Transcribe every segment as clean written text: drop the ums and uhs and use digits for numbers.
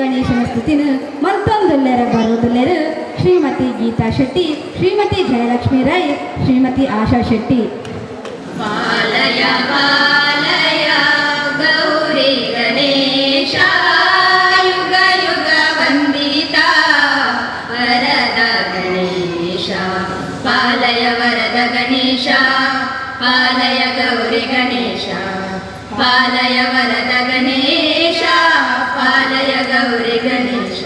ಗಣೇಶನ ಸ್ತುತಿನ ಮಲ್ತೊಂದುಲ್ಲೆರ ಬರೋದುಲ್ಲೆರು ಶ್ರೀಮತಿ ಗೀತಾ ಶೆಟ್ಟಿ, ಶ್ರೀಮತಿ ಜಯಲಕ್ಷ್ಮಿ ರೈ, ಶ್ರೀಮತಿ ಆಶಾ ಶೆಟ್ಟಿ. ಪಾಲಯ ಪಾಲಯ ಗೌರಿ ಗಣೇಶ, ಯುಗ ಯುಗ ವಂದಿತ ವರದ ಗಣೇಶ. ಪಾಲಯ ವರದ ಗಣೇಶ, ಪಾಲಯ ಗೌರಿ ಗಣೇಶ. ಪಾಲಯ ವರದ ಗಣೇಶ, ಪಾಲಯ ಗೌರಿ ಗಣೇಶ.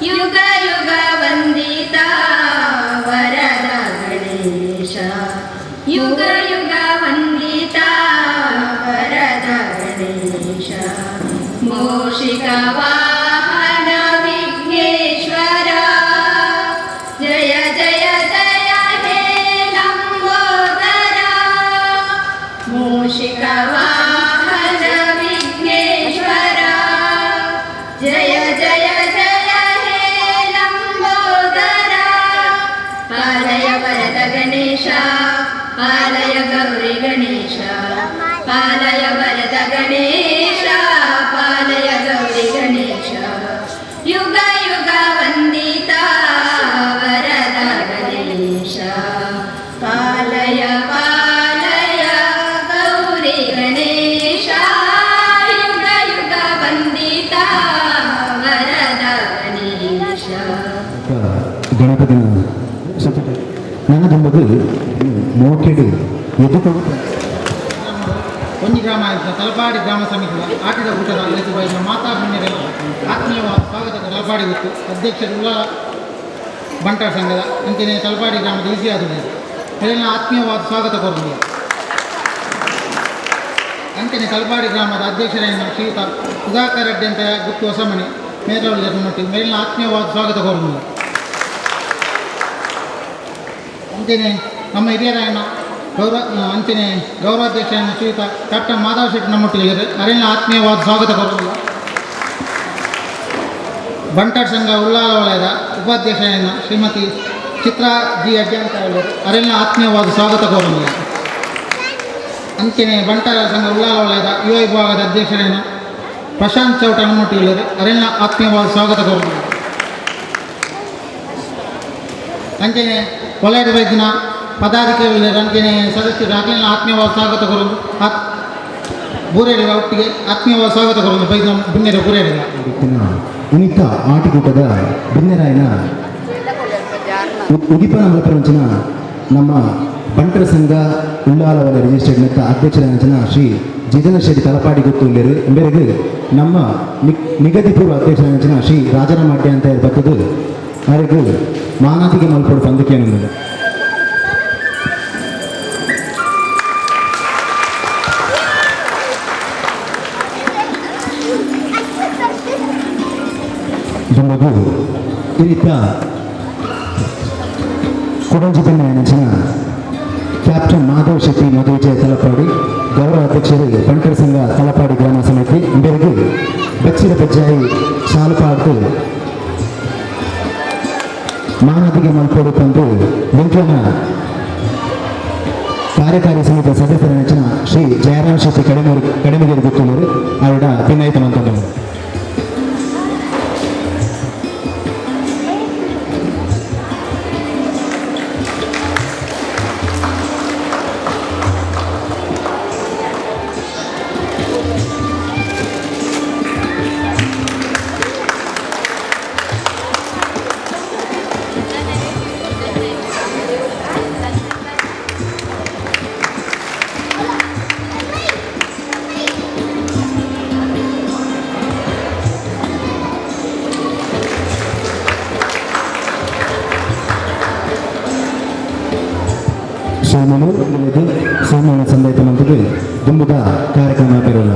ಯುಗ ಯುಗ ವಂದಿತ ವರದ ಗಣೇಶ, ಯುಗ ಯುಗ ವಂದಿತ ವರದ ಗಣೇಶ. ಮೂಷಿಕ ವಾಹನ ವಿಘ್ನೇಶ್ವರ, ಜಯ ಜಯ ಜಯ ಹೇ ಲಂಬೋದರ. ಮೂಷಿಕ ವಾಹನ ವಿಘ್ನೇಶ್ವರ, ಜಯ ಜಯ ಜಯ ಹೇ ಲಂಬೋದರ. ಪಾಲಯ ವರದ ಗಣೇಶ, ಪಾಲಯ ಗೌರಿ ಗಣೇಶ. ಪಾಲಯ ವರದ ಗಣೇಶ, ಪಾಲಯ ಗೌರಿ ಗಣೇಶ. ಯುಗ ಯುಗ ವಂದಿತ ವರದ ಗಣೇಶ. ಪಾಲಯ ಪಾಲಯ ಗೌರಿ ಗಣೇಶ, ಯುಗ ಯುಗ ವಂದಿತ ವರದ ಗಣೇಶ. ಗಣಪತಿನ ಸುತ್ತ ನನದೊಂಬುದು ಮೋಕೆಡು ಎದುಕು. ಒಂಜಿ ಗ್ರಾಮ ಆಯಿತು. ತಲಪಾಡಿ ಗ್ರಾಮ ಸಮಿತಿಯ ಆಟಿದ ಕೂಟದ ಲೇಸು ಬೈದಿನ ಮಾತಾ ಪುಣ್ಯರ ಆತ್ಮೀಯವಾದ ಸ್ವಾಗತ. ತಲಪಾಡಿ ಗೊತ್ತು ಅಧ್ಯಕ್ಷರು ಉಳ್ಳಾಲ ಬಂಟರ ಸಂಘದ ಅಂಚನೆ ತಲಪಾಡಿ ಗ್ರಾಮದ ಈಸಿ ಆದುಳ್ಳೇರು. ಮೇಲಿನ ಆತ್ಮೀಯವಾದ ಸ್ವಾಗತ ಕೋರುಂಡು. ಅಂಚನೆ ತಲಪಾಡಿ ಗ್ರಾಮದ ಅಧ್ಯಕ್ಷರಾದ ಶ್ರೀಯುತ ಸುಧಾಕರ್ ರೆಡ್ಡಿ ಅಂತ ಗುತ್ತು ಹೊಸಮಣಿ ಮೇರವಳ್ಳಿ ಮಟ್ಟಿ ಮೇಲಿನ ಆತ್ಮೀಯವಾದ ಸ್ವಾಗತ ಕೋರುಂಡು. ಅಂಚನೆ ನಮ್ಮ ಹಿರಿಯರಾಯನ ಗೌರವ, ಅಂಚನೆ ಗೌರವಾಧ್ಯಕ್ಷ ಶ್ರೀಯುತ ಕ್ಯಾಪ್ಟನ್ ಮಾಧವ ಶೆಟ್ಟಿ ನಮ್ಮೊಟ್ಟಿಗೆ ಅರಿನ ಆತ್ಮೀಯವಾದ ಸ್ವಾಗತ ಕೋರುಂಡು. ಬಂಟರ್ ಸಂಘ ಉಳ್ಳಾಲ ವಲಯದ ಉಪಾಧ್ಯಕ್ಷರಾದ ಶ್ರೀಮತಿ ಚಿತ್ರಾ ಜಿ ಅಡ್ಯಾಂತ ಅರಿನ ಆತ್ಮೀಯವಾದ ಸ್ವಾಗತ ಕೋರುಂಡು. ಅಂಚನೆ ಬಂಟರ ಸಂಘ ಉಳ್ಳಾಲ ವಲಯದ ಯುವ ವಿಭಾಗದ ಅಧ್ಯಕ್ಷರಾದ ಪ್ರಶಾಂತ್ ಚೌಟ ನಮ್ಮೊಟ್ಟಿಗೆ ಅರಿನ ಆತ್ಮೀಯವಾದ ಸ್ವಾಗತ ಕೋರುಂಡು. ಅಂಚನೆ ವಲಯದ ಬೈದಿನ ಪದಾಧಿಕಾರಿಗಳು, ಅಂಚನೆ ಸದಸ್ಯರು, ಅಖಿಲ ಆತ್ಮೀಯವಾದ ಸ್ವಾಗತ ಕೋರುಂಡು. ಆತ್ ಬೂರೇಡಿಗ ಒಟ್ಟಿಗೆ ಆತ್ಮೀಯವಾದ ಸ್ವಾಗತ ಕೋರುಂಡು ಬೈದಿನ ಬಿನ್ನೆರ ಬೂರೇಡಿಗ. ಇನಿತ ಆಟಿಕೂಟದ ಬಿನ್ನೆರಾಯನ ಉದಿಪನ ಮಲಪರಂಚಿನ ನಮ್ಮ ಬಂಟರ ಸಂಘ ಉಳ್ಳಾಲ ವಲಯ ರಿಜಿಸ್ಟರ್ಡ್ ಮೆತ್ತ ಅಧ್ಯಕ್ಷರಾದ ಶ್ರೀ ಜಿತೇಂದ್ರ ಶೆಟ್ಟಿ ತಲಪಾಡಿ ಗೊತ್ತುಳ್ಳೇರು ಎಂಬೆರೆಗ್ ನಮ್ಮ ನಿಗದಿಪೂರ್ವ ಅಧ್ಯಕ್ಷರಾದ ಶ್ರೀ ರಾಜಾರಾಮ್ ಅಡ್ಡೆ ಅಂತ ಬತ್ತದು ಅವರಿಗೆ ಮಾನಾದಿಗೆ ಮಲ್ಪಡು ಪಂದಕೇನೊಂದು. ದುಂಬಗು ಇರಿತ ಕುಡಂಜಿ ಬೆನ್ನ ಕ್ಯಾಪ್ಟನ್ ಮಾಧವ್ ಶೆಟ್ಟಿ ಮಧುವಿಜಯ ತಲಪಾಡಿ, ಗೌರವ ಅಧ್ಯಕ್ಷರು ಬಂಟರ ಸಂಘ ತಲಪಾಡಿ ಗ್ರಾಮ ಸಮಿತಿ ಇಂಬೆರೆಗ್ ಬಚ್ಚಿರ ಬಜ್ಜಾಯಿ ಸಾಲುಪಾಡ್ದು ಮಾನದಿಗೆ ಮಲ್ಪೊಡು ಪಂದು ವೆಂಕಣ್ಣ ಕಾರ್ಯಕಾರಿ ಸಮಿತಿಯ ಸದಸ್ಯರ ನೆಚ್ಚಿನ ಶ್ರೀ ಜಯರಾಮ್ ಶೆಟ್ಟಿ ಕಡಿಮೆ ಕಡಿಮೆಗೆರೆ ಗೊತ್ತುಳ್ಳರು ಅವರ ಭಿನ್ನಾಯಿತ ಮಂತಂದರು. ಸೋಮನು ಸೋಮನ ಸಂದೈತ ಮಂತದ್ದು ದುಂಬುದ ಕಾರ್ಯಕ್ರಮ ಪೆರೋಲ.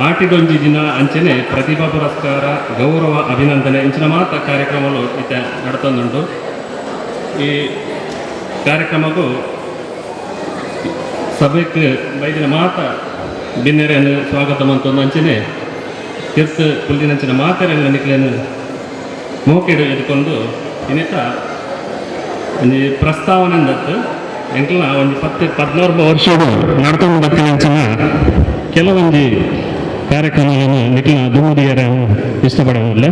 ಆಟಿದೊಂಜಿ ದಿನ ಅಂಚನೆ ಪ್ರತಿಭಾ ಪುರಸ್ಕಾರ, ಗೌರವ ಅಭಿನಂದನೆ ಇಂಚಿನ ಮಾತ ಕಾರ್ಯಕ್ರಮಗಳು ಇತ್ತ ನಡತೊಂದುಂಟು. ಈ ಕಾರ್ಯಕ್ರಮಕ್ಕೂ ಸಭೆಗೆ ಬೈದಿನ ಮಾತ ಬಿನ್ನೆರೆಯನ್ನು ಸ್ವಾಗತ ಮಂತೊಂದು ಅಂಚನೆ ತಿರ್ತು ಪುಲ್ಲಿನಂಚಿನ ಮಾತೆರೆಲ್ಲ ನಿಕ್ಲೇನು ಮೋಕೆಡು ಎದ್ಕೊಂಡು ಇನ್ನಿತ ಒಂಜಿ ಪ್ರಸ್ತಾವನೆ ದತ್ತು ಎಂಕ್ಲನ ಒಂಜಿ 10 14 ವರ್ಷಡು ನಡ್ತೊಂದು ಬತ್ತಿನ ಅಂಚಿನ ಕೆಲವೊಂಜಿ ಕಾರ್ಯಕ್ರಮವನ್ನು ನಿಖಿಲ ದುಮ್ಮದಿಯರ ಇಷ್ಟಪಡೋದಿಲ್ಲ.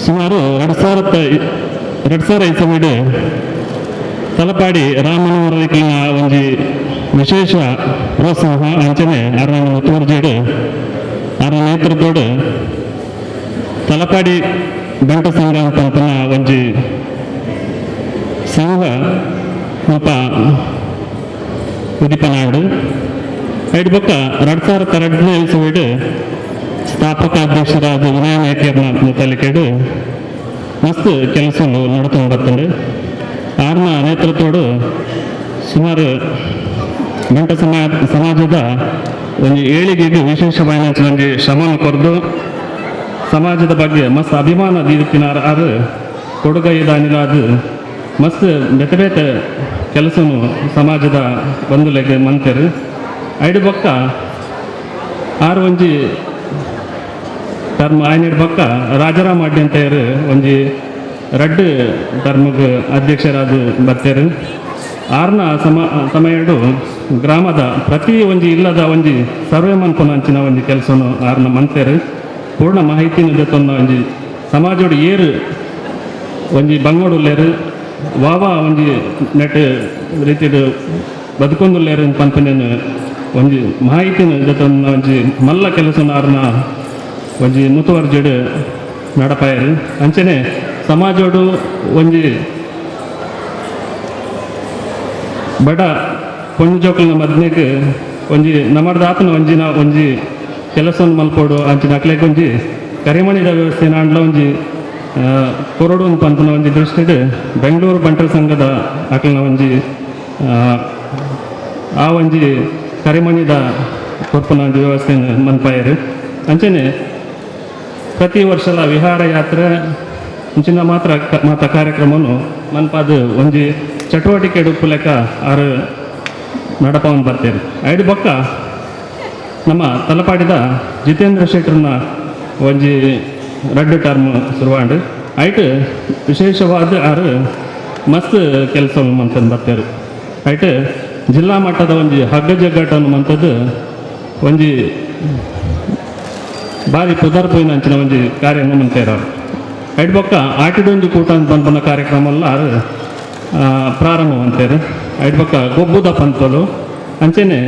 ಸುಮಾರು 2000 ಇಸವಿಡ್ ತಲಪಾಡಿ ರಾಮನವರ ಒಂಜಿ ವಿಶೇಷ ಪ್ರೋತ್ಸಾಹ ಅಂಚನೆ ಅರಣ ಮುತುವರ್ಜಿಡ್ ಅರ ನೇತೃತ್ವಡ್ ತಲಪಾಡಿ ಬಂಟ ಸಂಘ ಪನ್ಪುನ ಒಂಜಿ ಸಂಘ ಮುಲ್ಪ ಉದಿಪನಾಡು. ಐಡ್ ಬೊಕ್ಕ 2002ನೇ ಇಸವಿಡ್ ಸ್ಥಾಪಕ ಅಧ್ಯಕ್ಷರಾದ ವಿನಯ ನಾಯ್ಕರ್ನ ಮುತಾಲಿಕೆಡ್ ಮಸ್ತ್ ಕೆಲಸ ನಡತೊಂದು ಬರ್ತುಂಡು. ಆರ್ನ ನೇತೃತ್ವಡು ಸುಮಾರು ಬಂಟ ಸಮಾಜದ ಒಂಜಿ ಏಳಿಗೆಗೆ ವಿಶೇಷವಾಯಿನ ಒಂಜಿ ಶ್ರಮವನ್ನು ಕೊರ್ದು ಸಮಾಜದ ಬಗ್ಗೆ ಮಸ್ತ್ ಅಭಿಮಾನ ದೀಪಿನಾರ್. ಆರು ಕೊಡುಗೈದಾನಿಲಾದ ಮಸ್ತ್ ಬೇತೆ ಬೇತೆ ಕೆಲಸನು ಸಮಾಜದ ಬಂಧುಲೆಗ್ ಮಂತೆರ್. ಐಡ್ ಬೊಕ್ಕ ಆರು ಒಂಜಿ ಟರ್ಮ್ ಆಯ್ನೆಡ್ ಬೊಕ್ಕ ರಾಜಾರಾಮ್ ಅಡ್ಡಿ ಅಂತೇರು ಒಂಜಿ ರಡ್ಡ್ ಟರ್ಮ್ಗ್ ಅಧ್ಯಕ್ಷರಾದ ಬತ್ತೇರು. ಆರ್ನ ಸಮಯಡು ಗ್ರಾಮದ ಪ್ರತಿ ಒಂಜಿ ಇಲ್ಲದ ಒಂಜಿ ಸರ್ವೆ ಮನ್ಪುನ ಅಂಚಿನ ಒಂಜಿ ಕೆಲಸನು ಆರ್ನ ಮಂತೇರು. ಪೂರ್ಣ ಮಾಹಿತಿನ ದೆತ್ತೊನ್ನ ಒಂಜಿ ಸಮಾಜೋಡು ಏರು ಒಂಜಿ ಬಂಗೋಡುಲ್ಲೇರು, ವಾವಾ ಒಂಜಿ ನೆಟ್ ರೀತಿಡ್ ಬದುಕೊಂದುಲ್ಲೇರು ಪನ್ಪುನೇನು ಒಂಜಿ ಮಾಹಿತಿನ ದೆತ್ತೊನ್ನ ಒಂಜಿ ಮಲ್ಲ ಕೆಲಸನ ಆರ್ನ ಒಂಜಿ ಮುತುವರ್ಜಿಡ್ ನಡಪಾಯರು. ಅಂಚನೆ ಸಮಾಜೋಡು ಒಂಜಿ ಬಡ ಪೊಣ್ಣು ಜೋಕುಲ್ನ ಮದ್ಮೆಗ್ ಒಂಜಿ ನಮರ್ದಾತನ ಒಂಜಿನ ಒಂಜಿ ಕೆಲಸವನ್ನು ಮಲ್ಪೊಡು, ಅಂಚಿನ ಅಕ್ಲೆಗ್ ಒಂಜಿ ಕರಿಮಣಿದ ವ್ಯವಸ್ಥೆ ನಾಂಡ್ಲ ಒಂಜಿ ಕೊರೊಡು ಪನ್ಪುನ ಒಂಜಿ ದೃಷ್ಟಿಡ್ ಬೆಂಗಳೂರು ಬಂಟರ ಸಂಘದ ಅಕ್ಲೆನ ಒಂಜಿ ಆ ಒಂಜಿ ಕರಿಮಣಿದ ಕೊರ್ಪುನ ಒಂಜಿ ವ್ಯವಸ್ಥೆನ್ ಮನ್ಪಾಯೆರ್. ಅಂಚನೆ ಪ್ರತಿ ವರ್ಷಲ ವಿಹಾರ ಯಾತ್ರೆ ಇಂಚಿನ ಮಾತ್ರ ಮಾತ ಕಾರ್ಯಕ್ರಮನು ಮನ್ಪಾದ್ ಒಂಜಿ ಚಟುವಟಿಕೆ ಉಪ್ಪುಲೆಕ ಆರು ನಡಪವನ್ ಬರ್ತೇವೆ. ಐಡ್ ಬೊಕ್ಕ ನಮ್ಮ ತಲಪಾಡಿದ ಜಿತೇಂದ್ರ ಶೆಟ್ಟರ್ನ ಒಂಜಿ ರಡ್ಡ್ ಟರ್ಮ್ ಶುರುವಾಂಡ್. ಐಟ್ ವಿಶೇಷವಾದ ಆರು ಮಸ್ತ್ ಕೆಲಸ ಮಂತಂದು ಬರ್ತೇರು. ಐಟ್ ಜಿಲ್ಲಾ ಮಟ್ಟದ ಒಂಜಿ ಹಗ್ಗ ಜಗ್ಗಾಟ ಮಂತದ್ದು ಒಂಜಿ ಬಾರಿ ಪುದರ್ ಪೋಯಿನ ಅಂಚಿನ ಒಂಜಿ ಕಾರ್ಯ ಮಂತೇರು ಅವ್ರು. ಐಟ್ ಬೊಕ್ಕ ಆಟಿಡೊಂಜಿ ಕೂಟ ಅಂತ ಪನ್ಪುನ ಕಾರ್ಯಕ್ರಮ ಆರು ಪ್ರಾರಂಭ ಮಂತೇರು. ಐಟ್ ಬೊಕ್ಕ ಗೊಬ್ಬುದ ಪಂತಲು ಅಂಚನೆ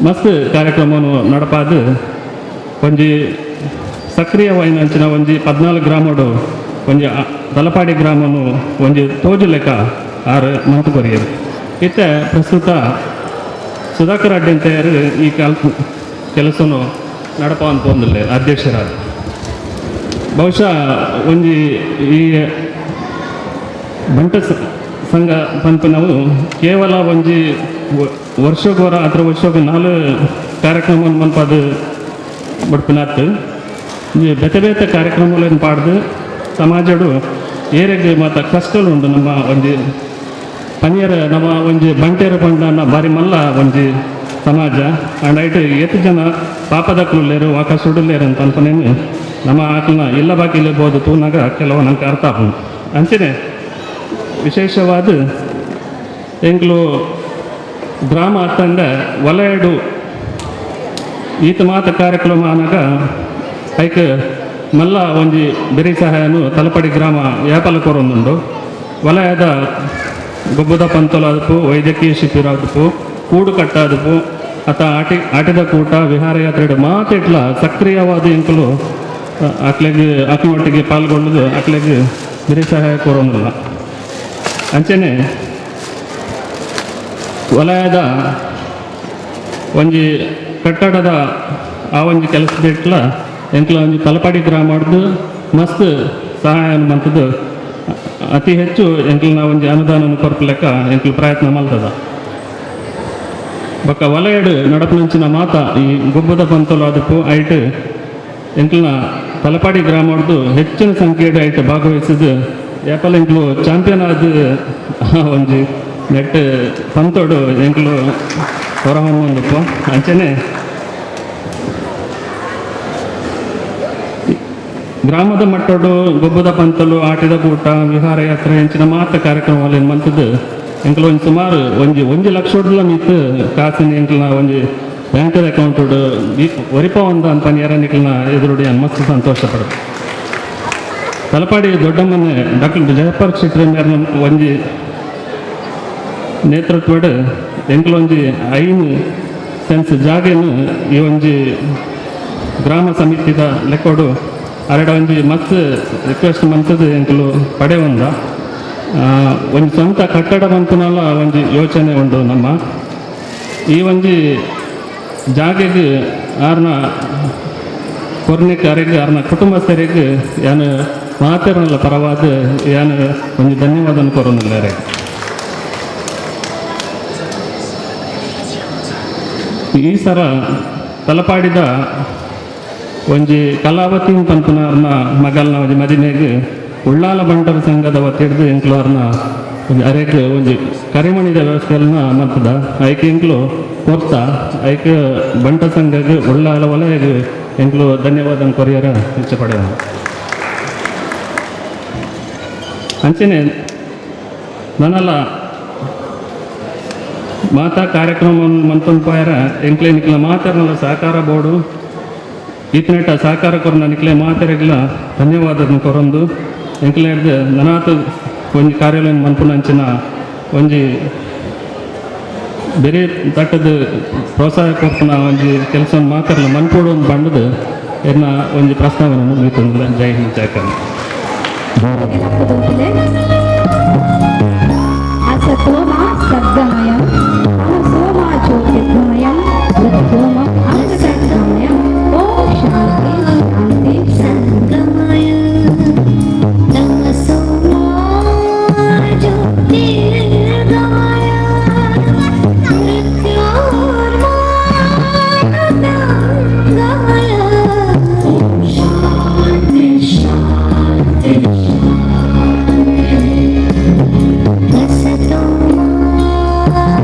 ಮಸ್ತ್ ಕಾರ್ಯಕ್ರಮವನ್ನು ನಡಪಾದು ಒಂಜಿ ಸಕ್ರಿಯವಾಯಿನ ಅಂಚಿನ ಒಂಜಿ 14 ಗ್ರಾಮಡು ಒಂಜಿ ತಲಪಾಡಿ ಗ್ರಾಮನು ಒಂಜಿ ತೋಜು ಲೆಕ್ಕ ಆರು ಮಂತು ಕೊರಿಯರು. ಇತ್ತೆ ಪ್ರಸ್ತುತ ಸುಧಾಕರ್ ಅಡ್ಡಿ ಅಂತೇರು ಈ ಕೆಲಸನು ನಡಪ ಅಂತ ಅಧ್ಯಕ್ಷರಾದ. ಬಹುಶಃ ಒಂಜಿ ಈ ಬಂಟ ಸಂಘ ಪನ್ಪುನವು ಕೇವಲ ಒಂಜಿ ವರ್ಷಗೋರ ಅದ್ರ ವರ್ಷಕ್ಕೆ 4 ಕಾರ್ಯಕ್ರಮ ಮನ್ಪಾದು ಬಡ್ಪಿನಾತ್ ಈ ಬೇತೆ ಬೇತೆ ಕಾರ್ಯಕ್ರಮಗಳನ್ನು ಪಾಡ್ದು ಸಮಾಜಡು ಏರೆಗ್ ಮಾತ ಕಷ್ಟలు ಉಂಡು. ನಮ್ಮ ಒಂಜಿ ಪನಿಯರ ನಮ್ಮ ಒಂಜಿ ಬಂಟೆರ ಪಂಡ ಬಾರಿ ಮಲ್ಲ ಒಂಜಿ ಸಮಾಜ ಅಂಡ್ ಐಟ್ ಏತ್ ಜನ ಪಾಪದಕ್ಕುಲ್ಲೇರು ವಾಕ ಸುಡುಲ್ಲೇರು ಅಂತ ಅನ್ಪನೇನು ನಮ್ಮ ಆಕಲ್ನ ಇಲ್ಲ ಬಾಕಿ ಇಲ್ಲಬಹುದು ತೂನಾಗ ಕೆಲವು ನಂಗೆ ಅರ್ಥ ಆಪುಂಡು. ಅಂಚನೆ ವಿಶೇಷವಾದ ಎಂಕ್ಲು ಗ್ರಾಮ ಅತ್ತಂಡ ವಲಯಡು ಈತ ಮಾತ ಕಾರ್ಯಕ್ರಮ ಆನಾಗ ಐಕ್ ಮಲ್ಲ ಒಂಜಿ ಬೆರಿ ಸಹಾಯನು ತಲಪಾಡಿ ಗ್ರಾಮ ಯಾಪಲ ಕೊರೊಂದುಂಡು. ವಲಯದ ಗೊಬ್ಬದ ಪಂತಲು ಆದಪು, ವೈದ್ಯಕೀಯ ಶಿಬಿರ ಆದಪು, ಕೂಡು ಕಟ್ಟಾದಪು, ಅತ ಆಟಿದ ಕೂಟ, ವಿಹಾರ ಯಾತ್ರೆ ಮಾತೆಟ್ಲ ಸಕ್ರಿಯವಾದ ಎಂಕುಲು ಅಕ್ಲೆಗ್ ಅಕ್ಲೊಟ್ಟಿಗೆ ಪಾಲ್ಗೊಳ್ಳುದು ಅಕ್ಲೆಗ್ ಬೆರಿ ಸಹಾಯ ಕೊರೊಂದಿಲ್ಲ. ಅಂಚನೆ ವಲಯದ ಒಂಜಿ ಕಟ್ಟಡದ ಆ ಒಂಜಿ ಕೆಲಸದಿಟ್ಲ ಎಂಕ್ಲ ಒಂಜಿ ತಲಪಾಡಿ ಗ್ರಾಮಡ್ದು ಮಸ್ತ್ ಸಹಾಯ ಮಂತದ್ದು ಅತಿ ಹೆಚ್ಚು ಎಂಕ್ಲಿನ ಒಂಜಿ ಅನುದಾನ ಕೊರ್ಪಲೆಕ್ಕ ಎಂಕ್ಲು ಪ್ರಯತ್ನ ಮಲ್ತದ. ಬೊಕ್ಕ ವಲಯಡ್ ನಡಪುನಂಚಿನ ಮಾತ ಈ ಗೊಬ್ಬದ ಪಂತಲು ಅದಕ್ಕೂ ಐಟ್ ಎಂಕ್ಲಿನ ತಲಪಾಡಿ ಗ್ರಾಮಡ್ದು ಹೆಚ್ಚಿನ ಸಂಖ್ಯೆಡ್ ಐಟ್ ಭಾಗವಹಿಸಿದ್ದು ಏಪಲ ಎಂಕ್ಲು ಚಾಂಪಿಯನ್ ಆದ ಒಂಜಿ ನೆಟ್ ಪಂತೋಡು ಎಂಕ್ಲು ಹೊರಹೊಮ್ಮೊಂದುಪ್ಪು. ಅಂಚನೆ ಗ್ರಾಮದ ಮಟ್ಟಡು ಗೊಬ್ಬದ ಪಂತಲು, ಆಟಿದ ಕೂಟ, ವಿಹಾರ ಯಾತ್ರೆ ಇಂಚಿನ ಮಾತ ಕಾರ್ಯಕ್ರಮ ಮಂತದ್ದು ಎಂಕ್ಲು ಒಂಜಿ ಸುಮಾರು ಒಂಜಿ ಒಂಜಿ ಲಕ್ಷ ಮಿತ್ ಕಾಸಿನ ಎಂಕ್ಲಿನ ಒಂಜಿ ಬ್ಯಾಂಕದ ಅಕೌಂಟ್ ಒರಿಪ ಒಂದು ಅಂತ ನಿಕ್ಲನ ಎದುರುಡಿ ಮಸ್ತ್ ಸಂತೋಷ ಪಡ ತಲಪಾಡಿ ದೊಡ್ಡಮ್ಮನೆ ಡಾಕ್ಟರ್ ಜಯಪಾಲ್ ಶೆಟ್ಟಿ ಮೇರ್ನ ಒಂಜಿ ನೇತೃತ್ವಡ್ ಎಂಕ್ಲೊಂಜಿ 5 ಸೆನ್ಸ್ ಜಾಗೆನು ಈ ಒಂಜಿ ಗ್ರಾಮ ಸಮಿತಿದ ಲೆಕ್ಕೋಡು ಅರೆಡ ಒಂಜಿ ಮಸ್ತ್ ರಿಕ್ವೆಸ್ಟ್ ಮಂತದ ಎಂಕುಲು ಪಡೆ ಒಂದ ಒಂಜಿ ಸ್ವಂತ ಕಟ್ಟಡ ಮಂತನಲ್ಲ ಒಂಜಿ ಯೋಚನೆ ಉಂಡು ನಮ್ಮ ಈ ಒಂಜಿ ಜಾಗೆಗೆ ಆರ್ನ ಕೊರ್ನಿಕ್ ಅರೆಗ್ ಆರ್ನ ಕುಟುಂಬಸ್ಥರಿಗೆ ಯಾನು ಮಾತೆರ್ನಲ್ಲ ಪರವಾದ ಯಾನು ಒಂಜಿ ಧನ್ಯವಾದ ಕೊರೊಂದುಲ್ಲೆರ್. ಈ ಸರ ತಲಪಾಡಿದ ಒಂಜಿ ಕಲಾವತಿ ಪನ್ಪುನ ಮಗಲ್ನ ಒಂಜಿ ಮದಿಮೆಗ್ ಉಳ್ಳಾಲ ಬಂಟರ ಸಂಘದ ವತಿಡ್ದು ಎಂಕ್ಲು ಅರ್ನ ಒಂಜಿ ಅರೆಕ್ ಒಂಜಿ ಕರಿಮಣಿದ ವ್ಯವಸ್ಥೆಯನ್ನ ಮಲ್ಪದ ಐಕ್ ಎಂಕ್ಲು ಕೊರ್ತ ಐಕ್ ಬಂಟ ಸಂಘಗ್ ಉಳ್ಳಾಲ ವಲಯಗ್ ಎಂಕ್ಲು ಧನ್ಯವಾದ ಕೊರಿಯರ ಇಚ್ಛೆ ಪಡೆಯ. ಅಂಚನೆ ನನಲ ಮಾತಾ ಕಾರ್ಯಕ್ರಮ ಮಂತೊಂದು ಎಂಕ್ಲೆ ನಿಕ್ಲ ಮಾತೆರ್ನಲ ಸಹಕಾರ ಬೋರ್ಡು ಈತನೆಟ್ಟ ಸಹಕಾರ ಕೊರ್ನ ನಿಕ್ಲೆ ಮಾತೆರೆಗ್ಲ ಧನ್ಯವಾದ ಕೊರೊಂದು ಎಂಕ್ಲೆ ನನಾತ್ ಒಂಜಿ ಕಾರ್ಯಾಲಯ ಮನ್ಪುನ ಅಂಚಿನ ಒಂಜಿ ಬೇರೆ ತಟ್ಟದ ಪ್ರೋತ್ಸಾಹ ಕೊರ್ಪುನ ಒಂಜಿ ಕೆಲಸ ಮಾತೆರ್ಲ ಮನ್ಪೋಡು ಒಂದು ಬಂಡದು ಎನ್ನ ಒಂಜಿ ಪ್ರಸ್ತಾವನೆ ಮುಗಿತಂದಿಲ್ಲ. ಜೈ ಹಿಂದ್, ಜೈ ಕರ್ನಾಟಕ. అసతోమా సద్గమయం, తమసోమా జ్యోతిర్గమయం, మృత్యోమ అమృతగమయం. ఓం శాంతి శాంతి. సంగమయ తమసోమా జ్యోతిర్గమయ మృత్యోర్మా అమృతంగమయ. ఓం శాంతి శాంతి శాంతి. అసతోమా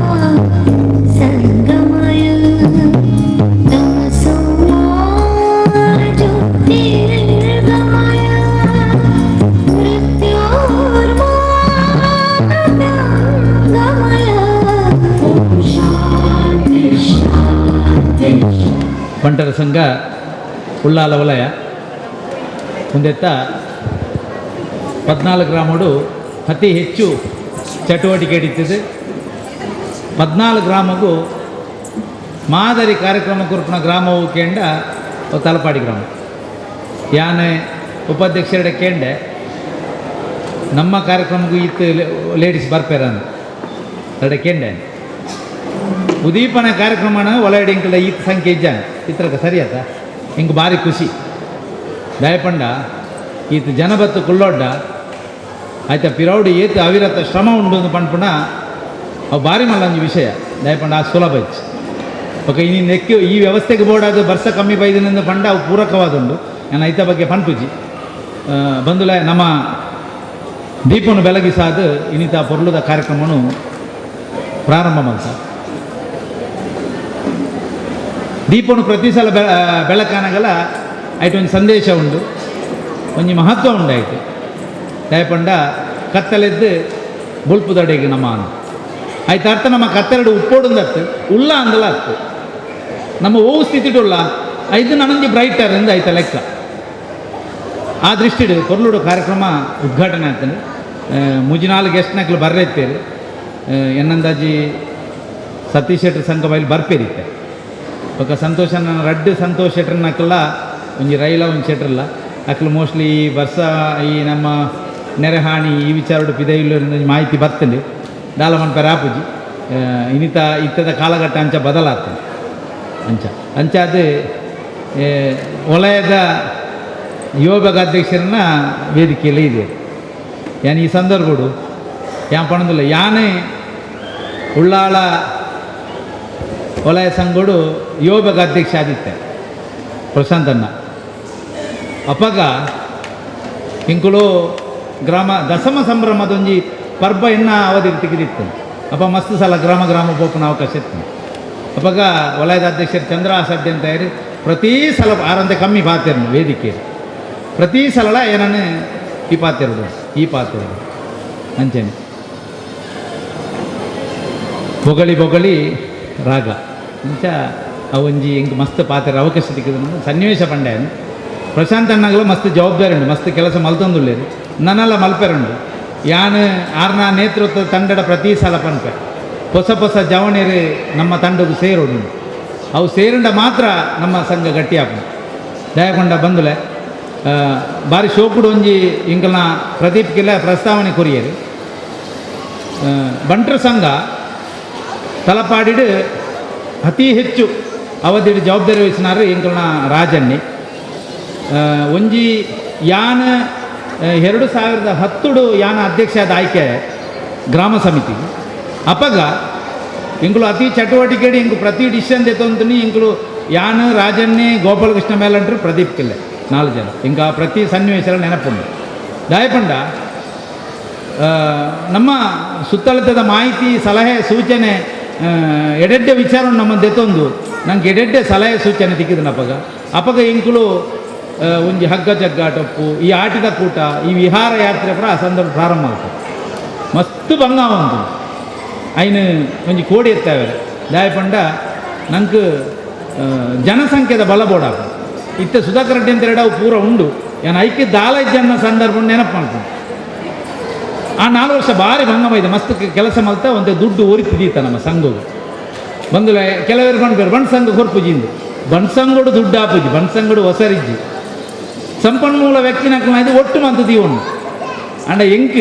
సంగమయ తమసోమా జ్యోతిర్గమయ మృత్యోర్మా అమృతంగమయ. ఓం శాంతి శాంతి. ಬಂಟರ ಸಂಘ ಉಳ್ಳಾಲ ವಲಯ ಮುಂದೆತ್ತ 14 ಗ್ರಾಮಡು ಅತಿ ಹೆಚ್ಚು ಚಟುವಟಿಕೆ ಹಿಡಿತದೆ. 14 ಗ್ರಾಮಗೂ ಮಾದರಿ ಕಾರ್ಯಕ್ರಮ ಕುರುಪಿನ ಗ್ರಾಮವು ಕೇಂಡ ತಲಪಾಡಿ ಗ್ರಾಮ. ಯಾನೆ ಉಪಾಧ್ಯಕ್ಷರ ಕೇಂಡೆ ನಮ್ಮ ಕಾರ್ಯಕ್ರಮಕ್ಕೂ ಇತ್ತು ಲೇಡೀಸ್ ಬರ್ಪೇರನ್ ತಡೆ ಕೇಂಡೆ ಉದೀಪನ ಕಾರ್ಯಕ್ರಮನ ಒಳಗಡೆ ಇಂಕಲ ಈತ ಸಂಖ್ಯೆ ಇಜ್ಜಾನ ಇತ್ರಕ ಸರಿಯಾತ ಹಿಂಗೆ ಭಾರಿ ಖುಷಿ ದಯಪಂಡ ಈತ ಜನಬತ್ತು ಕುಳ್ಳೊಡ್ಡ ಆಯ್ತಾ ಪಿರೌಡು ಏತು ಅವಿರತ ಶ್ರಮ ಉಂಡು ಅಂದ್ ಪನ್ಪುನ ಅವು ಭಾರಿ ಮಲ್ಲೊಂಜಿ ವಿಷಯ ದಯಪಂಡ ಆ ಸುಲಭ ಇಚ್ಚು ಓಕೆ ಇನ್ನು ನೆಕ್ಕು ಈ ವ್ಯವಸ್ಥೆಗೆ ಬೋರ್ಡಾದ ಬರ್ಸ ಕಮ್ಮಿ ಬೈದಿನಿಂದ ಪಂಡ ಅವು ಪೂರಕವಾದುಂಡು ನಾನು ಐತ ಬಗ್ಗೆ ಪನ್ಪುಜಿ ಬಂದುಲ ನಮ್ಮ ದೀಪನು ಬೆಳಗಿಸಾದ ಇನ್ನಿತ ಪೊರ್ಲುದ ಕಾರ್ಯಕ್ರಮನು ಪ್ರಾರಂಭ ಮಲ್ತ ದೀಪನು ಪ್ರತಿ ಸಲ ಬೆಳಕಾನಗಲ ಐಟ್ ಒಂದು ಸಂದೇಶ ಉಂಡು ಒಂಜಿ ಮಹತ್ವ ಉಂಡಾಯ್ತು ದಯಪಂಡ ಕತ್ತಲೆದ್ದು ಬುಲ್ಪುದಡೆಗೆ ನಮ್ಮ ಆಯ್ತು ಅರ್ಥ ನಮ್ಮ ಕತ್ತೆರಡು ಉಪ್ಪೋಡುಂದತ್ತು ಉಲ್ಲ ಅಂದಲ ಅತ್ತು ನಮ್ಮ ಓವು ಸ್ಥಿತಿಡುಲ್ಲ ಐದು ನನಂಜಿ ಬ್ರೈಟರ್ ಎಂದು ಆಯ್ತ ಲೆಕ್ಕ ಆ ದೃಷ್ಟಿಡು ಕೊರ್ಲುಡು ಕಾರ್ಯಕ್ರಮ ಉದ್ಘಾಟನೆ ಆಗ್ತದೆ. ಮುಜಿನಾಲ್ ಗೆಸ್ಟ್ನಕ್ಲು ಬರ್ರೈತೇರು ಎನ್ನಂದಾಜಿ ಸತೀಶ್ ಶೆಟ್ಟರ್ ಸಂಘ ಬೈಲ್ ಬರ್ಪೇರಿತ್ತೆ ఒక ಸಂತೋಷ ರಡ್ಡು ಸಂತೋಷ್ ಶೆಟ್ರನ್ನಕ್ಕೆಲ್ಲ ಒಂಜಿ ರೈಲ ಒಂಜಿ ಶೆಟ್ರಲ್ಲ ಅಕ್ಲು ಮೋಸ್ಟ್ಲಿ ಈ ಬರ್ಸ ಈ ನಮ್ಮ ನೆರೆಹಾಣಿ ಈ ವಿಚಾರಡು ಪಿದೈಲ್ಲರಿಂದ ಮಾಹಿತಿ ಬರ್ತದೆ ದಾಲ ಮನ್ಪೆರ ಆಪುಜಿ ಇನ್ನಿತ ಇತ್ತದ ಕಾಲಘಟ್ಟ ಅಂಚ ಬದಲಾಗ್ತದೆ ಅಂಚ ಅಂಚಾದ ವಲಯದ ಯುವ ಅಧ್ಯಕ್ಷರನ್ನ ವೇದಿಕೆಯಲ್ಲಿ ಇದೆ ಯಾನ್ ಈ ಸಂದರ್ಭಡು ಯಾನ್ ಪಣಂದಿಲ್ಲ ಯಾನೇ ಉಳ್ಳಾಳ ವಲಯ ಸಂಘಡು ಯುವ ಅಧ್ಯಕ್ಷ ಆದಿತ್ಯ ಪ್ರಶಾಂತಣ್ಣ ಅಪಗ ಇಂಕುಲು ಗ್ರಾಮ ದಶಮ ಸಂಭ್ರಮದೊಂಜಿ ಪರ್ಬ ಎನ್ನ ಅವಧಿ ತೆಗೆದಿತ್ತು ಅಪ್ಪ ಮಸ್ತ್ ಸಲ ಗ್ರಾಮ ಗ್ರಾಮ ಪೋಪುನ ಅವಕಾಶ ಇತ್ತು ಅಪಗ ವಲಯದ ಅಧ್ಯಕ್ಷರು ಚಂದ್ರ ಅಸಾಧ್ಯ ಅಂತ ಹೇಳಿ ಪ್ರತಿ ಸಲ ಆರಂತೆ ಕಮ್ಮಿ ಪಾತಿರ್ನು ವೇದಿಕೆ ಪ್ರತಿ ಸಲ ಏನನ್ನು ಈ ಪಾತಿರೋದು ಈ ಪಾತಿರೋದು ಅಂಚನೆ ಬೊಗಳಿ ಬೊಗಳಿ ರಾಗ ಇಂಚ ಅವು ಒಂಜಿ ಎಂಕ್ ಮಸ್ತ್ ಪಾತೆರ ಅವಕಾಶ ತಿಕ್ಕಿದ ಸನ್ನಿವೇಶ ಪಂಡ್ಯಾನ್. ಪ್ರಶಾಂತ್ ಅಣ್ಣಗಲ ಮಸ್ತ್ ಜವಾಬ್ದಾರಿ ಉಂಡು, ಮಸ್ತ್ ಕೆಲಸ ಮಲ್ತೊಂದುಲ್ಲೆರ್, ನನಲ ಮಲ್ಪೆರುಂಡು. ಯಾನ್ ಆರ್ನ ನೇತೃತ್ವದ ತಂಡದ ಪ್ರತಿ ಸಲ ಪನ್ಪೆ, ಹೊಸ ಹೊಸ ಜವಣೆರು ನಮ್ಮ ತಂಡకు ಸೇರೋಡು, ಅವು ಸೇರುಂಡ ಮಾತ್ರ ನಮ್ಮ ಸಂಘ ಗಟ್ಟಿಯಾಪುಂಡು. ದಯಕೊಂಡ ಬಂದುಲೆ ಬಾರಿ ಶೋಕುಡು ಒಂಜಿ ಇಂಕಲ್ನ ಪ್ರದೀಪ್ ಕಿಲ್ಲ ಪ್ರಸ್ತಾವನೆ ಕೊರಿಯರು. ಬಂಟ್ರ ಸಂಘ ತಲಪಾಡಿಡು ಅತಿ ಹೆಚ್ಚು ಅವಧಿಡು ಜವಾಬ್ದಾರಿ ವಹಿಸಿನಾರು ಇಂಕಲ್ನ ರಾಜಣ್ಣಿ. ಒಂಜಿ ಯಾನ್ 2010ಡು ಯಾನ ಅಧ್ಯಕ್ಷ ಆದ ಆಯ್ಕೆ ಗ್ರಾಮ ಸಮಿತಿ. ಅಪಗ ಇಂಕುಲು ಅತಿ ಚಟುವಟಿಕೆ, ಇಂಕು ಪ್ರತಿ ಡಿಸಿಷನ್ ದೆತ್ತೊಂತೀನಿ. ಇಂಕುಲು ಯಾನ್, ರಾಜಣ್ಣಿ, ಗೋಪಾಲಕೃಷ್ಣ ಮೇಲಂಟ್ರು, ಪ್ರದೀಪ್ ಕಿಲ್ಲೆ, ನಾಲ್ಕು ಜನ. ಇಂಕ ಪ್ರತಿ ಸನ್ನಿವೇಶ ನೆನಪುಂಡು. ದಾಯಪಂಡ ನಮ್ಮ ಸುತ್ತಳತದ ಮಾಹಿತಿ, ಸಲಹೆ, ಸೂಚನೆ, ಎಡೆಡ್ಡೆ ವಿಚಾರ ನಮ್ಮ ದೆತ್ತೊಂದು ನಂಗೆ ಎಡೆಡ್ಡೆ ಸಲಹೆ ಸೂಚನೆ ತಿಕ್ಕಿದನಪಗ. ಅಪಗ ಇಂಕುಲು ಒಂಜಿ ಹಗ್ಗ ಜಗ್ಗಾಟಪ್ಪು, ಈ ಆಟಿದ ಕೂಟ, ಈ ವಿಹಾರ ಯಾತ್ರೆ ಪೂರ ಆ ಸಂದರ್ಭ ಪ್ರಾರಂಭ ಆಗ್ತದೆ. ಮಸ್ತ್ ಬಂಗ ಉಂಟು. ಐನು ಒಂಜಿ ಕೋಡಿ ಎತ್ತಾವೆ. ದಾಯಪಂಡ ನಂಗೆ ಜನಸಂಖ್ಯೆದ ಬಲ ಬೋಡಾಪ. ಇತ್ತೆ ಸುಧಾಕರ್ ರೆಡ್ಡಿ ಅಂತ ಅವು ಪೂರ ಉಂಡು. ಏನ್ ಐಕ್ಕೆ ದಾಲ ಜನ ಸಂದರ್ಭ ನೆನಪು ಮಾಡ್ಕೊಂಡು ಆ 4 ವರ್ಷ ಭಾರಿ ಭಂಗಮ ಇದೆ. ಮಸ್ತ್ ಕೆಲಸ ಮಲ್ತ ಒಂದು ದುಡ್ಡು ಒರಿತಿದೀತ ನಮ್ಮ ಸಂಘವು ಬಂದು. ಕೆಲವರು ಬಂಡ್ಬೇರು ಬಣ್ ಸಂಘ ಕೊರ್ಪುಜಿಂದು. ಬಣ್ ಸಂಘಡು ದುಡ್ಡು ಆಪುಜಿ, ಬಣ್ ಸಂಘಡು ಹೊಸರಿಜ್ಜಿ. ಸಂಪನ್ಮೂಲ ವ್ಯಕ್ತಿನಕ್ಲ ಇದು ಒಟ್ಟು ಮಂತು ದೀವಣ್ಣು. ಅಂಡ ಎಂಕ್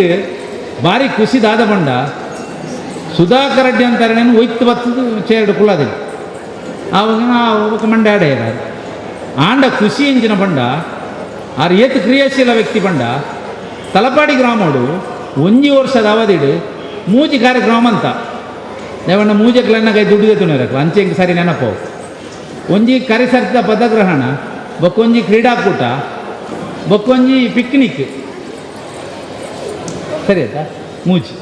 ಭಾರಿ ಖುಷಿ ದಾದ ಬಂಡ, ಸುಧಾಕರ್ ರೆಡ್ಡಿ ಅಂತಾರೆ ಒಯ್ತು ಬತ್ತದು ಚೇರ್ಡು ಕುಳ್ಳದಿಲ್ಲ. ಆವಾಗ ఒక ಮಂಡೆ ಆಡ ಆಂಡ ಖುಷಿ ಎಂಚಿನ ಬಂಡ, ಆರ್ ಏತ್ ಕ್ರಿಯಾಶೀಲ ವ್ಯಕ್ತಿ ಬಂಡ, ತಲಪಾಡಿ ಗ್ರಾಮೋಡು ಒಂಜಿ ವರ್ಷದ ಅವಧಿಡು ಮೂಜಿ ಕಾರ್ಯಕ್ರಮ ಅಂತ ದೇವಣ್ಣ ಮೂಜಕ್ಲನ್ನ ಕೈ ದುಡ್ಡು ದೆತ್ತುನರಕ್ಲ ಅಂಚೆ ಇಂಕ್ ಸರಿ ನೆನಪು. ಒಂಜಿ ಕರಿಸರ್ತ ಪದಗ್ರಹಣ, ಬೊಕ್ಕೊಂಜಿ ಕ್ರೀಡಾಕೂಟ, ಬೊಕ್ಕೊಂಜಿ ಪಿಕ್ನಿಕ್. ಸರಿ ಆಯ್ತಾ? ಮೂಜಿ.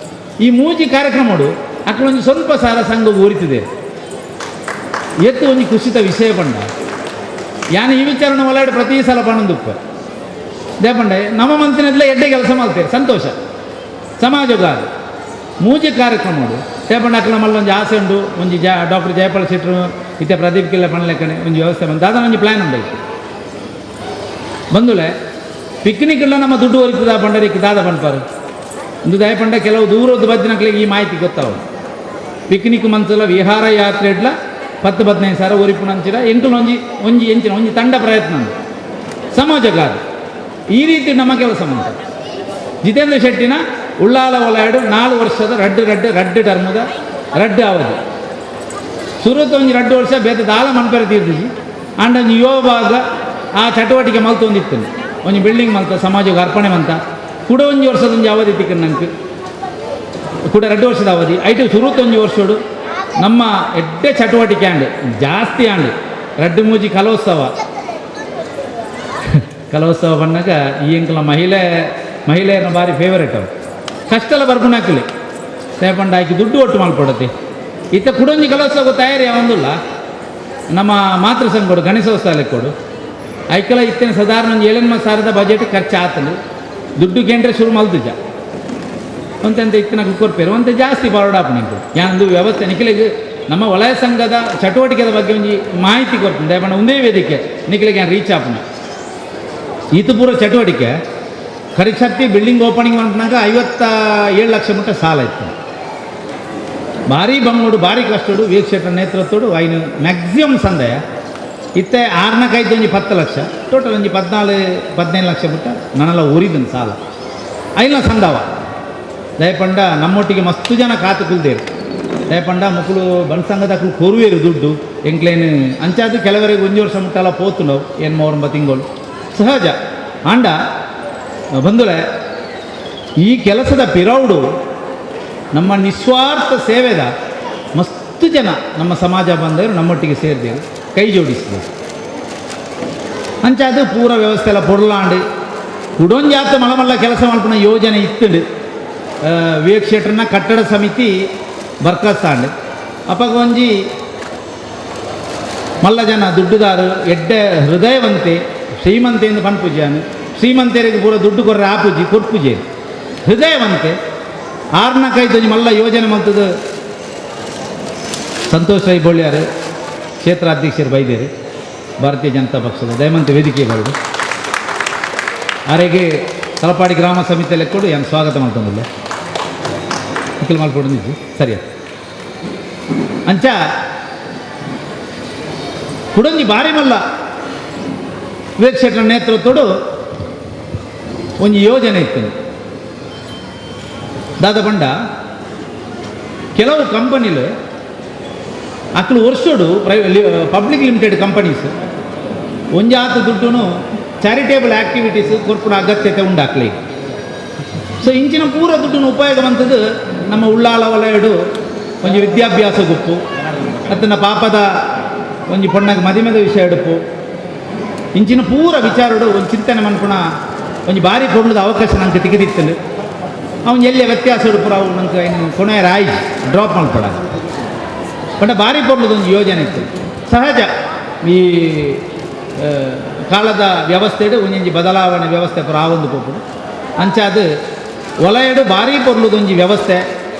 ಈ ಮೂಜಿ ಕಾರ್ಯಕ್ರಮಡು ಅಕ್ಕಲೊಂಜಿ ಸ್ವಲ್ಪ ಸಾರ ಸಂಘ ಊರಿತಿದೆ. ಎತ್ತು ಒಂಜಿ ಖುಷಿತ ವಿಷಯ ಪಂಡ, ಯಾನ್ ಈ ವಿಚಾರನ ಒಳಗಡೆ ಪ್ರತಿ ಸಲ ಪಣೊಂದುಪ್ಪ. ದೇಪಂಡೆ ನಮ್ಮ ಮಂತಿನದಲ್ಲೇ ಎಡ್ಡೆ ಕೆಲಸ ಮಾಡ್ತೇವೆ, ಸಂತೋಷ ಸಮಾಜಗಾರ ಮೂಜಿ ಕಾರ್ಯಕ್ರಮಡು. ದೇಪಂಡ ಅಕ್ಕಲ ಮಲ್ಲ ಒಂಜಿ ಆಸೆ ಉಂಡು. ಒಂಜಿ ಜ ಡಾಕ್ಟರ್ ಜಯಪಾಲ್ ಶೆಟ್ಟರು ಇತ್ತೆ ಪ್ರದೀಪ್ ಕಿಲ್ಲ ಪಣಲೆಕ್ಕನೆ ಒಂಜಿ ವ್ಯವಸ್ಥೆ ಬಂದು ದಾದ ಒಂಜಿ ಪ್ಲ್ಯಾನ್ ಉಂಡು. ಬಂದುಲೆ ಪಿಕ್ನಿಕ್ ಎಲ್ಲ ನಮ್ಮ ದುಡ್ಡು ಒರಿತದ ಪಂಡರಿಗೆ ದಾದ ಪನ್ಪಾರು ಒಂದು. ದಯಪಂಡ ಕೆಲವು ದೂರದ್ದು ಬದ್ದಿನಕ್ಲಿಗೆ ಈ ಮಾಹಿತಿ ಗೊತ್ತಾವ. ಪಿಕ್ನಿಕ್ ಮಂಚಲ ವಿಹಾರ ಯಾತ್ರೆ ಇಡ್ಲ 10-15 ಸಾವಿರ ಒರಿಪುನಂಚಿರ ಎಂಕುಲು ಒಂಜಿ ಒಂಜಿ ಎಂಚಿನ ಒಂಜಿ ತಂಡ ಪ್ರಯತ್ನ ಉಂಡು. ಸಮಾಜಗಾರ ಈ ರೀತಿ ನಮ್ಮ ಕೆಲಸ ಮಂತ. ಜಿತೇಂದ್ರ ಶೆಟ್ಟಿನ ಉಳ್ಳಾಲ ವಲಯಡು 4 ವರ್ಷದ ರಡ್ಡು ರಡ್ಡು ರಡ್ಡು ಟರ್ಮದ ರಡ್ಡು ಅವಧಿ. ಸುರುತ ಒಂಜಿ 2 ವರ್ಷ ಬೇತೆ ದಾಲ ಮನ್ಪೆರೆ ತೀರ್ದಿಜಿ. ಆಂಡ ಒಂಜಿ ಯುವ ಭಾಗ ಆ ಚಟುವಟಿಕೆ ಮಲ್ತೊಂದಿತ್ತು. ಒಂಜಿ ಬಿಲ್ಡಿಂಗ್ ಮಲ್ತ ಸಮಾಜಕ್ಕೆ ಅರ್ಪಣೆ ಮಂತ. ಕೂಡ ಒಂಜಿ ವರ್ಷದ ಒಂಜಿ ಅವಧಿ ತಿಕ್ಕ ನಂಗೆ ಕೂಡ 2 ವರ್ಷದ ಅವಧಿ ಐಟು. ಸುರುತ ಒಂಜಿ ವರ್ಷಡು ನಮ್ಮ ಎಡ್ಡೆ ಚಟುವಟಿಕೆ ಆಂಡ್ ಜಾಸ್ತಿ ಆಂಡ್. ರಡ್ಡು ಮೂಜಿ ಕಲೋತ್ಸವ. ಕಲೋತ್ಸವ ಬಣ್ಣಗ ಈ ಎಂಕಲ ಮಹಿಳೆಯರನ್ನ ಭಾರಿ ಫೇವರೇಟ್ ಅವು. ಕಷ್ಟಲ ಬರ್ಪುನಾಕಲಿ ತೇಪಂಡ ಆಕಿ ದುಡ್ಡು ಒಟ್ಟು ಮಲ್ಪಡತಿ. ಇತ್ತ ಕುಡೊಂಜಿ ಕಲೋತ್ಸವ ತಯಾರಿ ಯಾವೊಂದುಲ್ಲ. ನಮ್ಮ ಮಾತೃ ಸಂಘ ಗಣೇಶೋತ್ಸವ ಕೊಡು ಐಕಲ ಇತ್ತಿನ ಸಾಧಾರಣ ಒಂದು 7-8 ಸಾವಿರದ ಬಜೆಟ್ ಖರ್ಚು ಆತನು. ದುಡ್ಡು ಕೇಂದ್ರ ಶುರು ಮಲ್ತುಜ ಒಂತೆಂತ ಇತ್ತಿನ ಕೊರ್ಪೇರು ಒಂತೆ ಜಾಸ್ತಿ ಬರೋಡಾಪ ನಿಂಕು. ಯಾನೊಂದು ವ್ಯವಸ್ಥೆ ನಿಖಲಿಗೆ ನಮ್ಮ ವಲಯ ಸಂಘದ ಚಟುವಟಿಕೆದ ಬಗ್ಗೆ ಒಂಜಿ ಮಾಹಿತಿ ಕೊಡ್ತೀನಿ. ದಯಪಂಡ ಒಂದೇ ವೇದಿಕೆ ನಿಖಲಿಗೆ ರೀಚ್ ಆಪುನ. ಈತ ಪೂರ ಚಟುವಟಿಕೆ ಕರಿಶಕ್ತಿ ಬಿಲ್ಡಿಂಗ್ ಓಪನಿಂಗ್ ಮಾಡ್ನಾಗ 57 ಲಕ್ಷ ಮುಟ್ಟ ಸಾಲ ಇತ್ತು. ಭಾರಿ ಬಂಗೋಡು, ಭಾರಿ ಕಷ್ಟಡು. ವಿವೇಕ್ ಶೆಟ್ಟರ್ ನೇತೃತ್ವಡು ಐನು ಮ್ಯಾಕ್ಸಿಮಮ್ ಸಂದಯ. ಇತ್ತೆ ಆರ್ನಕೈದು ಒಂಜಿ 10 ಲಕ್ಷ, ಟೋಟಲ್ ಒಂಜಿ 14-15 ಲಕ್ಷ ಮುಟ್ಟ ನನಲ ಊರಿದನ್ ಸಾಲ ಐನ ಸಂದವ. ದಯಪಂಡ ನಮ್ಮೊಟ್ಟಿಗೆ ಮಸ್ತು ಜನ ಕಾತು ಕುಲ್ದೇರು. ದಯಪಂಡ ಮುಕುಲು ಬನ್ ಸಂಘದಕ್ಲು ಕೊರುವೇರು ದುಡ್ಡು ಎಂಕ್ಲೇನು ಅಂಚಾದ. ಕೆಲವರಿಗೆ ಒಂಜಿ ವರ್ಷ ಮುಟ್ಟಲ ಪೋತು ನಾವು ಏನು 3 ತಿಂಗಳು ಸಹಜ. ಆಂಡ ಬಂದುಲೆ ಈ ಕೆಲಸದ ಪಿರೌಡು ನಮ್ಮ ನಿಸ್ವಾರ್ಥ ಸೇವೆದ ಮಸ್ತು ಜನ ನಮ್ಮ ಸಮಾಜ ಬಂದವರು ನಮ್ಮೊಟ್ಟಿಗೆ ಸೇರಿದೆವು, ಕೈ ಜೋಡಿಸಿದೆವು. ಅಂಚಾದ ಪೂರ ವ್ಯವಸ್ಥೆ ಎಲ್ಲ ಪೊರ್ಲಾಂಡು. ಕುಡೊಂಜಾತ ಮಲಮಲ್ಲ ಕೆಲಸ ಮಲ್ಪುನ ಯೋಜನೆ ಇತ್ತುಂಡು. ವಿವೇಕ್ ಶೆಟ್ಟರ್ನ ಕಟ್ಟಡ ಸಮಿತಿ ಬರ್ಖಾಸ್ತಾಂಡ್. ಅಪಗ ಒಂಜಿ ಮಲ್ಲ ಜನ ದುಡ್ಡುದಾರು, ಎಡ್ಡೆ ಹೃದಯವಂತೆ, ಶ್ರೀಮಂತೆ ಎಂದು ಪನ್ಪುಜಿಯಾನು. ಶ್ರೀಮಂತರಿಗೆ ಪೂರ ದುಡ್ಡು ಕೊರ್ರೆ ಆಪುಜಿ, ಕೊರ್ಪುಜಿ. ಹೃದಯವಂತೆ ಆರ್ನ ಕೈದೊಂಜಿ ಮಲ್ಲ ಯೋಜನೆ ಮಲ್ತದ ಸಂತೋಷ್ ರೈ ಬೊಳ್ಳಿಯಾರು. ಕ್ಷೇತ್ರಾಧ್ಯಕ್ಷರು ಬೈದೇರು ಭಾರತೀಯ ಜನತಾ ಪಕ್ಷದ ದಯಮಂತ ವೇದಿಕೆ ಬರಡು ಆರೆಗೆ ತಲಪಾಡಿ ಗ್ರಾಮ ಸಮಿತಿ ಲೆಕ್ಕೊಡು ಏನು ಸ್ವಾಗತ ಮಾಡ್ತಂದಿಲ್ಲ ನಿಖಿಲ್ ಮಲ್ಪೊಡು ನಿಜ ಸರಿಯಾ. ಅಂಚ ಕುಡೊಂಜಿ ಬಾರಿ ಮಲ್ಲ ವಿವೇಕ್ ಶೆಟ್ಟರ ನೇತೃತ್ವಡು ಒಂಜಿ ಯೋಜನೆ ಇತ್ತು. ದಾದ ಪಂಡ ಕೆಲವು ಕಂಪನಿಲು ಅಕ್ಲು ವರ್ಷಡು ಪಬ್ಲಿಕ್ ಲಿಮಿಟೆಡ್ ಕಂಪನೀಸ್ ಒಂಜಾತ ದುಡ್ಡುನು ಚಾರಿಟೇಬಲ್ ಆಕ್ಟಿವಿಟೀಸ್ ಕೊರ್ಪುನ ಅಗತ್ಯತೆ ಉಂಡಾಕ್ಲಿ. ಸೊ ಇಂಚಿನ ಪೂರ ದುಡ್ಡನ್ನು ಉಪಯೋಗ ಬಂತದ್ದು ನಮ್ಮ ಉಳ್ಳಾಲ ವಲಯಡು ಒಂಜಿ ವಿದ್ಯಾಭ್ಯಾಸ ಗುಪ್ಪು ಅತ್ತನ ಪಾಪದ ಒಂಜಿ ಪೊಣ್ಣಗೆ ಮದಿಮೆದ ವಿಷಯ ಎಡುಪು ಇಂಚಿನ ಪೂರ ವಿಚಾರಡು ಒಂದು ಚಿಂತನೆ ಮನ್ಪುಣ ಒಂಜಿ ಬಾರಿ ಪೊರ್ಲುದ ಅವಕಾಶ ನಂಗೆ ತಿಕ್ಕಿದಿತ್ತಲು. ಅವನು ಎಲ್ಲೇ ವ್ಯತ್ಯಾಸ ಉಡುಪುರ ಅವು ನಂಗೆ ಕೊನೆಯ ರಾಯ್ ಡ್ರಾಪ್ ಮಲ್ಪಡ ಪಂಡ ಬಾರಿ ಪೊರ್ಲುದ ಒಂದು ಯೋಜನೆ ಇತ್ತು. ಸಹಜ ಈ ಕಾಲದ ವ್ಯವಸ್ಥೆಡು ಒಂಜೊಂಜಿ ಬದಲಾವಣೆ ವ್ಯವಸ್ಥೆ ಪೂರ ಆವೊಂದು ಪೋಪುಡು. ಅಂಚಾದ ವಲಯಡು ಭಾರಿ ಪೊರ್ಲುದೊಂಜಿ ವ್ಯವಸ್ಥೆ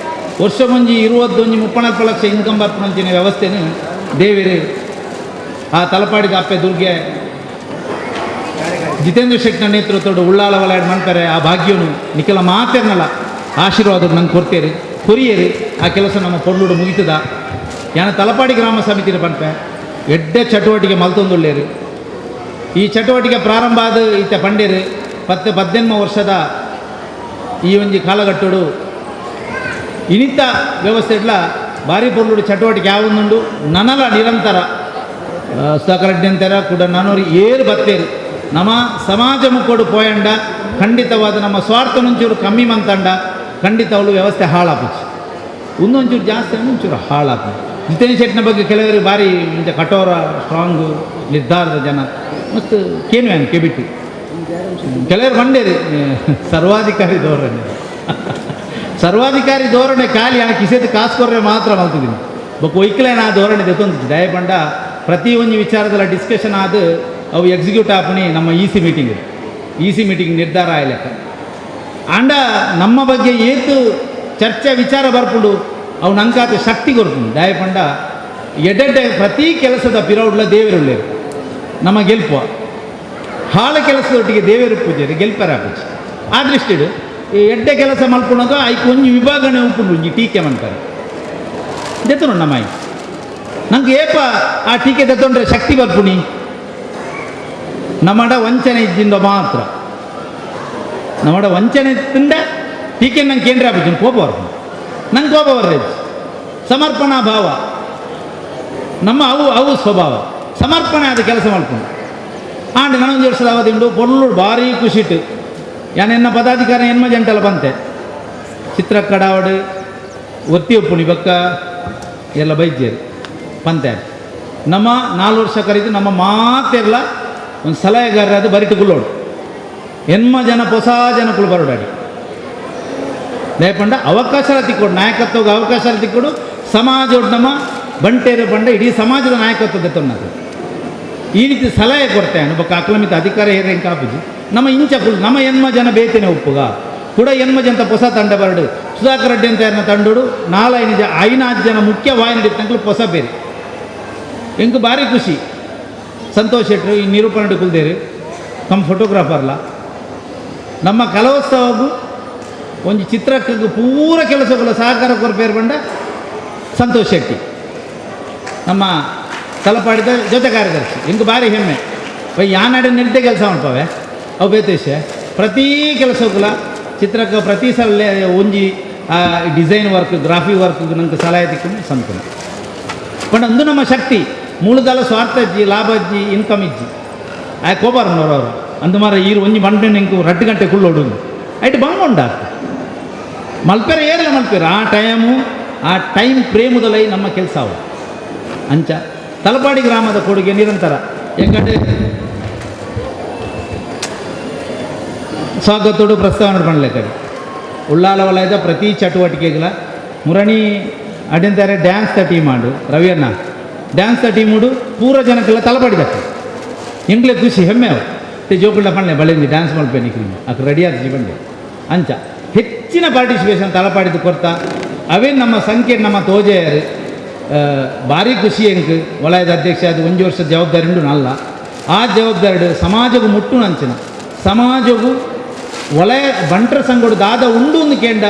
ವರ್ಷ ಒಂಜಿ ಇರುವದ್ದೊಂಜಿ 34 ಲಕ್ಷ ಇನ್ಕಮ್ ಬರ್ಪುನಂಚಿನ ವ್ಯವಸ್ಥೆನು ದೇವಿರು ಆ ತಲಪಾಡಿದ ಅಪ್ಪೆ ದುರ್ಗೆ ಜಿತೇಂದ್ರ ಶೆಟ್ಟಿನ ನೇತೃತ್ವದ ಉಳ್ಳಾಲ ವಲಯಡ್ ಮನ್ಪರೆ ಆ ಭಾಗ್ಯನು ನಿಖಲ ಮಾತೆರ್ನಲ್ಲ ಆಶೀರ್ವಾದ ನಂಗೆ ಕೊಡ್ತೇರಿ ಕೊರಿಯೇರಿ. ಆ ಕೆಲಸ ನಮ್ಮ ಪೊರ್ಲುಡು ಮುಗಿತದ. ಯಾನ ತಲಪಾಡಿ ಗ್ರಾಮ ಸಮಿತಿ ಪನ್ಪೆ ಎಡ್ಡೆ ಚಟುವಟಿಕೆ ಮಲ್ತೊಂದುಳ್ಳೇರು. ಈ ಚಟುವಟಿಕೆ ಪ್ರಾರಂಭ ಆದ ಈತ ಪಂಡೇರು 10-18 ವರ್ಷದ ಈ ಒಂಜಿ ಕಾಲಘಟ್ಟಡು ಇನಿತ ವ್ಯವಸ್ಥೆ ಇಡ್ಲ ಭಾರಿ ಪೊರ್ಲುಡು ಚಟುವಟಿಕೆ ಯಾವೊಂದುಂಡು ನನಲ ನಿರಂತರ ಸುಧಾಕರ ಕೂಡ ನಾನೂರು ಏರು ಬತ್ತೇರು ನಮ್ಮ ಸಮಾಜ ಮುಕ್ಕೋಡು ಪೋಯಂಡ ಖಂಡಿತವಾದ ನಮ್ಮ ಸ್ವಾರ್ಥ ಒಂಚೂರು ಕಮ್ಮಿ ಮಂತಂಡ ಖಂಡಿತ ಅವಳು ವ್ಯವಸ್ಥೆ ಹಾಳಾಪುಚ್ಚು. ಒಂದೊಂಚೂರು ಜಾಸ್ತಿ ಅಂದ್ರೆ ಒಂಚೂರು ಹಾಳಾಪು. ಜಿತೇಂದ್ರ ಶೆಟ್ಟಿನ ಬಗ್ಗೆ ಕೆಲವರು ಭಾರಿ ಇಂಚ ಕಠೋರ ಸ್ಟ್ರಾಂಗು ನಿರ್ಧಾರದ ಜನ ಮತ್ತು ಕೇನು ಕೆಬಿಟ್ಟು ಕೆಲವರು ಬಂಡೇರಿ ಸರ್ವಾಧಿಕಾರಿ ಧೋರಣೆ ಸರ್ವಾಧಿಕಾರಿ ಧೋರಣೆ ಖಾಲಿ ಆ ಕಿಸೆದು ಕಾಸು ಕೊರ್ರೆ ಮಾತ್ರ ಮಲ್ತಿದ್ದೀನಿ ಬೊಕ್ಕ ಒಯ್ಕಲೇನ ಆ ಧೋರಣೆ ದೆತ್ತೊಂದು ದಯಪಂಡ ಪ್ರತಿ ಒಂಜಿ ವಿಚಾರದಲ್ಲ ಡಿಸ್ಕಷನ್ ಆದ ಅವು ಎಕ್ಸಿಕ್ಯೂಟ್ ಆಪುಣಿ ನಮ್ಮ ಇ ಸಿ ಮೀಟಿಂಗ್ ನಿರ್ಧಾರ ಆಯ್ಲೆಕ್ಕ. ಆಂಡ ನಮ್ಮ ಬಗ್ಗೆ ಏತು ಚರ್ಚೆ ವಿಚಾರ ಬರ್ಪುಂಡು ಅವು ನಂಕಾತ ಶಕ್ತಿ ಕೊರ್ಪುಂಡು. ದಯಪಂಡ ಎಡ್ಡೆಡ್ಡೆ ಪ್ರತಿ ಕೆಲಸದ ಪಿರೌಡ್ಲ ದೇವರುಳ್ಳೇರು ನಮ್ಮ ಗೆಲ್ಪುವ ಹಾಳ ಕೆಲಸದೊಟ್ಟಿಗೆ ದೇವರು ಪೂಜೆ ಗೆಲ್ಪರ ಪೂಜೆ. ಆ ದೃಷ್ಟಿಡು ಈ ಎಡ್ಡೆ ಕೆಲಸ ಮಲ್ಪುಣಗ ಐಕ್ ಒಂಜಿ ವಿಭಾಗನೆ ಉಂಪುಂಡು ಒಂಜಿ ಟೀಕೆ ಮಾಡ್ತಾರೆ ದೆತ್ತುನು ನಮ್ಮಾಯಿ ನಂಗೆ ಏಪ ಆ ಟೀಕೆ ದೆತ್ತೊಂಡ್ರೆ ಶಕ್ತಿ ಬರ್ಪುಣಿ ನಮ್ಮಡ ವಂಚನೆ ಇದ್ದಿಂದ ಮಾತ್ರ ನಮ್ಮಡ ವಂಚನೆ ತಿಂದ ಟೀಕೆ ನಂಗೆ ಕೇಂದ್ರ ಆಪುಜಿ ಕೋಪ ಬರ್ಪುಂಡು ನಂಗೆ ಕೋಪ ಬರ್ರೆ ಸಮರ್ಪಣಾ ಭಾವ ನಮ್ಮ ಅವು ಅವು ಸ್ವಭಾವ ಸಮರ್ಪಣೆ ಆದ ಕೆಲಸ ಮಾಡ್ಕೊಂಡು ಆಂಡ್ ನನೊಂದು ವರ್ಷದ ಅವಧಿ ಉಂಡು ಪೊರ್ಲು ಭಾರಿ ಖುಷಿಟ್ಟು ಯಾನ್ ಎನ್ನ ಪದಾಧಿಕಾರಿ ಎನ್ಮ ಜಂಟಲ ಬಂತೆ ಚಿತ್ರಕಡಾವಡು ಒತ್ತಿ ಒಪ್ಪುಣಿ ಬಕ್ಕ ಎಲ್ಲ ಬೈಜೇರು ಪಂತೆ ನಮ್ಮ 4 ವರ್ಷ ಕರೀತು ನಮ್ಮ ಮಾತೆಲ್ಲ ಒಂದು ಸಲಹೆಗಾರ ಅದು ಬರಿಟು ಗುಲ್ಲೋಡು ಎನ್ಮ ಜನ ಹೊಸ ಜನಕ್ಕಳು ಬರೋಡಾಡಿ ದಯಪಂಡ ಅವಕಾಶ ತಿಕ್ಕೊಡು ನಾಯಕತ್ವಕ್ಕೆ ಅವಕಾಶ ತಿಕ್ಕೊಡು ಸಮಾಜ ನಮ್ಮ ಬಂಟೇರು ಬಂಡ ಇಡೀ ಸಮಾಜದ ನಾಯಕತ್ವದ ತೊನ್ನದು ಈ ರೀತಿ ಸಲಹೆ ಕೊಡ್ತೇನೆ ಬೊಕ್ಕ ಅಕ್ಲಮಿತ ಅಧಿಕಾರ ಹೇರೆ ಕಾಪುಜಿ ನಮ್ಮ ಇಂಚ ನಮ್ಮ ಎನ್ಮ ಜನ ಬೇತೇನೆ ಉಪ್ಪುಗ ಕೂಡ ಎನ್ಮ ಜನ ಹೊಸ ತಂಡ ಬರಡು ಸುಧಾಕರ್ ರೆಡ್ಡಿ ಅಂತ ಯಾರನ್ನ ತಂಡೋಡು ನಾಲೈದು ಜ ಐನಾರು ಜನ ಮುಖ್ಯ ವಾಹಿನಿ ತಂಕಲು ಹೊಸ ಬೇರೆ ಎಂಕ್ ಭಾರಿ ಖುಷಿ. ಸಂತೋಷ್ ಶೆಟ್ರು ಈ ನಿರೂಪಣೆ ಕುಲ್ದೇರು ನಮ್ಮ ಫೋಟೋಗ್ರಾಫರ್ಲ ನಮ್ಮ ಕಲೋತ್ಸವಗೂ ಒಂಜಿ ಚಿತ್ರಕ್ಕೆ ಪೂರ ಕೆಲಸಗಳ ಸಹಕಾರ ಕೊರ್ಪೇರು ಬಂಡ ಸಂತೋಷ್ ಶೆಟ್ಟಿ ನಮ್ಮ ತಲಪಾಡಿದ ಜೊತೆ ಕಾರ್ಯದರ್ಶಿ. ಎಂಕ್ ಭಾರಿ ಹೆಮ್ಮೆ ಬೈ ಯಾನಾಡಿ ನಿಲ್ತೆ ಕೆಲಸ ಮಾಡ್ಪವೆ ಅವು ಬೇತೇಶ ಪ್ರತಿ ಕೆಲಸಕ್ಕೂ ಚಿತ್ರಕ್ಕೆ ಪ್ರತಿ ಸಲ ಒಂಜಿ ಡಿಸೈನ್ ವರ್ಕ್ ಗ್ರಾಫಿ ವರ್ಕ್ ನಂಗೆ ಸಲಹೆ ತಿಕ್ಕೊಂಡು ಸಂತೋಷ. ಪಂಡ ಅಂದು ನಮ್ಮ ಶಕ್ತಿ ಮೂಲದಲ್ಲ ಸ್ವಾರ್ಥ ಇಜ್ಜಿ ಲಾಭ ಇಜ್ಜಿ ಇನ್ಕಮ್ ಇಜ್ಜಿ ಆಯ್ ಕೋಬಾರ ಅವರು ಅಂದು ಮಾರ ಈರು ಒಂಜಿ ಬಂಡೆ ನಿಂಕು 2 ಗಂಟೆ ಕುಳ್ಳೋಡು ಐಟ್ ಬಂಗ ಉಂಡ ಮಲ್ಪೆರ ಏರಲ್ಲ ಮಲ್ಪೆರ ಆ ಟೈಮು ಆ ಟೈಮ್ ಪ್ರೇಮದಲೈ ನಮ್ಮ ಕೆಲಸ ಅವು. ಅಂಚ ತಲಪಾಡಿ ಗ್ರಾಮದ ಕೊಡುಗೆ ನಿರಂತರ ಎಂಕಂటే ಸ್ವಾಗತೋಡು ಪ್ರಸ್ತಾವನೆ ಮಾಡಲಿಕ್ಕೆ ಉಳ್ಳಾಲ ವಲಯದ ಪ್ರತಿ ಚಟುವಟಿಕೆಗಳ ಮುರಣಿ ಅಡಿಂತಾರೆ ಡ್ಯಾನ್ಸ್ the team ಮಾಡು ರವಿಯಣ್ಣ ಡ್ಯಾನ್ಸ್ the team ಪೂರ ಜನಕ್ಕೆಲ್ಲ ತಲಪಾಡಿದಕ್ಕೆ ಎಂಗ್ಲೆ ಖುಷಿ ಹೆಮ್ಮೆ ಅವು ते ಜೋಕುಳ್ಳ ಪಣ್ಣೆ ಬಳಿಂದಿ ಡ್ಯಾನ್ಸ್ ಮಲ್ಪೆ ನಿಕ್ಲಿ ಅಕ್ ರೆಡಿ ಆದ ಬಂಡೆ ಅಂಚ ಹೆಚ್ಚಿನ ಪಾರ್ಟಿಸಿಪೇಷನ್ ತಲಪಾಡಿದ್ದು ಕೊರ್ತ ಅವೇ ನಮ್ಮ ಸಂಖ್ಯೆ ನಮ್ಮ ತೋಜೆಯರು. ಭಾರಿ ಖುಷಿ ಎಂಕ್ ವಲಯದ ಅಧ್ಯಕ್ಷ ಅದು ಒಂಜಿ ವರ್ಷ ಜವಾಬ್ದಾರಿ ಉಂಡು ನಲ್ಲ ಆ ಜವಾಬ್ದಾರಿ ಸಮಾಜಗೂ ಮುಟ್ಟು ನಂಚಿನ ಸಮಾಜಗೂ ವಲಯ ಬಂಟ್ರ ಸಂಘಡು ದಾದ ಉಂಡು ಒಂದು ಕೇಂಡ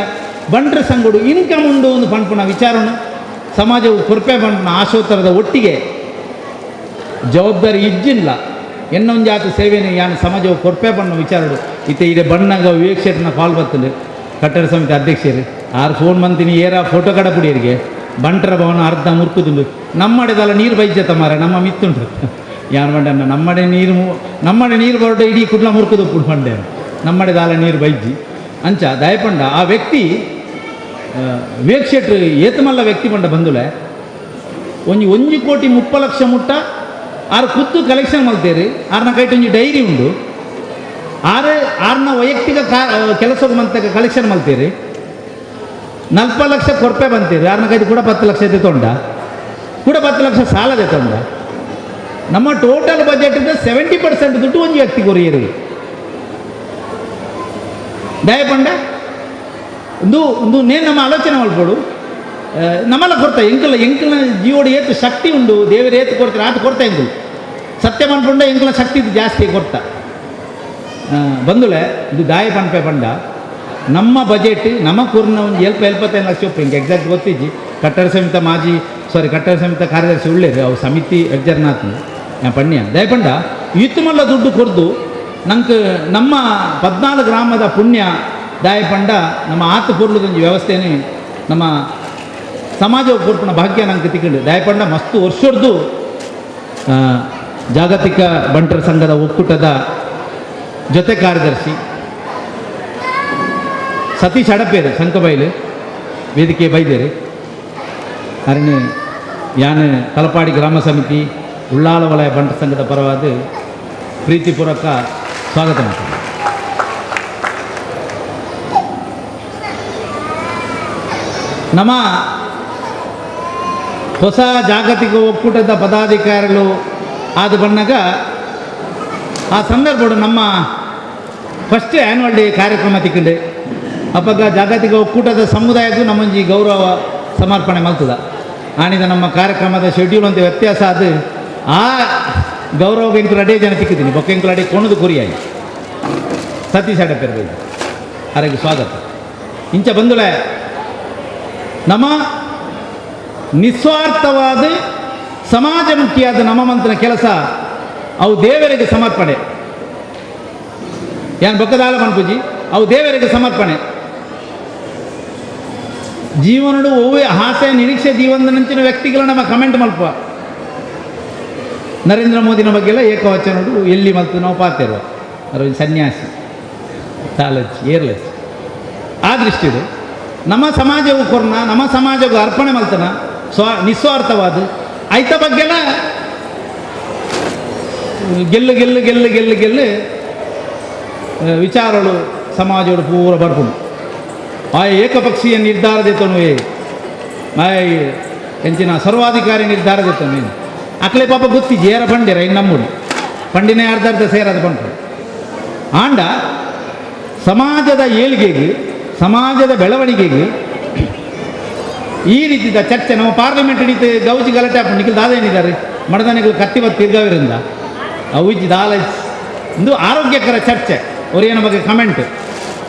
ಬಂಟ್ರ ಸಂಘಡು ಇನ್ಕಮ್ ಉಂಡು ಒಂದು ಪನ್ಪುನ ವಿಚಾರನು ಸಮಾಜವು ಕೊರ್ಪೆ ಪನ್ಪುನ ಆಶೋತ್ತರದ ಒಟ್ಟಿಗೆ ಜವಾಬ್ದಾರಿ ಇಜ್ಜಿಲ್ಲ ಎನ್ನೊಂಜಾತ ಸೇವೆಯನ್ನು ಯಾನು ಸಮಾಜವು ಕೊರ್ಪೆ ಪಣ್ಣ ವಿಚಾರಡು ಇತ್ತೆ ಇಡೆ ಬಣ್ಣಗ ವಿವೇಕ್ ಶೆಟ್ನ ಕಾಲ್ ಬತ್ತಲು ಕಟ್ಟಡ ಸಮಿತಿ ಅಧ್ಯಕ್ಷರು ಆರು ಫೋನ್ ಮಂತಿನಿ ಏರ ಫೋಟೋ ಕಡ ಪುಡಿಯರಿಗೆ ಬಂಟರ ಭವನ ಅರ್ಧ ಮುರ್ಕುದುಂಡು ನಮ್ಮಡೆದಲ್ಲ ನೀರು ಬೈಜತ ಮಾರ ನಮ್ಮ ಮಿತ್ತುಂಟು ಯಾನು ಬಂಡನ್ನ ನಮ್ಮಡೆ ನೀರು ನಮ್ಮಡೆ ನೀರು ಬರಡ ಇಡೀ ಕುಡ್ಲ ಮುರ್ಕುದು ಬಂಡೆ ನಮ್ಮಡೆದಾಲ ನೀರು ಬೈಜಿ ಅಂಚ ದಯಪಂಡ ಆ ವ್ಯಕ್ತಿ ವಿವೇಕ್ ಶೆಟ್ರು ಏತಮಲ್ಲ ವ್ಯಕ್ತಿ ಪಂಡ ಬಂದುಲೆ ಒಂಜಿ 1 ಕೋಟಿ 30 ಲಕ್ಷ ಮುಟ್ಟ ಆರು ಖುದ್ದು ಕಲೆಕ್ಷನ್ ಮಲ್ತೇರಿ ಆರ್ನ ಕೈಟ್ ಒಂಜಿ ಡೈರಿ ಉಂಡು ಆರು ಆರ್ನ ವೈಯಕ್ತಿಕ ಕೆಲಸಕ್ಕೆ ಮಂತ ಕಲೆಕ್ಷನ್ ಮಲ್ತೇರಿ 40 ಲಕ್ಷ ಕೊರ್ಪೆ ಬಂತೀರಿ ಆರ್ನ ಕೈದು ಕೂಡ 10 ಲಕ್ಷ ತೊಂಡ ಕೂಡ 10 ಲಕ್ಷ ಸಾಲದೆ ತೊಂಡ ನಮ್ಮ ಟೋಟಲ್ ಬಜೆಟ್ 70% ದುಡ್ಡು ಒಂಜಿ ವ್ಯಕ್ತಿ ಕೊರಿಯರಿ ದಯಪಂಡ ಒಂದು ಒಂದು ನೇನು ನಮ್ಮ ಆಲೋಚನೆ ಮಲ್ಪಡು ನಮ್ಮಲ್ಲ ಕೊಡ್ತಾ ಎಂಕಲ ಎಂಕಲ್ನ ಜೀವೋಡು ಏತು ಶಕ್ತಿ ಉಂಡು ದೇವರು ಏತು ಕೊಡ್ತಾರೆ ಆತ ಕೊಡ್ತಾ ಎಂಕುಲು ಸತ್ಯ ಪನ್ಪುಂಡ ಎಂಕಲ ಶಕ್ತಿ ಇದು ಜಾಸ್ತಿ ಕೊಡ್ತಾ ಬಂದುಲೆ ಇದು ದಾಯ ಪನ್ಪೆ ಪಂಡ ನಮ್ಮ ಬಜೆಟ್ ನಮ್ಮ ಕೂರ್ನ ಒಂದು ಎಲ್ಪ 75 ಲಕ್ಷ ಒಪ್ಪ ಹಿಂಗೆ ಎಕ್ಸಾಕ್ಟ್ ಗೊತ್ತಿಜ್ಜಿ ಕಟ್ಟಡ ಸಮಿತಿ ಮಾಜಿ ಸಾರಿ ಕಟ್ಟಡ ಸಮಿತಿ ಕಾರ್ಯದರ್ಶಿ ಉಳ್ಳೇರು ಅವು ಸಮಿತಿ ಎಡ್ಜರ್ನಾಥ್ ಪಣ್ಯ ದಯಪಂಡ ಇತ್ತು ಮಲ್ಲ ದುಡ್ಡು ಕೊರ್ದು ನಂಗೆ ನಮ್ಮ 14 ಗ್ರಾಮದ ಪುಣ್ಯ ದಾಯಪಂಡ ನಮ್ಮ ಆತ ಪೊರ್ಲುದೊಂಜಿ ವ್ಯವಸ್ಥೆನೇ ನಮ್ಮ ಸಮಾಜ ಕೊರ್ಪುನ ಭಾಗ್ಯ ನಂಗೆ ತಿಕ್ಕಂಡು ದಯಪಂಡ ಮಸ್ತು ವರ್ಷದ್ದು ಜಾಗತಿಕ ಬಂಟರ ಸಂಘದ ಒಕ್ಕೂಟದ ಜೊತೆ ಕಾರ್ಯದರ್ಶಿ ಸತೀಶ್ ಅಡಪೇರು ಸಂಕಬೈಲು ವೇದಿಕೆ ಬೈದೇರು ಅರಣೆ ಯಾನು ತಲಪಾಡಿ ಗ್ರಾಮ ಸಮಿತಿ ಉಳ್ಳಾಲ ವಲಯ ಬಂಟರ ಸಂಘದ ಪರವಾದ ಪ್ರೀತಿಪೂರ್ವಕ ಸ್ವಾಗತ ಮಾಡ್ತೀನಿ. ನಮ್ಮ ಹೊಸ ಜಾಗತಿಕ ಒಕ್ಕೂಟದ ಪದಾಧಿಕಾರಿಗಳು ಆದ ಬಣ್ಣಗ ಆ ಸಂದರ್ಭಡು ನಮ್ಮ first annual day ಕಾರ್ಯಕ್ರಮ ತಿಕ್ಕಂಡು ಅಪ್ಪಗ ಜಾಗತಿಕ ಒಕ್ಕೂಟದ ಸಮುದಾಯಕ್ಕೂ ನಮ್ಮೊಂಜಿ ಗೌರವ ಸಮರ್ಪಣೆ ಮಲ್ತದ ಆನಿದ ನಮ್ಮ ಕಾರ್ಯಕ್ರಮದ ಶೆಡ್ಯೂಲ್ ಅಂತ ವ್ಯತ್ಯಾಸ ಅದು ಆ ಗೌರವ ಎಂಕುಲು ಅಡೇ ಜನ ತಿಕ್ಕಿದ್ದೀನಿ ಬೊಕ್ಕ ಎಂಕುಲು ಅಡೇ ಕೊಣದು ಕುರಿಯಾಗಿ ಸತೀಶ್ ಅಡಪೆರ್ಬೇಕು ಅರೆಗೆ ಸ್ವಾಗತ. ಇಂಚ ಬಂದುಲೆ ನಮ್ಮ ನಿಸ್ವಾರ್ಥವಾದ ಸಮಾಜಮುಖಿಯಾದ ನಮ್ಮ ಮಂತ್ರನ ಕೆಲಸ ಅವು ದೇವರಿಗೆ ಸಮರ್ಪಣೆ. ಯಾನ್ ಬೊಕ್ಕದಾಲ ಮನ್ಪುಜಿ ಅವು ದೇವರಿಗೆ ಸಮರ್ಪಣೆ. ಜೀವನಡು ಒವ್ವೇ ಆಸೆ ನಿರೀಕ್ಷೆ ಜೀವನದ ನಂಚಿನ ವ್ಯಕ್ತಿಗಳ ನಮ್ಮ ಕಮೆಂಟ್ ಮಲ್ಪ ನರೇಂದ್ರ ಮೋದಿನ ಬಗ್ಗೆ ಎಲ್ಲ ಏಕವಚನಡು ಎಲ್ಲಿ ಮಲ್ತು ನಾವು ಪಾತಿರುವ ಅರವಿಂದ್ ಸನ್ಯಾಸಿ ತಾಲಚ್ಚಿ ಏರ್ಲಚ್ಚಿ ಆ ದೃಷ್ಟಿಡು ನಮ್ಮ ಸಮಾಜವು ಕೊರ್ನ ನಮ್ಮ ಸಮಾಜಕ್ಕೂ ಅರ್ಪಣೆ ಮಲ್ತನ ನಿಸ್ವಾರ್ಥವಾದ ಐತ ಬಗ್ಗೆಲ್ಲ ಗೆಲ್ಲು ಗೆಲ್ಲು ಗೆಲ್ಲು ಗೆಲ್ಲು ಗೆಲ್ಲು ವಿಚಾರಗಳು ಸಮಾಜೋಡು ಪೂರ ಬರ್ಪುಂಡು. ಆ ಏಕಪಕ್ಷೀಯ ನಿರ್ಧಾರ ದೇತನುವೆ ಎಂಚಿನ ಸರ್ವಾಧಿಕಾರಿ ನಿರ್ಧಾರ ದೇತನು ಅಕ್ಲೆ ಪಾಪ ಗೊತ್ತಿ ಜೇರ ಪಂಡಿರ ಇನ್ನು ನಮ್ಮುಡು ಪಂಡಿನೇ ಅರ್ಧ ಅರ್ಧ ಸೇರದ ಪಂಡ್ರು. ಆಂಡ ಸಮಾಜದ ಏಳಿಗೆಗೆ ಸಮಾಜದ ಬೆಳವಣಿಗೆಗೆ ಈ ರೀತಿದ ಚರ್ಚೆ ನಮ್ಮ ಪಾರ್ಲಿಮೆಂಟ್ ಹಿಡಿತು ಗೌಜಿ ಗಲಾಟೆ ಆಪುಂಡು. ನಿಖಿಲ್ ದಾದ ಏನಿದ್ದಾರೆ ಮಡದನಿಗಳು ಕತ್ತಿ ಬತ್ತು ತಿರ್ಗಾವಿರಿಂದ ಅವು ದಾಲ ಒಂದು ಆರೋಗ್ಯಕರ ಚರ್ಚೆ ಅವರೇನ ಬಗ್ಗೆ ಕಮೆಂಟ್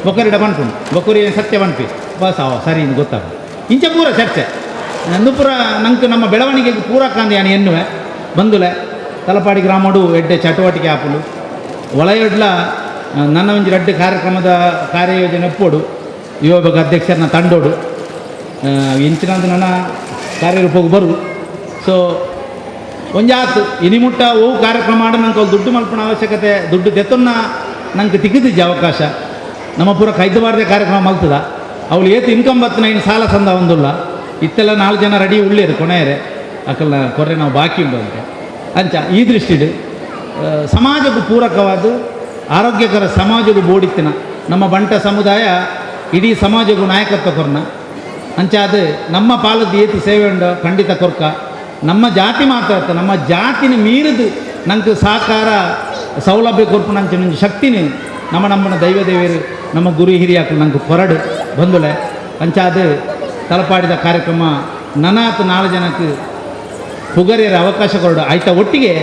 ಬೊಕ್ಕರಿಡ ಪನ್ಪುಂಡು ಬೊಕ್ಕರಿ ಸತ್ಯ ಪನ್ಪಿ ಬಸ್ ಅವ ಸರಿ ಇಂದು ಗೊತ್ತಾಗ ಇಂಚ ಪೂರ ಚರ್ಚೆ ನಂದು ಪೂರ ನಂಗೆ ನಮ್ಮ ಬೆಳವಣಿಗೆಗೆ ಪೂರಕ ಅಂದ ಯಾನು ಎನ್ನುವೆ ಬಂದುಲೆ ತಲಪಾಡಿ ಗ್ರಾಮಡು ಎಡ್ಡೆ ಚಟುವಟಿಕೆ ಆಪುಂಡು ಒಳಯೊಡ್ಲ ನನ್ನ ಒಂಜಿ ರಡ್ಡು ಕಾರ್ಯಕ್ರಮದ ಕಾರ್ಯಯೋಜನೆ ಒಪ್ಪೋಡು ಯುವ ಅಧ್ಯಕ್ಷರನ್ನ ತಂಡೋಡು ಇಂಚಿನಂತ ನನ್ನ ಕಾರ್ಯರೂಪಕ್ಕೆ ಬರು. ಸೊ ಒಂಜಾತು ಇನಿಮುಟ್ಟ ಓ ಕಾರ್ಯಕ್ರಮ ಆಡ ನಂಗೆ ಅವ್ರು ದುಡ್ಡು ಮಲ್ಪಣ ಅವಶ್ಯಕತೆ ದುಡ್ಡು ದೆತ್ತನ್ನ ನಂಗೆ ತಿಕ್ಕಿದ್ದಿಜ್ಜಿ ಅವಕಾಶ ನಮ್ಮ ಪೂರ ಕೈದಬಾರ್ದೆ ಕಾರ್ಯಕ್ರಮ ಮಲ್ತದ ಅವಳು ಏತು ಇನ್ಕಮ್ ಬತ್ತನ ಇನ್ನು ಸಾಲ ಸಂದ ಒಂದುಲ್ಲ ಇತ್ತೆಲ್ಲ 4 ಜನ ರೆಡಿ ಉಳ್ಳೇರು ಕೊನೆಯರೆ ಅಕಲ್ನ ಕೊರ್ರೆ ನಾವು ಬಾಕಿ ಉಂಡು ಅಂತ ಅಂಚ ಈ ದೃಷ್ಟಿಡು ಸಮಾಜಕ್ಕೂ ಪೂರಕವಾದ ಆರೋಗ್ಯಕರ ಸಮಾಜಕ್ಕೂ ಬೋಡಿತ್ತಿನ ನಮ್ಮ ಬಂಟ ಸಮುದಾಯ ಇಡೀ ಸಮಾಜಕ್ಕೂ ನಾಯಕತ್ವ ಕೊರ್ನ ಅಂಚಾದ ನಮ್ಮ ಪಾಲದ ಏತು ಸೇವೆ ಉಂಡು ಖಂಡಿತ ಕೊರ್ಕ ನಮ್ಮ ಜಾತಿ ಮಾತ್ರ ಅತ್ತ ನಮ್ಮ ಜಾತಿನ ಮೀರಿದು ನಂಗೆ ಸಹಕಾರ ಸೌಲಭ್ಯ ಕೊರ್ಪುನಂಚಿನ ಒಂಜಿ ಶಕ್ತಿನಿ ನಮ್ಮ ನಮ್ಮನ ದೈವ ದೇವರು ನಮ್ಮ ಗುರು ಹಿರಿಯಾಕಲು ನಂಗೆ ಕೊರಡು ಬಂದುಲೆ ಅಂಚಾದ ತಲಪಾಡಿದ ಕಾರ್ಯಕ್ರಮ ನನಾತ್ ನಾಲ್ ಜನಕ್ಕೆ ಪುಗರಿಯರ ಅವಕಾಶ ಕೊರಡು ಆಯ್ತಾ ಒಟ್ಟಿಗೆ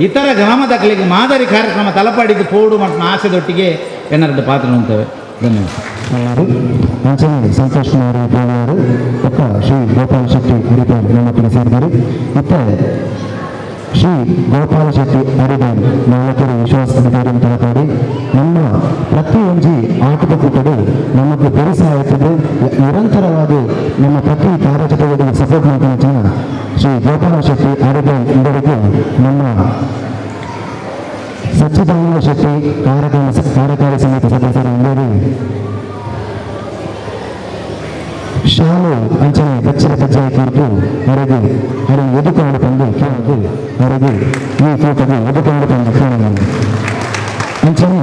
ಇತರ ಗ್ರಾಮದ ಮಾದರಿ ಕಾರ್ಯಕ್ರಮ ತಲಪಾಡಿದ್ದು ಪೋಡು ಮತ್ತು ಆಸೆದೊಟ್ಟಿಗೆ ಎನ್ನರದ್ದು ಪಾತ್ರ ಅಂತೇವೆ. ಧನ್ಯವಾದ. ಅಂಚನೆ ಸಂತೋಷ್ ಕುಮಾರ್ ಅವರು ಒಕ್ಕ ಶ್ರೀ ಗೋಪಾಲ ಶೆಟ್ಟಿ ಅಡಿಬಾಲ್ ನಮ್ಮೊಟ್ಟಿಗೆ ಸೇರಿದರು. ಇತ್ತ ಶ್ರೀ ಗೋಪಾಲ ಶೆಟ್ಟಿ ಅಡಿಬಾಲ್ ನಮ್ಮೊಟ್ಟಿಗೆ ವಿಶ್ವಾಸ ತಲಪಾಡಿ ನಮ್ಮ ಪ್ರತಿಯೊಂಜಿ ಆಟದ ಕೂಟಡು ನಮಗೆ ಬೆರೆಸಾಗುತ್ತದೆ. ನಿರಂತರವಾಗಿ ನಮ್ಮ ಪ್ರತಿ ಕಾರ್ಯಚಟುವಟಿಕೆಗೆ ಸಪೋರ್ಟ್ ಮಾಡ್ಕೊಂಡು ಶ್ರೀ ಗೋಪಾಲ ಶೆಟ್ಟಿ ಅಡಿಬಾಲ್ ಇವರಿಗೂ ನಮ್ಮ ಸಚ್ಚಿದಾನಂದ ಶೆಟ್ಟಿ ಕಾರ್ಯಕಾರಿ ಸಮಿತಿ ಸದಸ್ಯರು ಎಲ್ಲರೂ ಶಾಲು ಅಂಚನೆ ಬಚ್ಚಲ ಪಜ್ಜಾಯ ಕುರಿತು ಅವರಿಗೆ ಅವರಿಗೆ ಎದುಕೊಂಡು ತಂದು ಕೇಳೋದು ಅವರಿಗೆ ಈ ಫೋಟೋಗೆ ಎದುಕೊಂಡು ತಂದು ಕೇಳೋದು ಅಂಚನೆ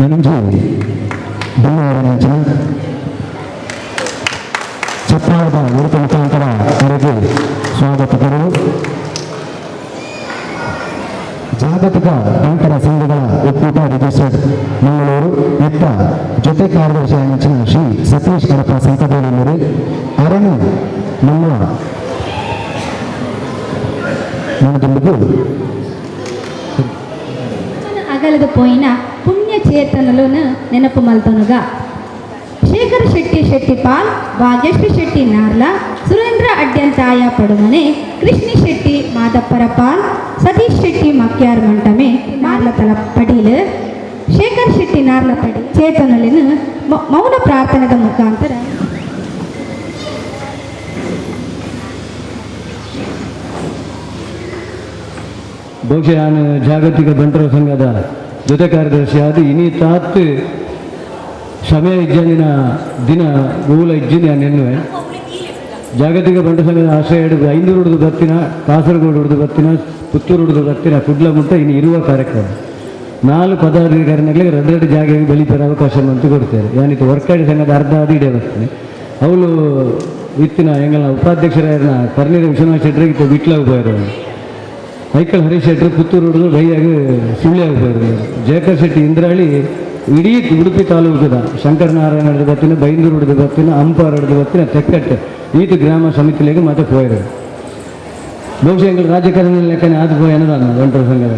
ನನಂಜು ಬಣ್ಣವರ ಅಂಚನೆ ಚಪ್ಪಾಳದ ಉಡುಪು ಮುಖಾಂತರ ಅವರಿಗೆ ಸ್ವಾಗತ ಕೊಡಲು ಜಾಗತಿಕ ಬಂಟರ ಸಂಘಗಳ ಒಕ್ಕೂಟ ರಿಜಿಸ್ಟರ್ಡ್ ಮಂಗಳೂರು ಇತ್ತ ಜೊತೆ ಕಾರ್ಯದರ್ಶಿ ಅಂಚಿನ ಶ್ರೀ ಸತೀಶ್ ಕಡಪ ಸಂಕದೇವರು ಅರನು ನಮ್ಮ ಮನದೊಂದಿಗೂ ಅಗಲದ ಪೋಯಿನ ಪುಣ್ಯ ಚೇತನಲುನು ನೆನಪು ಮಲ್ತೊನುಗ. ಶೇಖರ ಶೆಟ್ಟಿ ಶೆಟ್ಟಿಪಾಲ್, ಭಾಗ್ಯಶ್ರೀ ಶೆಟ್ಟಿ ನಾರ್ಲಾ, ಸುರೇಂದ್ರ ಅಡ್ಯಂತಾಯ ಪಡುಮನೆ, ಕೃಷ್ಣಿ ಶೆಟ್ಟಿ ಮಾದಪ್ಪರ ಪಾಲ್, ಸತೀಶ್ ಶೆಟ್ಟಿ ಮಕ್ಯಾರ್ ಮಂಟಮೆ ನಾರ್ಲ ತಲ ಪಡೀಲ್, ಶೇಖರ್ ಶೆಟ್ಟಿ ನಾರ್ಲ ಪಡಿ ಚೇತನಲಿನ ಮೌನ ಪ್ರಾರ್ಥನೆದ ಮುಖಾಂತರ ಬಹುಶಃ ನಾನು ಜಾಗತಿಕ ಬಂಟರ ಸಂಘದ ಜೊತೆ ಕಾರ್ಯದರ್ಶಿ ಆದ ಇನಿ ತಾತ್ ಸಮಯ ಇಜ್ಜಂದಿನ ದಿನ ಮೂಲ ಇಜ್ಜಿನ ನೆನ್ನುವೆ. ಜಾಗತಿಕ ಬಂಟರ ಸಂಘದ ಆಶ್ರಯ ಹಿಡಿದು ಐನೂರು ಹುಡುದು ಬತ್ತಿನ, ಕಾಸರಗೋಡು ಹುಡುದು ಬತ್ತಿನ, ಪುತ್ತೂರು ಹುಡುದು ಬತ್ತಿನ, ಕುಡ್ಲ ಮುಟ್ಟ ಇನ್ನು ಇರುವ ಕಾರ್ಯಕ್ರಮ ನಾಲ್ಕು ಪದಾಧಿಕಾರಿಗಳಿಗೆ ಎರಡು ಎರಡು ಜಾಗೆಗೆ ಬೆಳಿತಾರೆ ಅವಕಾಶ ಅಂತ ಕೊಡ್ತಾರೆ. ಯಾನಿತ್ತು ವರ್ಕಾಡಿ ಸಂಘದ ಅರ್ಧ ಅದು ಇಡೇ ಬರ್ತೀನಿ. ಅವಳು ಇತ್ತಿನ ಎಂಗಲ ಉಪಾಧ್ಯಕ್ಷರ ಕರ್ನೀರ ವಿಶ್ವನಾಥ್ ಶೆಟ್ಟರಿಗೆ ಇತ್ತು ವಿಟ್ಲಾಗ ಹೋದರು. ಐಕಲ್ ಹರೀಶ್ ಶೆಟ್ಟರು ಪುತ್ತೂರು ಹುಡುಗರು ಬೈಯಾಗಿ ಸುಳ್ಯಾಗ ಹೋದರು. ಜಯಕರ್ ಶೆಟ್ಟಿ ಇಂದ್ರಾಳಿ ಇಡೀ ಉಡುಪಿ ತಾಲೂಕದ ಶಂಕರನಾರಾಯಣ ಹಿಡಿದು ಬರ್ತೀನಿ, ಬೈಂದೂರು ಹಿಡಿದು ಬರ್ತೀನಿ, ಅಂಪಾರ್ ಹಿಡಿದು ಬರ್ತೀನಿ, ತೆಕ್ಕಟ್ಟೆ ಈತ ಗ್ರಾಮ ಸಮಿತಿಲಿಗೆ ಮತ್ತೆ ಪೋಯರು. ಬಹುಶಃ ಎಂಗಳು ರಾಜಕಾರಣಿ ಲೆಕ್ಕನೆ ಆದ ಪೋಯ ಅನ್ನೋದನ್ನ ಬಂಟರ ಸಂಘದ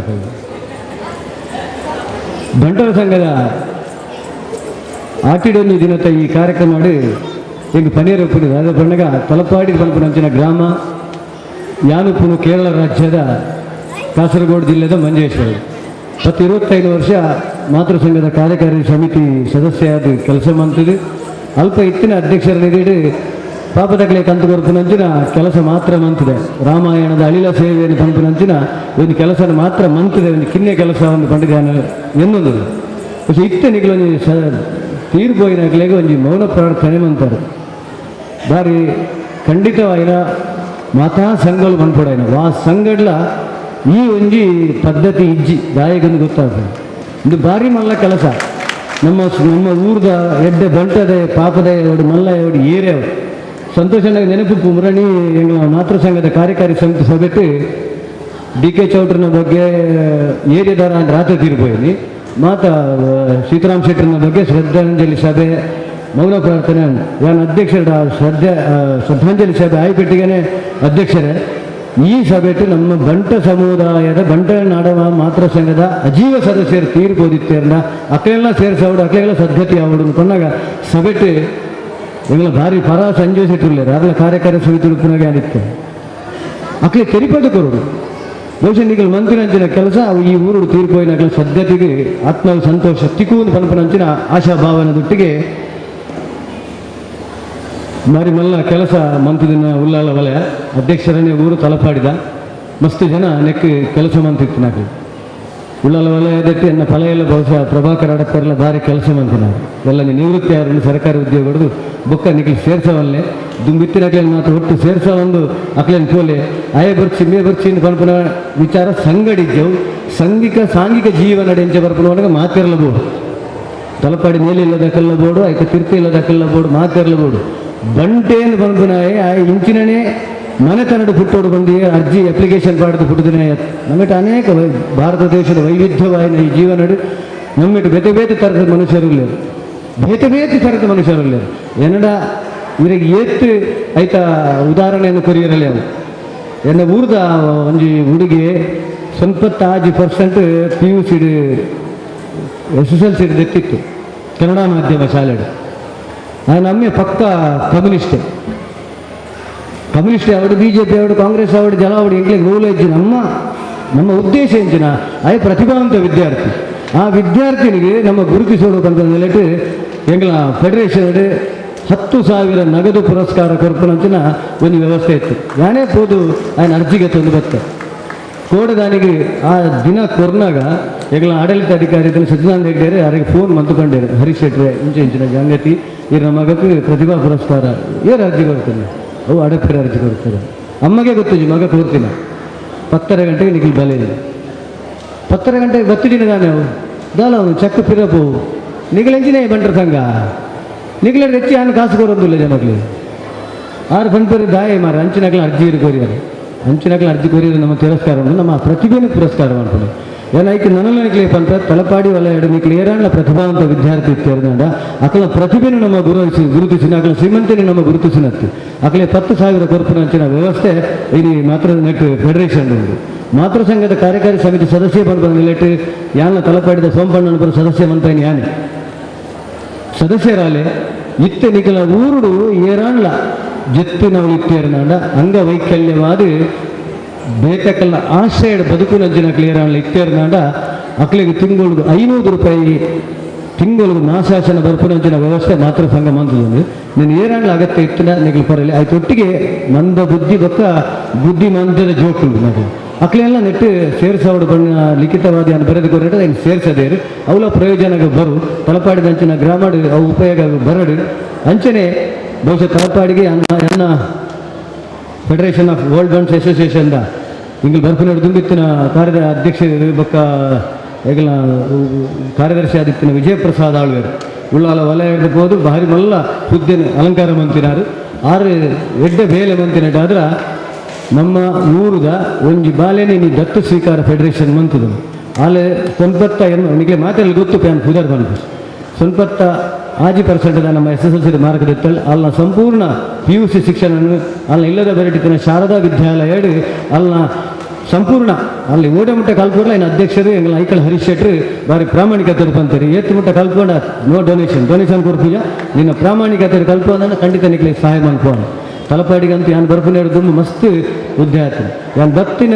ಬಂಟರ ಸಂಘದ ಆಟಿಡೊಂದು ದಿನದ ಈ ಕಾರ್ಯಕ್ರಮ ಮಾಡಿ ಈಗ ಪನೀರ್ ಒಪ್ಪಿದೆ. ಅದ ಬಣ್ಣಗ ತಲಪಾಡಿ ಪನ್ಪುನಂಚಿನ ಗ್ರಾಮ ಯಾನುಪುನು ಕೇರಳ ರಾಜ್ಯದ ಕಾಸರಗೋಡು ಜಿಲ್ಲೆದ ಮಂಜೇಶ್ವರ. ಮತ್ತು 25 ವರ್ಷ ಮಾತೃ ಸಂಘದ ಕಾರ್ಯಕಾರಿ ಸಮಿತಿ ಸದಸ್ಯ ಆದ ಕೆಲಸ ಮಾಡ್ತಿದ್ದು. ಅಲ್ಪ ಇತ್ತಿನ ಅಧ್ಯಕ್ಷರ ನಿಧಿಡು ಪಾಪದಕ್ಲೆ ಕಂತು ಕೊರ್ಪುನಂಚಿನ ಕೆಲಸ ಮಾತ್ರ ಮಂತಿದೆ. ರಾಮಾಯಣದ ಅಳಿಲ ಸೇವೆಯನ್ನು ಪನ್ಪುನಂಚಿನ ಒಂದು ಕೆಲಸ ಮಾತ್ರ ಮಂತಿದೆ, ಒಂದು ಕಿನ್ನೆ ಕೆಲಸ ಒಂದು ಪಂಡಿದಾನ ಎನ್ನೊಂದು ಇತ್ತೆ ನಿಗಲೊಂಜಿ ಸ ತೀರ್ಪೋಯಿನಕ್ಲೆಗ್ ಒಂಜಿ ಮೌನ ಪ್ರಾರ್ಥನೆ ಮಂತಾರೆ. ಬಾರಿ ಖಂಡಿತವಾಯಿನ ಮಾತಾ ಸಂಘಗಳು ಮನ್ಪೊಡಾಯಿನ ವಾ ಸಂಘಡ್ಲ ಈ ಒಂಜಿ ಪದ್ಧತಿ ಇಜ್ಜಿ ದಾಯಕಂದು ಗೊತ್ತಾಗ್ತದೆ. ಇದು ಭಾರಿ ಮಲ್ಲ ಕೆಲಸ. ನಮ್ಮ ನಮ್ಮ ಊರ್ದ ಎಡ್ಡೆ ಬಂಟದೆ ಪಾಪದೆ ಎರಡು ಮಲ್ಲ ಎರಡು ಏರಿಯಾ ಸಂತೋಷ ನೆನಪು ಮುರಣಿ ಎಂಗಳ ಮಾತೃ ಸಂಘದ ಕಾರ್ಯಕಾರಿ ಸಮಿತಿ ಸಭೆಟ್ಟು ಡಿ ಕೆ ಚೌಟ್ರನ ಬಗ್ಗೆ ಏರಿಯಾದಾರ ರಾತ್ರಿ ತೀರ್ಪೋಯಿನಿ. ಮಾತಾ ಸೀತಾರಾಮ್ ಶೆಟ್ಟರ್ನ ಬಗ್ಗೆ ಶ್ರದ್ಧಾಂಜಲಿ ಸಭೆ ಮೌನ ಪ್ರಾರ್ಥನೆ ಯಾನ್ ಅಧ್ಯಕ್ಷರ ಶ್ರದ್ಧಾಂಜಲಿ ಸಭೆ ಆಯ್ಪೆಟ್ಟಿಗೆನೆ ಅಧ್ಯಕ್ಷರೇ ಈ ಸಭೆಟ್ಟು ನಮ್ಮ ಬಂಟ ಸಮುದಾಯದ ಬಂಟ ನಾಡವ ಮಾತೃ ಸಂಘದ ಅಜೀವ ಸದಸ್ಯರು ತೀರ್ಪೋದಿತ್ತೇರ್ನ ಅಕ್ಲೆಲ್ಲ ಸೇರಿಸವಡು ಅಕ್ಲೆಲ್ಲ ಸದ್ಗತಿ ಆವಡು ಅನ್ಕೊಂಡಾಗ ಸಭೆಟ್ಟು ಎಂಗಳ ಭಾರಿ ಪರ ಸಂಜೆ ಶೆಟ್ಟರ್ಲೇರು ಅರ್ಲ ಕಾರ್ಯಕಾರಿ ಸಮಿತಿ ಉಪ್ಪುನಾಗೆ ಆದಿತ್ತೆ ಅಕ್ಲೆ ತೆರಿಪದ ಕೊರಡು. ಬಹುಶಃ ನಿಗಲ್ ಮಂತಿನಂಚಿನ ಕೆಲಸ ಅವು ಈ ಊರು ತೀರ್ಪೋಯಿನ ಅಕ್ಲೆ ಸದ್ಗತಿಗೆ ಆತ್ಮ ಸಂತೋಷ ತಿಕ್ಕುವುದು ಪನ್ಪನಂಚಿನ ಆಶಾಭಾವನ ದೊಟ್ಟಿಗೆ ಮಾರಿ ಮಲ್ಲ ಕೆಲಸ ಮಂತದಿನ ಉಲ್ಲಾಲ ವಲಯ ಅಧ್ಯಕ್ಷರನ್ನೇ ಊರು ತಲಪಾಡಿದ ಮಸ್ತು ಜನ ನೆಕ್ ಕೆಲಸ ಮಂತಿತ್ತು. ನಾಕು ಉಳ್ಳಾಲ ವಲಯದಕ್ಕೆ ಎನ್ನ ಫಲ ಎಲ್ಲ ಬಹುಶಃ ಪ್ರಭಾಕರ್ ಅಡಕ್ಕರೆಲ್ಲ ಭಾರಿ ಕೆಲಸ ಮಂತಿನ ಎಲ್ಲ ನಿವೃತ್ತಿ ಆರು ಸರ್ಕಾರಿ ಉದ್ಯೋಗ ಹೊಡೆದು ಬೊಕ್ಕ ನಿಖಿಲ್ ಸೇರ್ಸವಲ್ಲೆ ದುಂಬಿತ್ತಿನ ಮಾತ್ರ ಒಟ್ಟು ಸೇರ್ಸ ಒಂದು ಅಕ್ಲೇನ್ ಪೋಲೆ ಆಯೆ ಬರ್ಚಿ ಮೇ ಬರ್ಚಿ ಪನ್ಪುನ ವಿಚಾರ ಸಂಗಡಿದ್ದೆವು. ಸಂಘಿಕ ಸಾಂಘಿಕ ಜೀವನ ಎಂಚ ಬರ್ಪುನ ಮಾತಿರಲಬಹುದು. ತಲಪಾಡಿ ಮೇಲಿಲ್ಲದ ಕಲ್ಲ ಬೋರ್ಡು ಆಯ್ತು ತಿರ್ತಿ ಇಲ್ಲದ ಕಲ್ಲ ಬೋರ್ಡು ಮಾತಿರಲಬಹುದು. ಬಂಟೇನು ಪನ್ಪುನಾಯೆ ಆ ಇಂಚಿನನೇ ಮನೆತನಡು ಪುಟ್ಟೋಡು ಬಂದು ಅರ್ಜಿ ಅಪ್ಲಿಕೇಶನ್ ಪಾಡ್ದು ಪುಟ್ಟದಿನ ನಮ್ಮಿಟ್ಟು ಅನೇಕ ಭಾರತ ದೇಶದ ವೈವಿಧ್ಯವಾಯಿನ ಈ ಜೀವನಡು ನಮ್ಮಿಟ್ಟು ಬೇತೆ ಬೇತೆ ಥರದ ಮನುಷ್ಯರು ಇಲ್ಲ. ಬೇತೆ ಬೇತೆ ಥರದ ಮನುಷ್ಯರಲ್ಲಿ ಎನ್ನಡ ಇವ್ರಿಗೆ ಏತ್ ಐತ ಉದಾಹರಣೆಯನ್ನು ಕೊರಿಯರಲಿ ಅವು. ಎನ್ನ ಊರ್ದ ಒಂಜಿ ಹುಡುಗಿ 96% ಪಿ ಯು ಸಿಡ್ ಎಸ್ ಎಸ್ ಎಲ್ ಸಿಡ್ ದೆತ್ತಿತ್ತು ಕನ್ನಡ ಮಾಧ್ಯಮ ಶಾಲೆಡು. ಆ ನಮ್ಮೆ ಪಕ್ಕ ಕಮ್ಯುನಿಸ್ಟ್, ಕಮ್ಯುನಿಸ್ಟ್ ಅವರು ಬಿ ಜೆ ಪಿ ಅವರು ಕಾಂಗ್ರೆಸ್ ಅವರು ಜನ ಅವರು ಎಂಗ್ಲಿಗೆ ರೂಲ್ ಇಜ್ಜಿ. ನಮ್ಮ ನಮ್ಮ ಉದ್ದೇಶ ಎಂಚಿನ ಆಯ್ ಪ್ರತಿಭಾವಂತ ವಿದ್ಯಾರ್ಥಿ, ಆ ವಿದ್ಯಾರ್ಥಿನಿಗೆ ನಮ್ಮ ಗುರುತಿಸೋಡು ಅಂತ ಎಂಗ್ಲ ಫೆಡರೇಷನ್ 10,000 ನಗದು ಪುರಸ್ಕಾರ ಕೊರ್ಪುನಂಚಿನ ಒಂದು ವ್ಯವಸ್ಥೆ ಇತ್ತು. ಯಾನೇ ಪೋದು ఆయన ಅರ್ಜಿಗೆ ತಂದು ಬತ್ತೆ ಕೋಡದಾನಿಗೆ ಆ ದಿನ ಕೊರ್ನಾಗ ಎಂಗ್ಲ ಆಡಳಿತ ಅಧಿಕಾರಿ ಸಜ್ಜನಾನಂದ ಹೆಗ್ಡೇರೆ ಯಾರಿಗೆ ಫೋನ್ ಮಂತುಕೊಂಡೇರು, ಹರೀಶ್ ಶೆಟ್ರೆ ಇಂಚ ಇಂಚಿನ ಜಂಗತಿ ಈ ನಮ್ಮ ಮಗಕ್ಕೆ ಪ್ರತಿಭಾ ಪುರಸ್ಕಾರ ಏರು ಅರ್ಜಿ ಕೊಡ್ತೇನೆ, ಅವು ಅಡಪಿರ ಅರ್ಜಿ ಕೊಡ್ತಾರೆ. ಅಮ್ಮಗೆ ಗೊತ್ತಿಜಿ ಮಗ ಕೊಡ್ತೀನಿ 10:30 ಗಂಟೆಗೆ ನಿಖಿಲ್ ಬಲೆ ಇದೆ. 10:30 ಗಂಟೆಗೆ ಬತ್ತಿಡಿನ ತಾನೆ ಅವು ದಾಲ ಅವನು ಚಕ್ಕ ಪಿರಪು ನಿಗಲೆಂಚಿನೇ ಬಂಟ್ರ ಸಂಘ ನಿಗಲ ಹೆಚ್ಚಿ ಆನು ಕಾಸು ಕೊರೊಂದಿಲ್ಲ ಜನಗಳು ಆರು ಪನ್ಪೇರು ದಾಯ ಮಾರ ಅಂಚಿನಕಲ ಅರ್ಜಿ ಕೋರಿಯಾರು ಅಂಚಿನಕಲ ಅರ್ಜಿ ಕೋರಿಯರು ನಮ್ಮ ತಿರಸ್ಕಾರ ಉಂಟು, ನಮ್ಮ ಪ್ರತಿಭೆಯನ್ನು ಪುರಸ್ಕಾರ ಮಾಡ್ಕೊಂಡು ಏನಾಯ್ತು ನನಗೆ ಪಂತ ತಲಪಾಡಿ ವಲಯ ನಿಕ್ಲು ಏರಾಂಡ್ಲ ಪ್ರತಿಭಾವಂತ ವಿದ್ಯಾರ್ಥಿ ಇತ್ತೇರ್ದಂಡ ಅಕಲ ಪ್ರತಿಭೆಯನ್ನು ನಮ್ಮ ಗುರುತಿಸಿ ಗುರುತಿಸಿನ ಅಕಲ ಶ್ರೀಮಂತನೇ ನಮ್ಮ ಗುರುತಿಸಿನತ್ತು ಅಕಲೆ 10,000 ಕೊರ್ಪುನಂಚಿನ ವ್ಯವಸ್ಥೆ ಇಲ್ಲಿ ಮಾತ್ರ ನೆಟ್ ಫೆಡರೇಷನ್ ಉಂಟು. ಮಾತೃ ಸಂಘದ ಕಾರ್ಯಕಾರಿ ಸಮಿತಿ ಸದಸ್ಯ ಬಂದ ನಿಲೆಟ್ ಯಾನ ತಲಪಾಡಿದ ಸೋಂಪಣ್ಣನ ಸದಸ್ಯ ಮಂತಾಯಿನ ಯಾನೆ ಸದಸ್ಯರಾಲೆ ಇತ್ತೆ ನಿಕಲ ಊರುಡು ಏರಾಂಡ್ಲ ಜೆತ್ತಿನವಳು ಇತ್ತೇರ್ನಾಂಡ ಅಂಗವೈಕಲ್ಯವಾದ ಬೇತಕಲ್ಲ ಆಶ್ರಯದ ಬದುಕುನಂಚಿನ ಕ್ಲಿಯರಾಂಡ್ಲ ಇತ್ತೇರ್ನಾಂಡ ಅಕ್ಲಿಗೆ ತಿಂಗಳಿಗೆ 500 ರೂಪಾಯಿ ತಿಂಗಳಿಗೆ ಮಾಸಾಶನ ಬರ್ಪುನಂಚಿನ ವ್ಯವಸ್ಥೆ ಮಾತೃ ಸಂಘ ಮಂತದೊಂದು. ನೀನು ಏರಾಂಡ್ಲ ಅಗತ್ಯ ಇತ್ತಿನ ನಿಗಲು ಪರಲಿ ಆಯ್ತು ಒಟ್ಟಿಗೆ ಮಂದ ಬುದ್ಧಿ ಬೊಕ್ಕ ಬುದ್ಧಿ ಮಂದದ ಜೋಕುಲು ನಗು ಅಕ್ಲೆಲ್ಲ ನೆಟ್ಟು ಸೇರ್ಸಾವಡು ಬಣ್ಣ ಲಿಖಿತವಾದಿ ಅನ್ನು ಬರೆದು ಕೊರಟ ಏನು ಸೇರ್ಸದೇರು ಅವಲ ಪ್ರಯೋಜನ ಬರು ತಲಪಾಡಿದ ಅಂಚಿನ ಗ್ರಾಮಡು ಅವು ಉಪಯೋಗ ಬರಡು ಅಂಚನೆ ಬಹುಶಃ ತಲಪಾಡಿಗೆ ಅನ್ನ ಫೆಡರೇಷನ್ ಆಫ್ ವರ್ಲ್ಡ್ ಬಂಟ್ಸ್ ಅಸೋಸಿಯೇಷನ್ದ ಇಂಗ್ಲ ಬರ್ಪಿನ ದುಂಬಿತ್ತಿನ ಕಾರ್ಯದ ಅಧ್ಯಕ್ಷ ಬೊಕ್ಕ ಏಕಲ ಕಾರ್ಯದರ್ಶಿ ಆದಿತ್ತಿನ ವಿಜಯಪ್ರಸಾದ್ ಆಳ್ವೇರು ಉಳ್ಳಾಲ ವಲಯ ಹೋದು ಭಾರಿ ಮಲ್ಲ ಹುದ್ದೆನ ಅಲಂಕಾರ ಮಂತಿನಾರು ಆರು ಎಡ್ಡೆ ಬೇಲೆ ಮಂತಿನಟ್ಟ ಆದ್ರೆ ನಮ್ಮ ಊರುದ ಒಂಜಿ ಬಾಲೆನೆ ನೀ ದತ್ತು ಸ್ವೀಕಾರ ಫೆಡರೇಷನ್ ಮಂತದ ಆಲೆ 98 ನಿಮಗೆ ಮಾತೆಲ್ಲ ಗೊತ್ತು ಪ್ಯಾನ್ ಪುದರ್ ಬಂತು 96% ನಮ್ಮ S S L C mark ದಿತ್ತಲ್ ಅಲ್ಲ ಸಂಪೂರ್ಣ ಪಿ ಯು ಸಿ ಶಿಕ್ಷಣ ಅಲ್ಲ ಇಲ್ಲದ ಬರಟಿತ್ತಿನ ಶಾರದಾ ವಿದ್ಯಾಲಯ ಅಲ್ಲ ಸಂಪೂರ್ಣ ಅಲ್ಲಿ ಓಡೆ ಮುಟ್ಟ ಕಲ್ಪುರ್ಲ ಇನ್ನು ಅಧ್ಯಕ್ಷರು ಎಂಗಳ ಐಕಳ ಹರೀಶ್ ಶೆಟ್ರು ಬಾರಿ ಪ್ರಾಮಾಣಿಕತೆ ಅಂತಾರೆ ಏತ್ತು ಮುಟ್ಟ ಕಲ್ಪೊಂಡ ನೋ ಡೊನೇಷನ್ ಡೊನೇಷನ್ ಕೊಡ್ಪೂಜ ನಿನ್ನ ಪ್ರಾಮಾಣಿಕತೆ ಕಲ್ಪೊಂಡ ಖಂಡಿತ ನಿಕ್ಲೆ ಸಹಾಯ ಮನ್ಪೋಣ. ತಲಪಾಡಿಗಂತೂ ಯಾನ್ ಬರ್ಪುನ ತುಂಬ ಮಸ್ತ್ ಉದ್ಯ ಆಯ್ತು ಯಾನ್ ಬತ್ತಿನ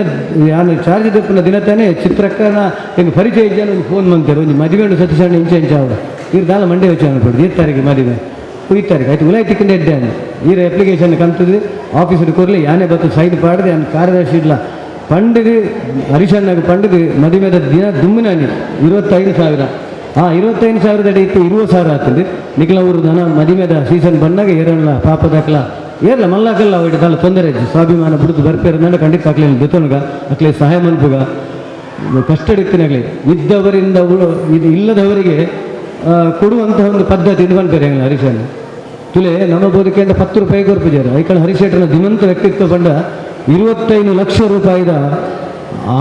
ಯಾನ್ ಚಾರ್ಜ್ ದಪ್ಪುನ ದಿನ ತಾನೇ ಚಿತ್ರಕ್ಕನ ಹಿಂಗೆ ಪರಿಚಯ ಇದ್ದಾನೆ ಒಂದು ಫೋನ್ ಮಂತಾರೆ ಒಂಜಿ ಮದುವೆ ಉಂಡು ಸತೀಶಣ್ಣ ಇಂಚ ಇಂಚ ಅವಳು ಇರ್ ದಾಲ ಮಂಡೆ ವಚ್ಚ ಅನ್ಕೊಡು ಈ ತಾರೀಕು ಮದುವೆ ಈ ತಾರೀಕು ಆಯ್ತು ಉಲಾಯ್ ತಿಕ್ಕಂಡೆ ಎಡ್ಡೆ ಈರ ಅಪ್ಲಿಕೇಶನ್ ಕಂತದೆ ಆಫೀಸ್ ಕೊರ್ಲಿ ಯಾನೇ ಬತ್ತು ಸೈನ್ ಪಾಡದೆ ಯಾನ್ ಕಾರ್ಯದರ್ಶಿ ಇಲ್ಲ ಪಂಡಿಗೆ ಹರಿಶಣ್ಣಗೆ ಪಂಡಿಗೆ ಮದುವೆದ ದಿನ ದುಮ್ಮಿನಾನಿ 25,000 ಆ 25,000 ಅಡಿ ಇತ್ತು 20,000 ಆಗ್ತದೆ ನಿಖಲ ಊರು ದನ ಮದುವೆದ ಸೀಸನ್ ಬಂದಾಗ ಏರಲ್ಲ ಪಾಪದಾಕಲ ಏರ್ಲ ಮಲ್ಲಾಕಲ್ಲ ಅವ ದಾಲ ತೊಂದರೆ ಇಜ್ಜಿ ಸ್ವಾಭಿಮಾನ ಬಿಡುದು ಬರ್ಪೇರ ನನ್ನ ಖಂಡಿತ ಅಕ್ಲೆ ಬೆತೊಣಗ ಅಕ್ಲೆ ಸಹಾಯ ಮನ್ಪುಗ ಕಷ್ಟಡಿತ್ತಿನಾಗಲಿ ಇದ್ದವರಿಂದ ಇದು ಇಲ್ಲದವರಿಗೆ ಕೊಡುವಂತಹ ಒಂದು ಪದ್ಧತಿ ಇದು ಪನ್ಪೇರು ಎಂಗ್ಲ ಹರಿಶಣ್ಣ ತುಲೆ ನಮ್ಮ ಬೋಧಕೆಯಿಂದ 10 ರೂಪಾಯಿ ಕೊರ್ಪುಜಾರು ಐಕಳ ಹರಿಶೆಟ್ಟನ ಧಿಮಂತ ವ್ಯಕ್ತಿತ್ವ ಬಂಡ 25 ಲಕ್ಷ ರೂಪಾಯಿದ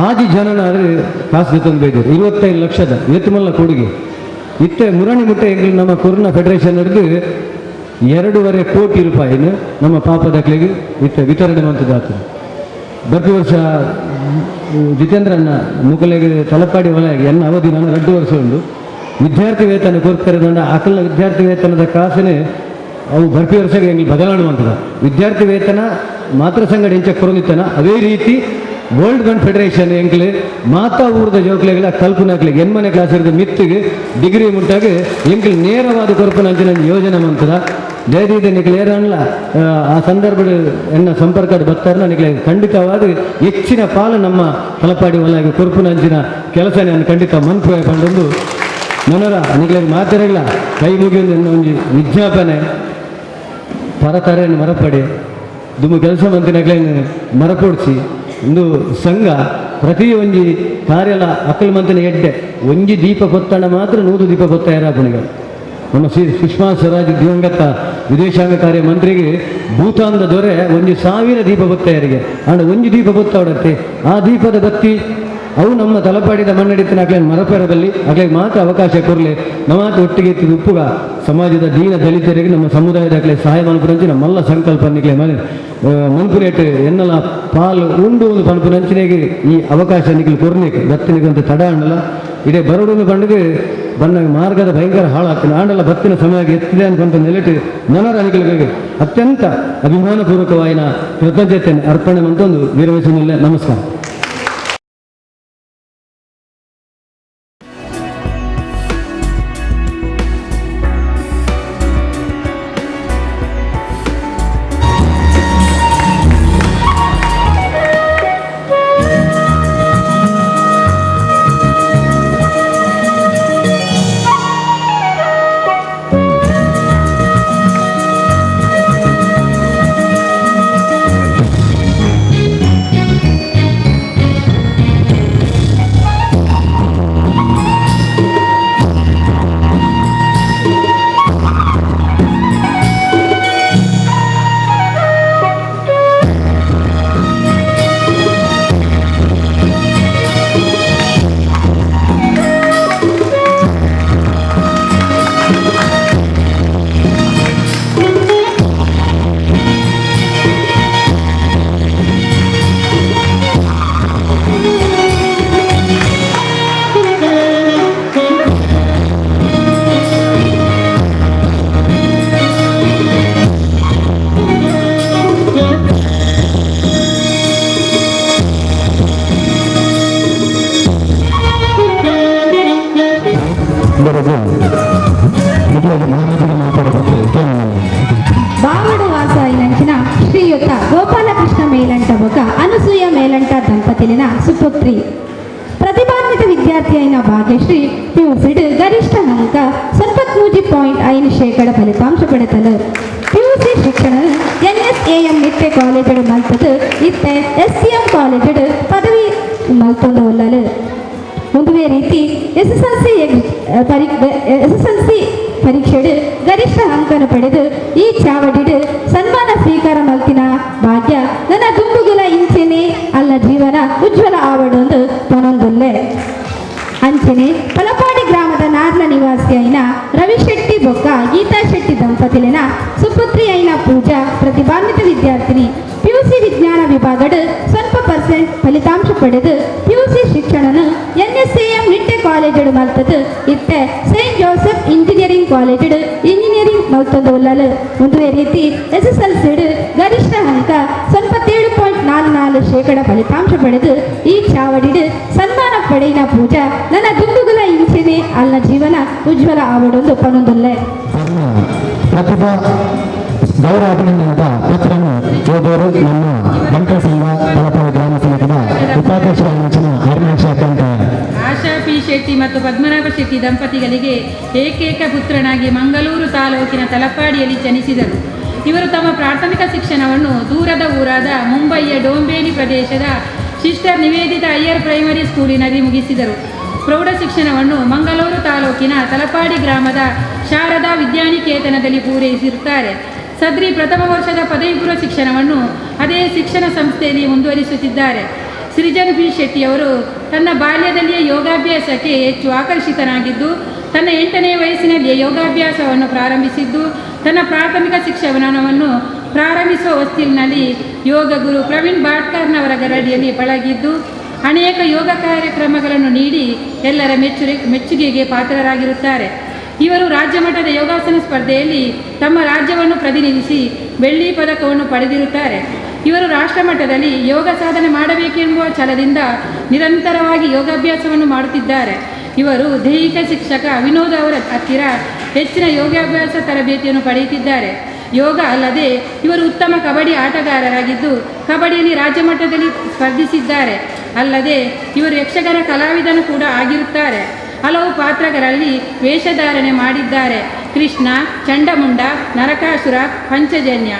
ಆದಿ ಜನನಾದ್ರೆ ಕಾಸು ತಂದು ಬೈದರು 25 ಲಕ್ಷದ ಏತುಮಲ್ಲ ಕೊಡುಗೆ ಇತ್ತೆ ಮುರಣಿ ಮುಟ್ಟೆ ಎಂಗ್ಲ ನಮ್ಮ ಕೊರೋನಾ ಫೆಡರೇಷನ್ ಹಿಡಿದು 2.5 ಕೋಟಿ ರೂಪಾಯಿನ ನಮ್ಮ ಪಾಪದಕ್ಲಿಗೆ ಇತ್ತೆ ವಿತರಣೆ ಮಂತದಾತು. ಪ್ರತಿ ವರ್ಷ ಜಿತೇಂದ್ರಣ್ಣ ಮುಕಲೆಗೆ ತಲಪಾಡಿ ಒಳಗೆ ಎನ್ನ ಅವಧಿ ನಾನು 2 ವರ್ಷ ಉಂಟು ವಿದ್ಯಾರ್ಥಿ ವೇತನ ಕೊರ್ಪೆರದಂಡ ಅಕಲ್ನ ವಿದ್ಯಾರ್ಥಿ ವೇತನದ ಕಾಸನೆ ಅವು ಬರ್ಪಿ ವರ್ಷಕ್ಕೆ ಎಂಗ್ಲಿ ಬದಲಾವಣೆ ಮಂತದ ವಿದ್ಯಾರ್ಥಿ ವೇತನ ಮಾತೃ ಸಂಘ ಇಂಚ ಕೊರೊಂದಿತ್ತನ ಅದೇ ರೀತಿ ವರ್ಲ್ಡ್ ಗನ್ ಫೆಡರೇಷನ್ ಎಂಕ್ಲೆ ಮಾತಾ ಊರದ ಜೋಕ್ಲೆಗಳ ಕಲ್ಪನಾಕ್ಲೆಗೆ ಎನ್ಮನೆ ಕ್ಲಾಸ್ ಇರೋದು ಮಿತ್ತಿಗೆ ಡಿಗ್ರಿ ಮುಟ್ಟಾಗ ಎಂಕ್ಲೆ ನೇರವಾದ ಕೊರ್ಪುನಂಚಿನ ಯೋಜನೆ ಮಂತದ ಜಯದೀದ ನಿಕ್ಲೆ ಏರನ್ಲ ಆ ಸಂದರ್ಭದ ಎನ್ನ ಸಂಪರ್ಕದ ಬತ್ತಾರನ ನಿಕ್ಲೆ ಖಂಡಿತವಾದ ಹೆಚ್ಚಿನ ಪಾಲು ನಮ್ಮ ತಲಪಾಡಿ ಒಳಗೆ ಕೊರ್ಪುನಂಚಿನ ಕೆಲಸ ನಾನು ಖಂಡಿತ ಮನ್ಪು ಪಂಡೊಂದು ನನರ ನಿಕ್ಲೆ ಮಾತಿರಲ್ಲ ಕೈ ಮುಗಿಯೊಂದು ಎನ್ನ ಒಂಜಿ ವಿಜ್ಞಾಪನೆ ಪರತರೆಯನ್ನು ಮರಪಡಿ ದುಮ್ಮು ಕೆಲಸ ಮಂತಿನಕ್ಲೆ ಮರಪೊಡ್ಸಿ ಒಂದು ಸಂಘ ಪ್ರತಿ ಒಂಜಿ ಕಾರ್ಯಲ ಅಕ್ಕಲ್ ಮಂತಿನ ಎಡ್ಡೆ ಒಂಜಿ ದೀಪ ಪೊತ್ತಣ ಮಾತ್ರ 100 ದೀಪ ಪೊತ್ತ ಯಾರಾಪಣಿಗ ನಮ್ಮ ಶ್ರೀ ಸುಷ್ಮಾ ಸ್ವರಾಜ್ ದಿವಂಗತ ವಿದೇಶಾಂಗ ಕಾರ್ಯ ಮಂತ್ರಿಗೆ ಭೂತಾನದ ದೊರೆ 1000 ದೀಪ ಬೊತ್ತಾಯರಿಗೆ ಅಂಡ್ ಒಂಜಿ ದೀಪ ಬೊತ್ತ ಹೊಡತ್ತೆ ಆ ದೀಪದ ಬತ್ತಿ ಅವು ನಮ್ಮ ತಲಪಾಡಿದ ಮಣ್ಣಡಿತ್ತಿನ ಅಕ್ಲೆ ಮರಪೆರದಲ್ಲಿ ಅಕ್ಲೆ ಮಾತ್ರ ಅವಕಾಶ ಕೊರಲಿ ನಮಾತು ಒಟ್ಟಿಗೆ ಎತ್ತಿದ ಉಪ್ಪುಗ ಸಮಾಜದ ದೀನ ದಲಿತರಿಗೆ ನಮ್ಮ ಸಮುದಾಯದ ಸಹಾಯ ಮನ್ಪುನಂಚಿನ ಮಲ್ಲ ಸಂಕಲ್ಪ ನಿಕ್ಲೆ ಮನೆ ಮನ್ಪುನೇಟ್ ಎನ್ನಲ ಪಾಲ್ ಉಂಡು ಒಂದು ಪನ್ಪುನಂಚಿನೆಗೆ ಈ ಅವಕಾಶ ನಿಕ್ಲೆ ಕೊರ್ನಿಕ್ ಬತ್ತಿನಿಗಂತ ತಡ ಆಂಡಲ ಇದೇ ಬರಡು ಪಂಡುಗೆ ಬನ್ನ ಮಾರ್ಗದ ಭಯಂಕರ ಹಾಳಾಗ್ತದೆ ಆಂಡಲ ಬತ್ತಿನ ಸಮಯ ಎತ್ತಿದೆ ಅಂತ ನೆಲೆಟ್ ನನರ ಅನಿಕಲಿಗೆ ಅತ್ಯಂತ ಅಭಿಮಾನಪೂರ್ವಕವಾಯಿನ ಕೃತಜ್ಞತೆಯನ್ನು ಅರ್ಪಣೆ ಮಂತೊಂದು ವಿರಮಿಸುವುದಿಲ್ಲ. ನಮಸ್ಕಾರ. ಬಾವಡು ವಾಸ ಶ್ರೀಯುತ ಗೋಪಾಲಕೃಷ್ಣ ಮೇಲಂಟ ಬೊಕ ಅನಸೂಯ ಮೇಲಂಟ ದಂಪತಿಲಿನ ಸುಪುತ್ರಿ ಪ್ರತಿಭಾನ್ವಿತ ವಿದ್ಯಾರ್ಥಿಯಾಯಿನ ಭಾಗ್ಯಶ್ರೀ ಪಿಯುಸಿಡ್ ಗರಿಷ್ಠ ಅಂಕ 93.5% ಫಲಿತಾಂಶ ಪಡೆತಲು. ಪಿಯುಸಿ ಶಿಕ್ಷಣ ಎನ್ಎಸ್ಎಎಂ ನಿಟ್ಟೆ ಕಾಲೇಜು ಮಲ್ತದು ಇತ್ತೆ ಎಸ್ಸಿಎಂ ಕಾಲೇಜು ಪದವಿ ಮಲ್ತೊಂದು ಉಲ್ಲಲು. ಒಂದುವೇ ರೀತಿ ಎಸ್ಎಸ್ಎಲ್ಸಿ ಪರೀಕ್ಷೆಡು ಗರಿಷ್ಠ ಅಂಕನು ಪಡೆದು ಈ ಚಾವಡಿಡು ಸನ್ಮಾನ ಸ್ವೀಕಾರ ಮಲ್ತಿನ ಭಾಗ್ಯ ನನ್ನ ದುಂಬುಗುಲ ಇಂಚೆನೆ ಅಲ್ಲ ಜೀವನ ಉಜ್ವಲ ಆವಡೊಂದು ಪನೊಂದುಲ್ಲೆ. ಅಂಚನೆ ಪಲಪಾಡಿ ಗ್ರಾಮದ ನಾರ್ಲ ನಿವಾಸಿ అయిన ರವಿಶೆಟ್ಟಿ ಬೊಕ್ಕ ಗೀತಾ ಶೆಟ್ಟಿ ದಂಪತಿಲಿನ ಸುಪುತ್ರಿ అయిన ಪೂಜಾ ಪ್ರತಿಭಾನ್ವಿತ ವಿದ್ಯಾರ್ಥಿನಿ. ಪಿಯುಸಿ ವಿಜ್ಞಾನ ವಿಭಾಗಡ್ ಸ್ವಲ್ಪ ಪರ್ಸೆಂಟ್ ಫಲಿತಾಂಶ ಪಡೆದು ಪಿಯುಸಿ ಶಿಕ್ಷಣನು ಎನ್ಎಸ್ಎಎಂ ನಿಟ್ಟೆ ಕಾಲೇಜು ಮಲ್ತದು ಇತ್ತೆ Saint Joseph engineering college engineering ಮಲ್ತೊಂದು ಉಲ್ಲಲು. ಒಂದುವೇ ರೀತಿ ಎಸ್ಎಸ್ಎಲ್ಸಿ ಗರಿಷ್ಠ ಅಂಕ 97.44% ಫಲಿತಾಂಶ ಪಡೆದು ಈ ಚಾವಡಿಡು ಸನ್ಮಾನ ಪಡೆಯಿನ ಪೂಜಾ ನನ್ನ ದುಂಬುಗುಲ ಇಂಚೆನೆ ಅಲ್ಲ ಜೀವನ ಉಜ್ವಲ ಆವಡೊಂದು ಪನೊಂದುಲ್ಲೆ. ಪ್ರತಿಭಾ ಗೌರವ ಅಭಿನಂದನದ ಪತ್ರನು ಓದೋರು ನಮ್ಮ ಬಂಟರ ಸಂಘ ತಲಪಾಡಿ ಗ್ರಾಮ ಸಮಿತಿಯ ಉಪಾಧ್ಯಕ್ಷರಾದ ಅರುಣಾಕ್ಷ ಅಕ್ಕಂತ. ಆಶಾ ಪಿ ಶೆಟ್ಟಿ ಮತ್ತು ಪದ್ಮನಾಭ ಶೆಟ್ಟಿ ದಂಪತಿಗಳಿಗೆ ಏಕೈಕ ಪುತ್ರನಾಗಿ ಮಂಗಳೂರು ತಾಲೂಕಿನ ತಲಪಾಡಿಯಲ್ಲಿ ಜನಿಸಿದರು. ಇವರು ತಮ್ಮ ಪ್ರಾಥಮಿಕ ಶಿಕ್ಷಣವನ್ನು ದೂರದ ಊರಾದ ಮುಂಬಯಿಯ ಡೋಂಬೇಲಿ ಪ್ರದೇಶದ ಸಿಸ್ಟರ್ ನಿವೇದಿತಾ ಅಯ್ಯರ್ ಪ್ರೈಮರಿ ಸ್ಕೂಲಿನಲ್ಲಿ ಮುಗಿಸಿದರು. ಪ್ರೌಢ ಶಿಕ್ಷಣವನ್ನು ಮಂಗಳೂರು ತಾಲೂಕಿನ ತಲಪಾಡಿ ಗ್ರಾಮದ ಶಾರದಾ ವಿದ್ಯಾನಿಕೇತನದಲ್ಲಿ ಪೂರೈಸಿರುತ್ತಾರೆ. ಸದ್ರಿ ಪ್ರಥಮ ವರ್ಷದ ಪದವಿ ಪೂರ್ವ ಶಿಕ್ಷಣವನ್ನು ಅದೇ ಶಿಕ್ಷಣ ಸಂಸ್ಥೆಯಲ್ಲಿ ಮುಂದುವರಿಸುತ್ತಿದ್ದಾರೆ. ಸೃಜನ್ ಪಿ ಶೆಟ್ಟಿಯವರು ತನ್ನ ಬಾಲ್ಯದಲ್ಲಿಯೇ ಯೋಗಾಭ್ಯಾಸಕ್ಕೆ ಹೆಚ್ಚು ಆಕರ್ಷಿತನಾಗಿದ್ದು, ತನ್ನ 8ನೇ ವಯಸ್ಸಿನಲ್ಲಿಯೇ ಯೋಗಾಭ್ಯಾಸವನ್ನು ಪ್ರಾರಂಭಿಸಿದ್ದು, ತನ್ನ ಪ್ರಾಥಮಿಕ ಶಿಕ್ಷಣವನ್ನು ಪ್ರಾರಂಭಿಸುವ ಹೊಸ್ತಿಲಿನಲ್ಲಿ ಯೋಗ ಗುರು ಪ್ರವೀಣ್ ಭಾಟ್ಕರ್ನವರ ಗರಡಿಯಲ್ಲಿ ಪಳಗಿದ್ದು, ಅನೇಕ ಯೋಗ ಕಾರ್ಯಕ್ರಮಗಳನ್ನು ನೀಡಿ ಎಲ್ಲರ ಮೆಚ್ಚುಗೆಗೆ ಪಾತ್ರರಾಗಿರುತ್ತಾರೆ. ಇವರು ರಾಜ್ಯ ಮಟ್ಟದ ಯೋಗಾಸನ ಸ್ಪರ್ಧೆಯಲ್ಲಿ ತಮ್ಮ ರಾಜ್ಯವನ್ನು ಪ್ರತಿನಿಧಿಸಿ ಬೆಳ್ಳಿ ಪದಕವನ್ನು ಪಡೆದಿರುತ್ತಾರೆ. ಇವರು ರಾಷ್ಟ್ರ ಮಟ್ಟದಲ್ಲಿ ಯೋಗ ಸಾಧನೆ ಮಾಡಬೇಕೆಂಬ ಛಲದಿಂದ ನಿರಂತರವಾಗಿ ಯೋಗಾಭ್ಯಾಸವನ್ನು ಮಾಡುತ್ತಿದ್ದಾರೆ. ಇವರು ದೈಹಿಕ ಶಿಕ್ಷಕ ವಿನೋದ್ ಅವರ ಹತ್ತಿರ ಹೆಚ್ಚಿನ ಯೋಗಾಭ್ಯಾಸ ತರಬೇತಿಯನ್ನು ಪಡೆಯುತ್ತಿದ್ದಾರೆ. ಯೋಗ ಅಲ್ಲದೆ ಇವರು ಉತ್ತಮ ಕಬಡ್ಡಿ ಆಟಗಾರರಾಗಿದ್ದು, ಕಬಡ್ಡಿಯಲ್ಲಿ ರಾಜ್ಯ ಮಟ್ಟದಲ್ಲಿ ಸ್ಪರ್ಧಿಸಿದ್ದಾರೆ. ಅಲ್ಲದೆ ಇವರು ಯಕ್ಷಗಾನ ಕಲಾವಿದನು ಕೂಡ ಆಗಿರುತ್ತಾರೆ. ಹಲವು ಪಾತ್ರಗಳಲ್ಲಿ ವೇಷಧಾರಣೆ ಮಾಡಿದ್ದಾರೆ. ಕೃಷ್ಣ, ಚಂಡಮುಂಡ, ನರಕಾಸುರ, ಪಂಚಜನ್ಯ.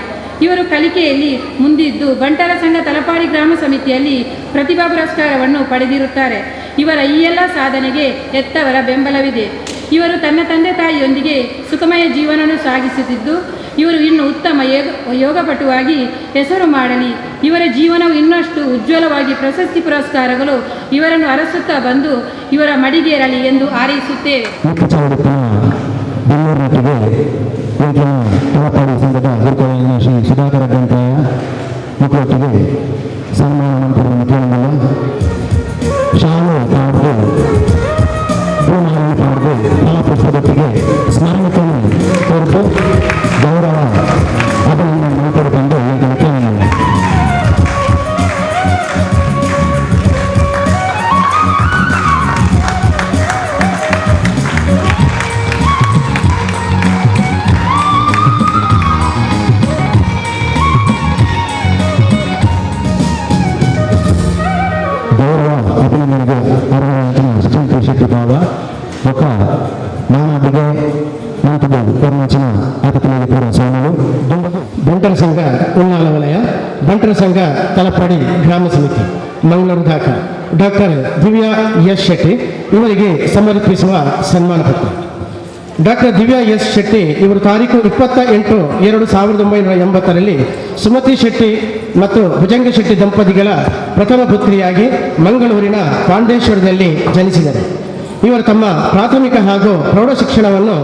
ಇವರು ಕಲಿಕೆಯಲ್ಲಿ ಮುಂದಿದ್ದು ಬಂಟರ ಸಂಘ ತಲಪಾಡಿ ಗ್ರಾಮ ಸಮಿತಿಯಲ್ಲಿ ಪ್ರತಿಭಾ ಪುರಸ್ಕಾರವನ್ನು ಪಡೆದಿರುತ್ತಾರೆ. ಇವರ ಈ ಎಲ್ಲ ಸಾಧನೆಗೆ ಹೆತ್ತವರ ಬೆಂಬಲವಿದೆ. ಇವರು ತನ್ನ ತಂದೆ ತಾಯಿಯೊಂದಿಗೆ ಸುಖಮಯ ಜೀವನವನ್ನು ಸಾಗಿಸುತ್ತಿದ್ದು, ಇವರು ಇನ್ನು ಉತ್ತಮ ಯೋಗಪಟುವಾಗಿ ಹೆಸರು ಮಾಡಲಿ. ಇವರ ಜೀವನವು ಇನ್ನಷ್ಟು ಉಜ್ವಲವಾಗಿ ಪ್ರಶಸ್ತಿ ಪುರಸ್ಕಾರಗಳು ಇವರನ್ನು ಅರಸುತ್ತಾ ಬಂದು ಇವರ ಮಡಿಗೇರಲಿ ಎಂದು ಹಾರೈಸುತ್ತೇವೆ. ಬೆಂಗಳೂರಿನೊಟ್ಟಿಗೆ ಎಂಕ್ಲೆನ ತಲಪಾಡಿ ಸಂಘದ ಗುರುಕುಲಾಯಿನ ಶ್ರೀ ಸುಧಾಕರ ಗಂಟಾಯ ಮಕ್ಕಳೊಟ್ಟಿಗೆ ಸನ್ಮಾನ ಮಲ್ಪುನ ಶಾಲು ಪಾಡ್ದು ಹೂಮಾಲೆ ಪಾಡ್ದು ಫಲಪುಷ್ಪದೊಟ್ಟಿಗೆ ಸ್ಮರಣಿಕೆಯನ್ನು ಕೊರತು ಗೌರವ ಅಭಿನಂದನೆ ಮಲ್ಪೊಡು ಪಂದ್ ಎಂಕ್ಲೆನ ಕೇನೊಂದುಲ್ಲ. ಗೌರವ ಅಭಿನಂದನೆಗೆ ಅರ್ಹರಾದಂತಹ ಸಚಿನ್ ಕೆ ಶೆಟ್ಟಿ ಬಾವ ಬೊಕ್ಕ ಮಾನಾದಿಗೆ ಮಂತುದು ಕೊರ್ನಂಚಿನ ಅತಿಥಿಗಳಿಗೆ ಪೂರ ಸೋಮಲು. ಬಂಟರ ಸಂಘ ಉಳ್ಳಾಲ ವಲಯ, ಬಂಟರ ಸಂಘ ತಲಪಾಡಿ ಗ್ರಾಮ ಸಮಿತಿ, ಮಂಗಳೂರು ದಾಖ ಡಾಕ್ಟರ್ ದಿವ್ಯಾ ಎಸ್ ಶೆಟ್ಟಿ ಇವರಿಗೆ ಸಮರ್ಪಿಸುವ ಸನ್ಮಾನ ಪತ್ರ. ಡಾಕ್ಟರ್ ದಿವ್ಯಾ ಎಸ್ ಶೆಟ್ಟಿ ಇವರು ತಾರೀಕು 28-2-1980ರಲ್ಲಿ ಸುಮತಿ ಶೆಟ್ಟಿ ಮತ್ತು ಭುಜಂಗ ಶೆಟ್ಟಿ ದಂಪತಿಗಳ ಪ್ರಥಮ ಪುತ್ರಿಯಾಗಿ ಮಂಗಳೂರಿನ ಪಾಂಡೇಶ್ವರದಲ್ಲಿ ಜನಿಸಿದರು. ಇವರು ತಮ್ಮ ಪ್ರಾಥಮಿಕ ಹಾಗೂ ಪ್ರೌಢ ಶಿಕ್ಷಣವನ್ನು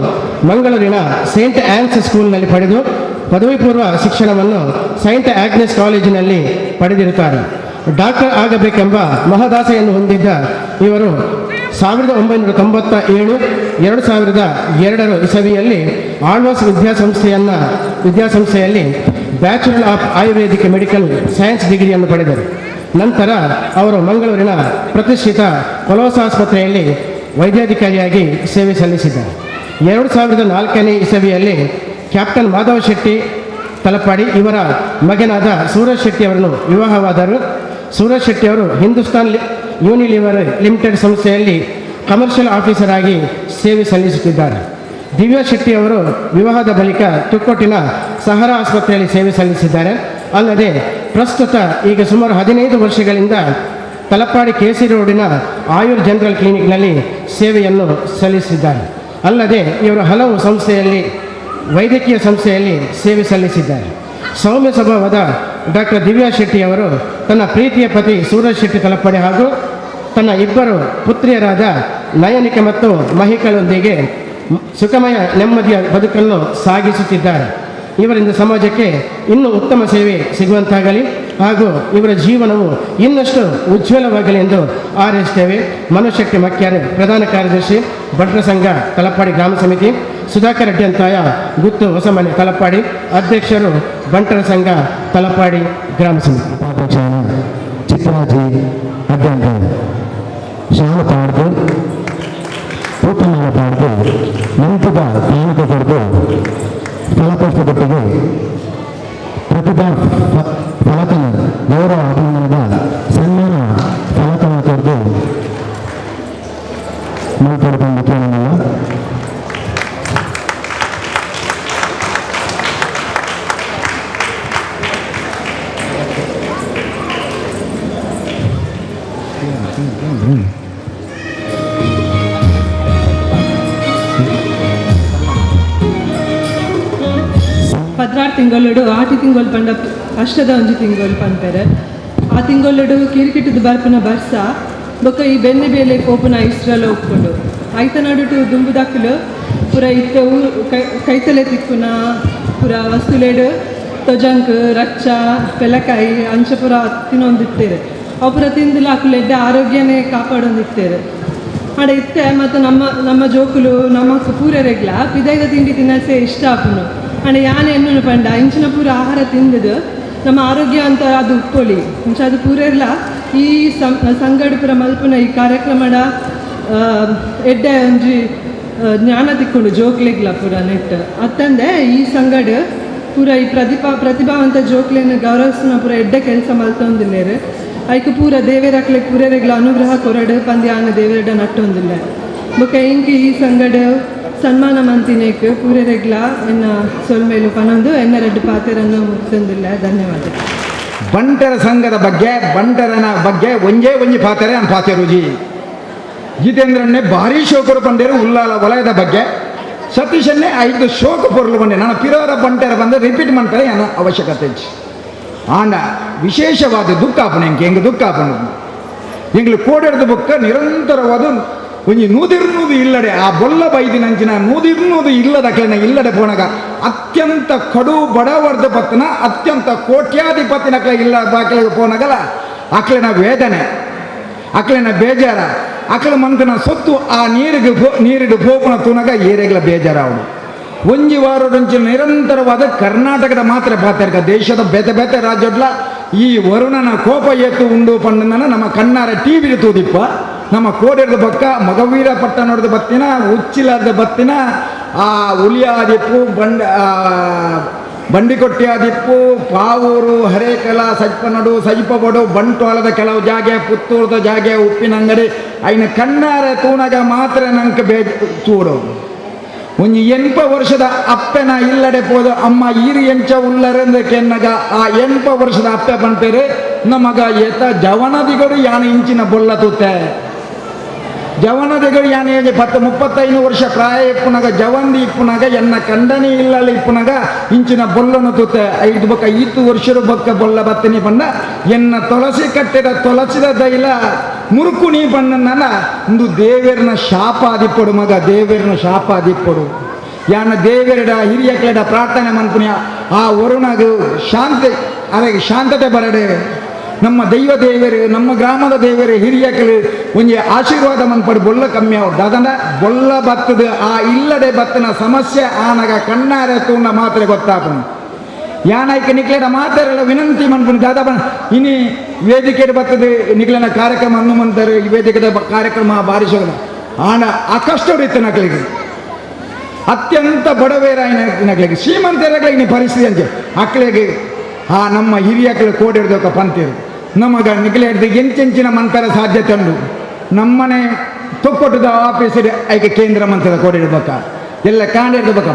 ಮಂಗಳೂರಿನ ಸೇಂಟ್ ಆನ್ಸ್ ಸ್ಕೂಲ್ನಲ್ಲಿ ಪಡೆದು ಪದವಿ ಪೂರ್ವ ಶಿಕ್ಷಣವನ್ನು ಸೈಂಟ್ ಆಗ್ನೆಸ್ ಕಾಲೇಜಿನಲ್ಲಿ ಪಡೆದಿರುತ್ತಾರೆ. ಡಾಕ್ಟರ್ ಆಗಬೇಕೆಂಬ ಮಹದಾಸೆಯನ್ನು ಹೊಂದಿದ್ದ ಇವರು 1997 2002 ಇಸವಿಯಲ್ಲಿ Alva's ವಿದ್ಯಾಸಂಸ್ಥೆಯಲ್ಲಿ Bachelor of Ayurvedic Medical Science ಡಿಗ್ರಿಯನ್ನು ಪಡೆದರು. ನಂತರ ಅವರು ಮಂಗಳೂರಿನ ಪ್ರತಿಷ್ಠಿತ ಕೊಲೋಸ ಆಸ್ಪತ್ರೆಯಲ್ಲಿ ವೈದ್ಯಾಧಿಕಾರಿಯಾಗಿ ಸೇವೆ ಸಲ್ಲಿಸಿದ್ದಾರೆ. 2004ನೇ ಇಸವಿಯಲ್ಲಿ ಕ್ಯಾಪ್ಟನ್ ಮಾಧವ ಶೆಟ್ಟಿ ತಲಪಾಡಿ ಇವರ ಮಗನಾದ ಸೂರಜ್ ಶೆಟ್ಟಿ ಅವರನ್ನು ವಿವಾಹವಾದರು. ಸೂರಜ್ ಶೆಟ್ಟಿ ಅವರು ಹಿಂದೂಸ್ತಾನ್ ಯೂನಿಲಿವರ್ ಲಿಮಿಟೆಡ್ ಸಂಸ್ಥೆಯಲ್ಲಿ ಕಮರ್ಷಿಯಲ್ ಆಫೀಸರ್ ಆಗಿ ಸೇವೆ ಸಲ್ಲಿಸುತ್ತಿದ್ದಾರೆ. ದಿವ್ಯಾ ಶೆಟ್ಟಿ ಅವರು ವಿವಾಹದ ಬಳಿಕ ತುಕ್ಕೋಟಿನ ಸಹರಾ ಆಸ್ಪತ್ರೆಯಲ್ಲಿ ಸೇವೆ ಸಲ್ಲಿಸಿದ್ದಾರೆ. ಅಲ್ಲದೆ ಪ್ರಸ್ತುತ ಈಗ ಸುಮಾರು 15 ವರ್ಷಗಳಿಂದ ತಲಪಾಡಿ ಕೆಸಿ ರೋಡಿನ ಆಯುರ್ ಜನರಲ್ ಕ್ಲಿನಿಕ್ನಲ್ಲಿ ಸೇವೆಯನ್ನು ಸಲ್ಲಿಸಿದ್ದಾರೆ. ಅಲ್ಲದೆ ಇವರು ಹಲವು ಸಂಸ್ಥೆಯಲ್ಲಿ, ವೈದ್ಯಕೀಯ ಸಂಸ್ಥೆಯಲ್ಲಿ ಸೇವೆ ಸಲ್ಲಿಸಿದ್ದಾರೆ. ಸೌಮ್ಯ ಸ್ವಭಾವದ ಡಾಕ್ಟರ್ ದಿವ್ಯಾ ಶೆಟ್ಟಿ ಅವರು ತನ್ನ ಪ್ರೀತಿಯ ಪತಿ ಸೂರಜ್ ಶೆಟ್ಟಿ ತಲಪಾಡಿ ಹಾಗೂ ತನ್ನ ಇಬ್ಬರು ಪುತ್ರಿಯರಾದ ನಯನಿಕ ಮತ್ತು ಮಹಿಕಳೊಂದಿಗೆ ಸುಖಮಯ ನೆಮ್ಮದಿಯ ಬದುಕನ್ನು ಸಾಗಿಸುತ್ತಿದ್ದಾರೆ. ಇವರಿಂದ ಸಮಾಜಕ್ಕೆ ಇನ್ನೂ ಉತ್ತಮ ಸೇವೆ ಸಿಗುವಂತಾಗಲಿ ಹಾಗೂ ಇವರ ಜೀವನವು ಇನ್ನಷ್ಟು ಉಜ್ವಲವಾಗಲಿ ಎಂದು ಹಾರೈಸುತ್ತೇವೆ. ಮನೋಜ್ ಶೆಟ್ಟಿ ಮಕ್ಯಾರೆ, ಪ್ರಧಾನ ಕಾರ್ಯದರ್ಶಿ, ಬಂಟರ ಸಂಘ ತಲಪಾಡಿ ಗ್ರಾಮ ಸಮಿತಿ. ಸುಧಾಕರ್ ಅಡ್ಯಂತಾಯ ಗುತ್ತು ಹೊಸಮನೆ ತಲಪಾಡಿ, ಅಧ್ಯಕ್ಷರು, ಬಂಟರ ಸಂಘ ತಲಪಾಡಿ ಗ್ರಾಮ ಸಮಿತಿ. ಉಪಾಧ್ಯಕ್ಷರಾದ ಚಿತ್ರಾಜಿ ಅಡ್ಯಂತಾಯ ಶಾಲು ಪಾಡ್ದು ಪೂತಮಾಲ ಪಾಡ್ದು ಮಂತುದ ಕಾಣಿಕೆ ಕೊಡ್ದು ಫಲಪುಷ್ಪದೊಟ್ಟಿಗೆ ಪ್ರತಿಭಾ ಫಲಕನ ಗೌರವ ಅಭಿನಂದನದ ಸನ್ಮಾನ ಫಲಕನ ಕೊಡ್ದು ಮಲ್ಪೊಡು ಪಂದ್ ಕೇನೊಂದುಲ್ಲ. 16 ತಿಂಗೊಳ್ಳುಡು ಆಟಿ ತಿಂಗೊಳು ಪಂಡ ಕಷ್ಟದ ಒಂಜಿ ತಿಂಗೊಳು ಪನ್ಪೆರ್. ಆ ತಿಂಗೊಳ್ಳುಡು ಕಿರಿಕಿಟ್ಟದ ಬರ್ಪುನ ಬರ್ಸ ಬೊಕ್ಕ ಈ ಬೆನ್ನೆ ಬೇಲೆ ಪೋಪುನ ಇಸ್ರಲ ಉಪ್ಪುಂಡು. ಐತ ನಡುಟು ದುಂಬುದಕ್ಕಲು ಪೂರ ಇತ್ತೆ ಕೈತಲೆ ತಿಕ್ಕುನ ಪೂರ ವಸ್ತುಲೆಡು ತೊಜಂಕ್ ರಚ್ಚ ಪೆಲಕಾಯಿ ಅಂಚ ಪೂರ ತಿನ್ನೊಂದಿತ್ತೇರು. ಅವು ಪೂರ ತಿಂದುಲ ಅಕುಲು ಎಡ್ಡೆ ಆರೋಗ್ಯನೇ ಕಾಪಾಡೊಂದಿತ್ತೇರು. ಆಂಡ ಇತ್ತೆ ಮತ್ತು ನಮ್ಮ ನಮ್ಮ ಜೋಕುಲು ನಮ್ಮ ಪೂರೆರೆಗ್ಲ ಪಿದೈದ ತಿಂಡಿ ತಿನ್ನಸೆ ಇಷ್ಟ ಆಪುನು. ಆಂಡ ಯಾನ್ ಎನ್ನುನು ಪಂಡ ಇಂಚಿನ ಪೂರ ಆಹಾರ ತಿಂದದು ನಮ್ಮ ಆರೋಗ್ಯ ಅಂತ ಅದು ಉಪ್ಪೊಳಿ. ಅಂಚ ಅದು ಪೂರೆರ್ಲ ಈ ಸಂಗಡ ಪೂರ ಮಲ್ಪುನ ಈ ಕಾರ್ಯಕ್ರಮದ ಎಡ್ಡೆ ಒಂಜಿ ಜ್ಞಾನ ತಿಕ್ಕೊಂಡು ಜೋಕ್ಲೆಗ್ಲ ಪೂರ ನೆಟ್ ಅತ್ತಂದೆ ಈ ಸಂಗಡ ಪೂರ ಈ ಪ್ರತಿಭಾವಂತ ಜೋಕ್ಲೆನ್ ಗೌರವಿಸುನ ಪೂರ ಎಡ್ಡೆ ಕೆಲಸ ಮಲ್ತೊಂದಿಲ್ಲೇರು. ಐಕ್ ಪೂರ ದೇವೆರಕ್ಲೆ ಪೂರೆರೆಗ್ಲ ಅನುಗ್ರಹ ಕೊರಡು ಪಂದ್ಯಾನ ದೇವೆರಡ ನಟ್ಟೊಂದಿಲ್ಲ. ಬೊಕ ಇಂಕ್ ಈ ಸಂಗಡ ಸನ್ಮಾನ ಮಂತಿನೇಕ್ ಪೂರೆರೆಗ್ಲ ಎನ್ನ ಸೊಲ್ಮೇಲು ಪನೊಂದು ಎನ್ನ ರೆಡ್ಡು ಪಾತೆರನ್ನು ಮುಗಿಸೊಂದಿಲ್ಲ. ಧನ್ಯವಾದ. ಬಂಟರ ಸಂಘದ ಬಗ್ಗೆ, ಬಂಟರನ ಬಗ್ಗೆ ಒಂಜೇ ಒಂಜಿ ಪಾತೆರೆ ಅನ್ ಪಾತೆರುಜಿ. ಜಿತೇಂದ್ರನ್ನೇ ಭಾರಿ ಶೋಕರು ಬಂಡೇರು ಉಲ್ಲಾಲ ವಲಯದ ಬಗ್ಗೆ. ಸತೀಶನ್ನೇ ಐದು ಶೋಕ ಪೊರ್ಲು ಬಂಡೆ ನಾನು ಪಿರೋರ ಬಂಟರ ಬಂದ ರಿಪೀಟ್ ಮಾಡ್ತಾರೆ ಅನ್ನೋ ಅವಶ್ಯಕತೆ ಇಜ್ಜಿ. ಆಂಡ ವಿಶೇಷವಾದ ದುಃಖ ಆಪಣೆ ಎಂಗೆ, ಹೆಂಗೆ ದುಃಖ ಆಪಣೆ ಎಂಗ್ಲು ಕೋಡೆಡ್ದ ಬೊಕ್ಕ ನಿರಂತರವಾದ ಒಂಜಿ 100 ಇಲ್ಲಡೆ ಆ ಬೊಲ್ಲ ಬೈದಿನಂಚಿನ 100 ಇಲ್ಲದ ಅಕ್ಲೆನ ಇಲ್ಲಡೆ ಪೋನಗ ಅತ್ಯಂತ ಕಡು ಬಡವರ್ದ ಪತ್ತನ ಅತ್ಯಂತ ಕೋಟ್ಯಾಧಿಪತಿನ ಅಕ್ಲೆ ಇಲ್ಲ ಬಾಕಿಲಿಗೆ ಪೋನಗಲ ಅಕ್ಲೆನ ವೇದನೆ ಅಕ್ಲೆನ ಬೇಜಾರ ಅಕ್ಲ ಮಂತನ ಸೊತ್ತು ಆ ನೀರಿಗೆ ನೀರಿಡು ಪೋಪುನ ತೂನಗ ಏರೆಗ್ಲ ಬೇಜಾರ ಅವನು. ಒಂಜಿ ವಾರದಂಚಿ ನಿರಂತರವಾದ ಕರ್ನಾಟಕದ ಮಾತ್ರ ಪಾತರ್ಕ ದೇಶದ ಬೇತೆ ಬೇತೆ ರಾಜ್ಯಡ್ಲ ಈ ವರುಣನ ಕೋಪ ಏತು ಉಂಡು ಪಂಡನ ನಮ್ಮ ಕಣ್ಣಾರ ಟಿ ವಿ ತೂದಿಪ್ಪ. ನಮ್ಮ ಕೋಡೆರ್ದ ಬಕ್ಕ ಮಗವೀರ ಪಟ್ಟಣದ ಬತ್ತಿನ ಉಚ್ಚಿಲಾರ್ದ ಬತ್ತಿನ ಆ ಉಲಿಯಾದಿಪ್ಪು ಬಂಡಿಕೊಟ್ಟಿಯಾದಿಪ್ಪು ಪಾವೂರು ಹರೇಕಲ ಸಜ್ಪನಡು ಸಜ್ಪಬಡು ಬಂಟ್ವಾಳದ ಕೆಲವು ಜಾಗೆ ಪುತ್ತೂರದ ಜಾಗೆ ಉಪ್ಪಿನಂಗಡಿ ಐನ ಕಣ್ಣಾರ ತೂನಗ ಮಾತ್ರ ನಂಗೆ ಬೇ ತೂಡು. ಒಂಜಿ 80 ವರ್ಷದ ಅಪ್ಪೆನ ಇಲ್ಲಡೆ ಪೋದ ಅಮ್ಮ ಈರು ಎಂಚ ಉಲ್ಲರೆಂದು ಕೆನ್ನಗ ಆ 80 ವರ್ಷದ ಅಪ್ಪೆ ಪನ್ಪೇರು ನಮಗ ಏತ ಜವನದಿಗಳು ಯಾನ ಇಂಚಿನ ಬೊಲ್ಲ ತೂತೆ ಜವನದಿಗಳು ಯಾನ 10-35 ವರ್ಷ ಪ್ರಾಯ ಇಪ್ಪುನಗ ಜವಂದಿ ಇಪ್ಪುನಗ ಎನ್ನ ಕಂಡನಿ ಇಲ್ಲಲ್ಲ ಇಪ್ಪುನಗ ಇಂಚಿನ ಬೊಲ್ಲನು ತೂತೆ 5 ಬೊಕ್ಕ 5 ವರ್ಷದ ಬೊಕ್ಕ ಬೊಲ್ಲ ಬತ್ತಿನಿ ಪಂಡ ಎನ್ನ ತುಳಸಿ ಕಟ್ಟಿದ ತುಳಸಿದ ದೈಲ ಮುರುಕು ನೀ ಪಣ್ಣನ ಇಂದು ದೇವೇರ್ನ ಶಾಪಾದಿಪ್ಪಡು ಮಗ ದೇವೇರ್ನ ಶಾಪಾದಿಪ್ಪಡು ಯಾನ ದೇವೆರಡ ಹಿರಿಯಕ್ಲೆಡ ಪ್ರಾರ್ಥನೆ ಮನ್ಪುನಿಯ ಆ ವರುಣಗು ಶಾಂತಿ ಅರೆಗೆ ಶಾಂತತೆ ಬರಡೆ ನಮ್ಮ ದೈವ ದೇವರು ನಮ್ಮ ಗ್ರಾಮದ ದೇವರು ಹಿರಿಯಕಲು ಒಂಜಿ ಆಶೀರ್ವಾದ ಮನ್ಪಡು ಬೊಲ್ಲ ಕಮ್ಮಿ ಅವ್ರು ದಾದಂಡ ಬೊಲ್ಲ ಬತ್ತದ ಆ ಇಲ್ಲದೆ ಬತ್ತನ ಸಮಸ್ಯೆ ಆನಗ ಕಣ್ಣಾರೆ ತೂಂಡ ಮಾತ್ರ ಗೊತ್ತಾಪನು. ಯಾನಾಯ್ಕ ನಿಕ್ಲೆಡ ಮಾತಾರಲ್ಲ ವಿನಂತಿ ಮನ್ಪುನಿ ದಾದಾ ಇನಿ ವೇದಿಕೆ ಬರ್ತದೆ ನಿಕ್ಲೆನ ಕಾರ್ಯಕ್ರಮ ಅನ್ನುಮಂತಾರೆ ಈ ವೇದಿಕೆದ ಕಾರ್ಯಕ್ರಮ ಬಾರಿಸೋದ ಆನ ಆ ಕಷ್ಟ ಇತ್ತು ನಕ್ಲಿಗೆ ಅತ್ಯಂತ ಬಡವೇರಾಯಿನ ನಕ್ಲಿಗೆ ಶ್ರೀಮಂತರಗಳಿಗೆ ಪರಿಸ್ಥಿತಿ ಅಂಚೆ ಅಕ್ಲೆಗೆ ಆ ನಮ್ಮ ಹಿರಿಯಕ್ಲು ಕೋಡಿಡ್ದೊಕ್ಕ ಪಂತಿರು ನಮಗ ನಿಕ್ಲೆ ಹಿಡ್ದು ಎಂಚೆಂಚಿನ ಮನ್ಪೆರ ಸಾಧ್ಯತೆ ಉಂಡು ನಮ್ಮನೆ ತೊಕ್ಕೊಟ್ಟದ ಆಫೀಸ್ ಐಕೆ ಕೇಂದ್ರ ಮಂತ್ರದ ಕೋಡಿಡ್ಬೇಕ ಎಲ್ಲ ಕಾಂಡಿಡ್ಬೇಕ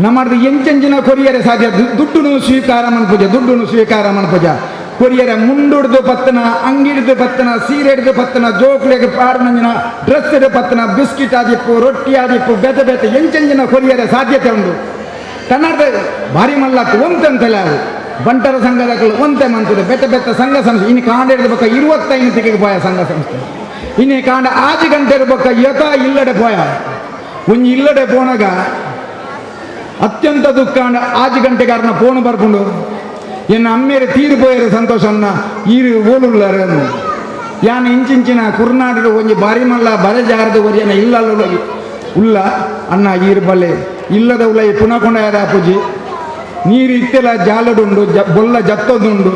ನಮ್ಮದು ಎಂಚೆಂಚಿನ ಕೊರಿಯರೆ ಸಾಧ್ಯ ದುಡ್ಡುನು ಸ್ವೀಕಾರ ಮನ್ಪೂಜ ದುಡ್ಡುನು ಸ್ವೀಕಾರ ಮನ್ಪೂಜ ಕೊರಿಯರೆ ಮುಂಡುಡ್ದು ಪತ್ತನ ಅಂಗಿಡ್ದು ಪತ್ತನ ಸೀರೆ ಹಿಡ್ದು ಪತ್ತನ ಜೋಕ್ಲೆಗೆ ಪಾಡುನಂಜಿನ ಡ್ರೆಸ್ ಹಿಡ್ದು ಪತ್ತನ ಬಿಸ್ಕಿಟ್ ಆದಿಪ್ಪು ರೊಟ್ಟಿ ಆದಿಪ್ಪು ಬೇತೆ ಬೇತೆ ಎಂಚೆಂಚಿನ ಕೊರಿಯರೆ ಸಾಧ್ಯತೆ ಉಂಡು. ಕನ್ನಡ ಭಾರಿ ಮಲ್ಲತ್ತು ಒಂತಂತಲ್ಲ ಅವು ಬಂಟರ ಸಂಘದ ಒಂತೆ ಮಂತದೆ ಬೆತ್ತ ಬೆತ್ತ ಸಂಘ ಸಂಸ್ಥೆ ಇನ್ನು ಕಾಂಡ ಹಿಡಿದ 25 ತಿಕ್ಕಿಗೆ ಪೋಯ ಸಂಘ ಸಂಸ್ಥೆ ಇನ್ನು ಕಾಂಡ 6 ಗಂಟೆ ಇರ್ಬೇಕ ಯಥ ಇಲ್ಲಡೆ ಪೋಯ ಒಂಜಿ ಇಲ್ಲಡೆ ಪೋನಾಗ ಅತ್ಯಂತ ದುಃಖ 6 ಗಂಟೆಗಾರನ ಫೋನ್ ಬರ್ಕೊಂಡು ಎನ್ನ ಅಮ್ಮೇರೆ ತೀರು ಪೋಯರು ಸಂತೋಷ ಅನ್ನ ಈರು ಓಲುಳ್ಳಾರ ಯಾನ ಇಂಚಿಂಚಿನ ಕುರ್ನಾಡು ಒಂಜಿ ಬಾರಿ ಮಲ್ಲ ಬರೆ ಜಾರದ ಒರಿಯನ ಇಲ್ಲಲ್ಲ ಉಲ್ಲ ಅನ್ನ ಈರು ಬಲ್ಲೆ ಇಲ್ಲದ ಉಲ್ಲ ಈ ಪುನಃ ಯಾರ ಪೂಜಿ ನೀರು ಇತ್ತೆಲ್ಲ ಜಾಲಡುಂಡು ಬೊಲ್ಲ ಜತ್ತೊಂದುಂಡು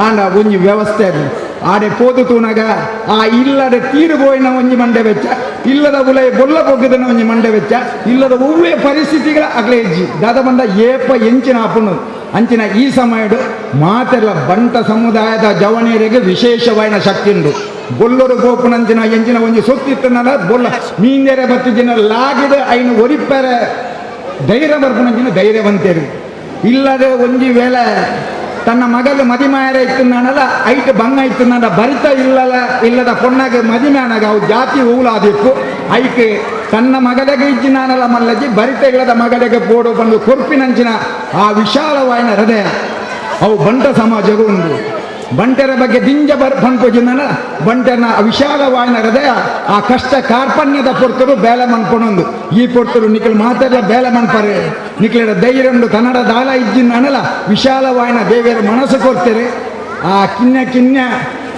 ಆಂಡ ಒಂಜಿ ವ್ಯವಸ್ಥೆ ಅದು ಆಡೆ ಪೋದು ತೂನಗ ಆ ಇಲ್ಲಡೆ ತೀರು ಪೋಯಿನ ಒಂಜಿ ಮಂಡೆ ವೆಚ್ಚ ಇಲ್ಲದ ಉಲೈ ಬೊಲ್ಲ ಪೊಗ್ಗದನ ಒಂಜಿ ಮಂಡೆ ವೆಚ್ಚ ಇಲ್ಲದ ಒವ್ವೇ ಪರಿಸ್ಥಿತಿಗಳ ಅಗ್ಲೆ ಹೆಜ್ಜಿ ದಾದ ಬಂದ ಏಪ ಎಂಚಿನ ಆಪುನು ಅಂಚಿನ ಈ ಸಮಯಡು ಮಾತೆಲ್ಲ ಬಂಟ ಸಮುದಾಯದ ಜವನಿಯರಿಗೆ ವಿಶೇಷವಾದ ಶಕ್ತಿ ಉಂಡು. ಬೊಲ್ಲರು ಗೋಪುನಂಚಿನ ಎಂಚಿನ ಒಂಜಿ ಸೊತ್ತಿತ್ತನಲ್ಲ ಬೊಲ್ಲ ಮೀಂದೇರೆ ಬತ್ತಿಜಿನ ಲಾಗಿದೆ ಐನು ಒರಿಪ್ಪರೆ ಧೈರ್ಯ ಬರ್ಪುನಂಚಿನ ಧೈರ್ಯವಂತೇರು ಇಲ್ಲದೆ ಒಂಜಿ ವೇಳೆ ತನ್ನ ಮಗಲು ಮದಿಮಾಯರ ಇತ್ತುನಾನಲ್ಲ ಐಟ್ ಬಂಗ ಇತ್ತುನಾನ ಭರಿತ ಇಲ್ಲಲ್ಲ ಇಲ್ಲದ ಪೊಣ್ಣಗೆ ಮದಿಮಾನಗ ಅವು ಜಾತಿ ಹೂಲಾದಿಪ್ಪು ಐಕ್ ತನ್ನ ಮಗಲಿಗೆ ಇಜ್ಜಿನಾನಲ್ಲ ಮಲ್ಲಜ್ಜಿ ಭರಿತ ಇಲ್ಲದ ಮಗಲಿಗೆ ಪೋಡು ಬಂದು ಕೊರ್ಪಿನಂಚಿನ ಆ ವಿಶಾಲವಾಯಿನ ಹೃದಯ ಅವು ಬಂಟ ಸಮಾಜಗೂ ಉಂಟು. ಬಂಟರ ಬಗ್ಗೆ ದಿಂಜ ಬರ್ ಪನ್ಪುಜಿನ ಬಂಟನ ವಿಶಾಲವಾಯಿನ ಹೃದಯ ಆ ಕಷ್ಟ ಕಾರ್ಪಣ್ಯದ ಪೊರ್ತರು ಬೇಲೆ ಮನ್ಪೊಣೊಂದು ಈ ಪೊರ್ತರು ನಿಖಲ್ ಮಾತಾಡ ಬೇಲೆ ಮನ್ಪರೆ ನಿಖಲ ಧೈರ್ಯ ಉಂಡು ಕನ್ನಡ ದಾಲ ಇಜ್ಜಿನ ಅನಲ ವಿಶಾಲವಾಯಿನ ದೇವಿಯರ ಮನಸ್ಸು ಕೊಡ್ತಾರೆ ಆ ಕಿನ್ಯ ಕಿನ್ಯ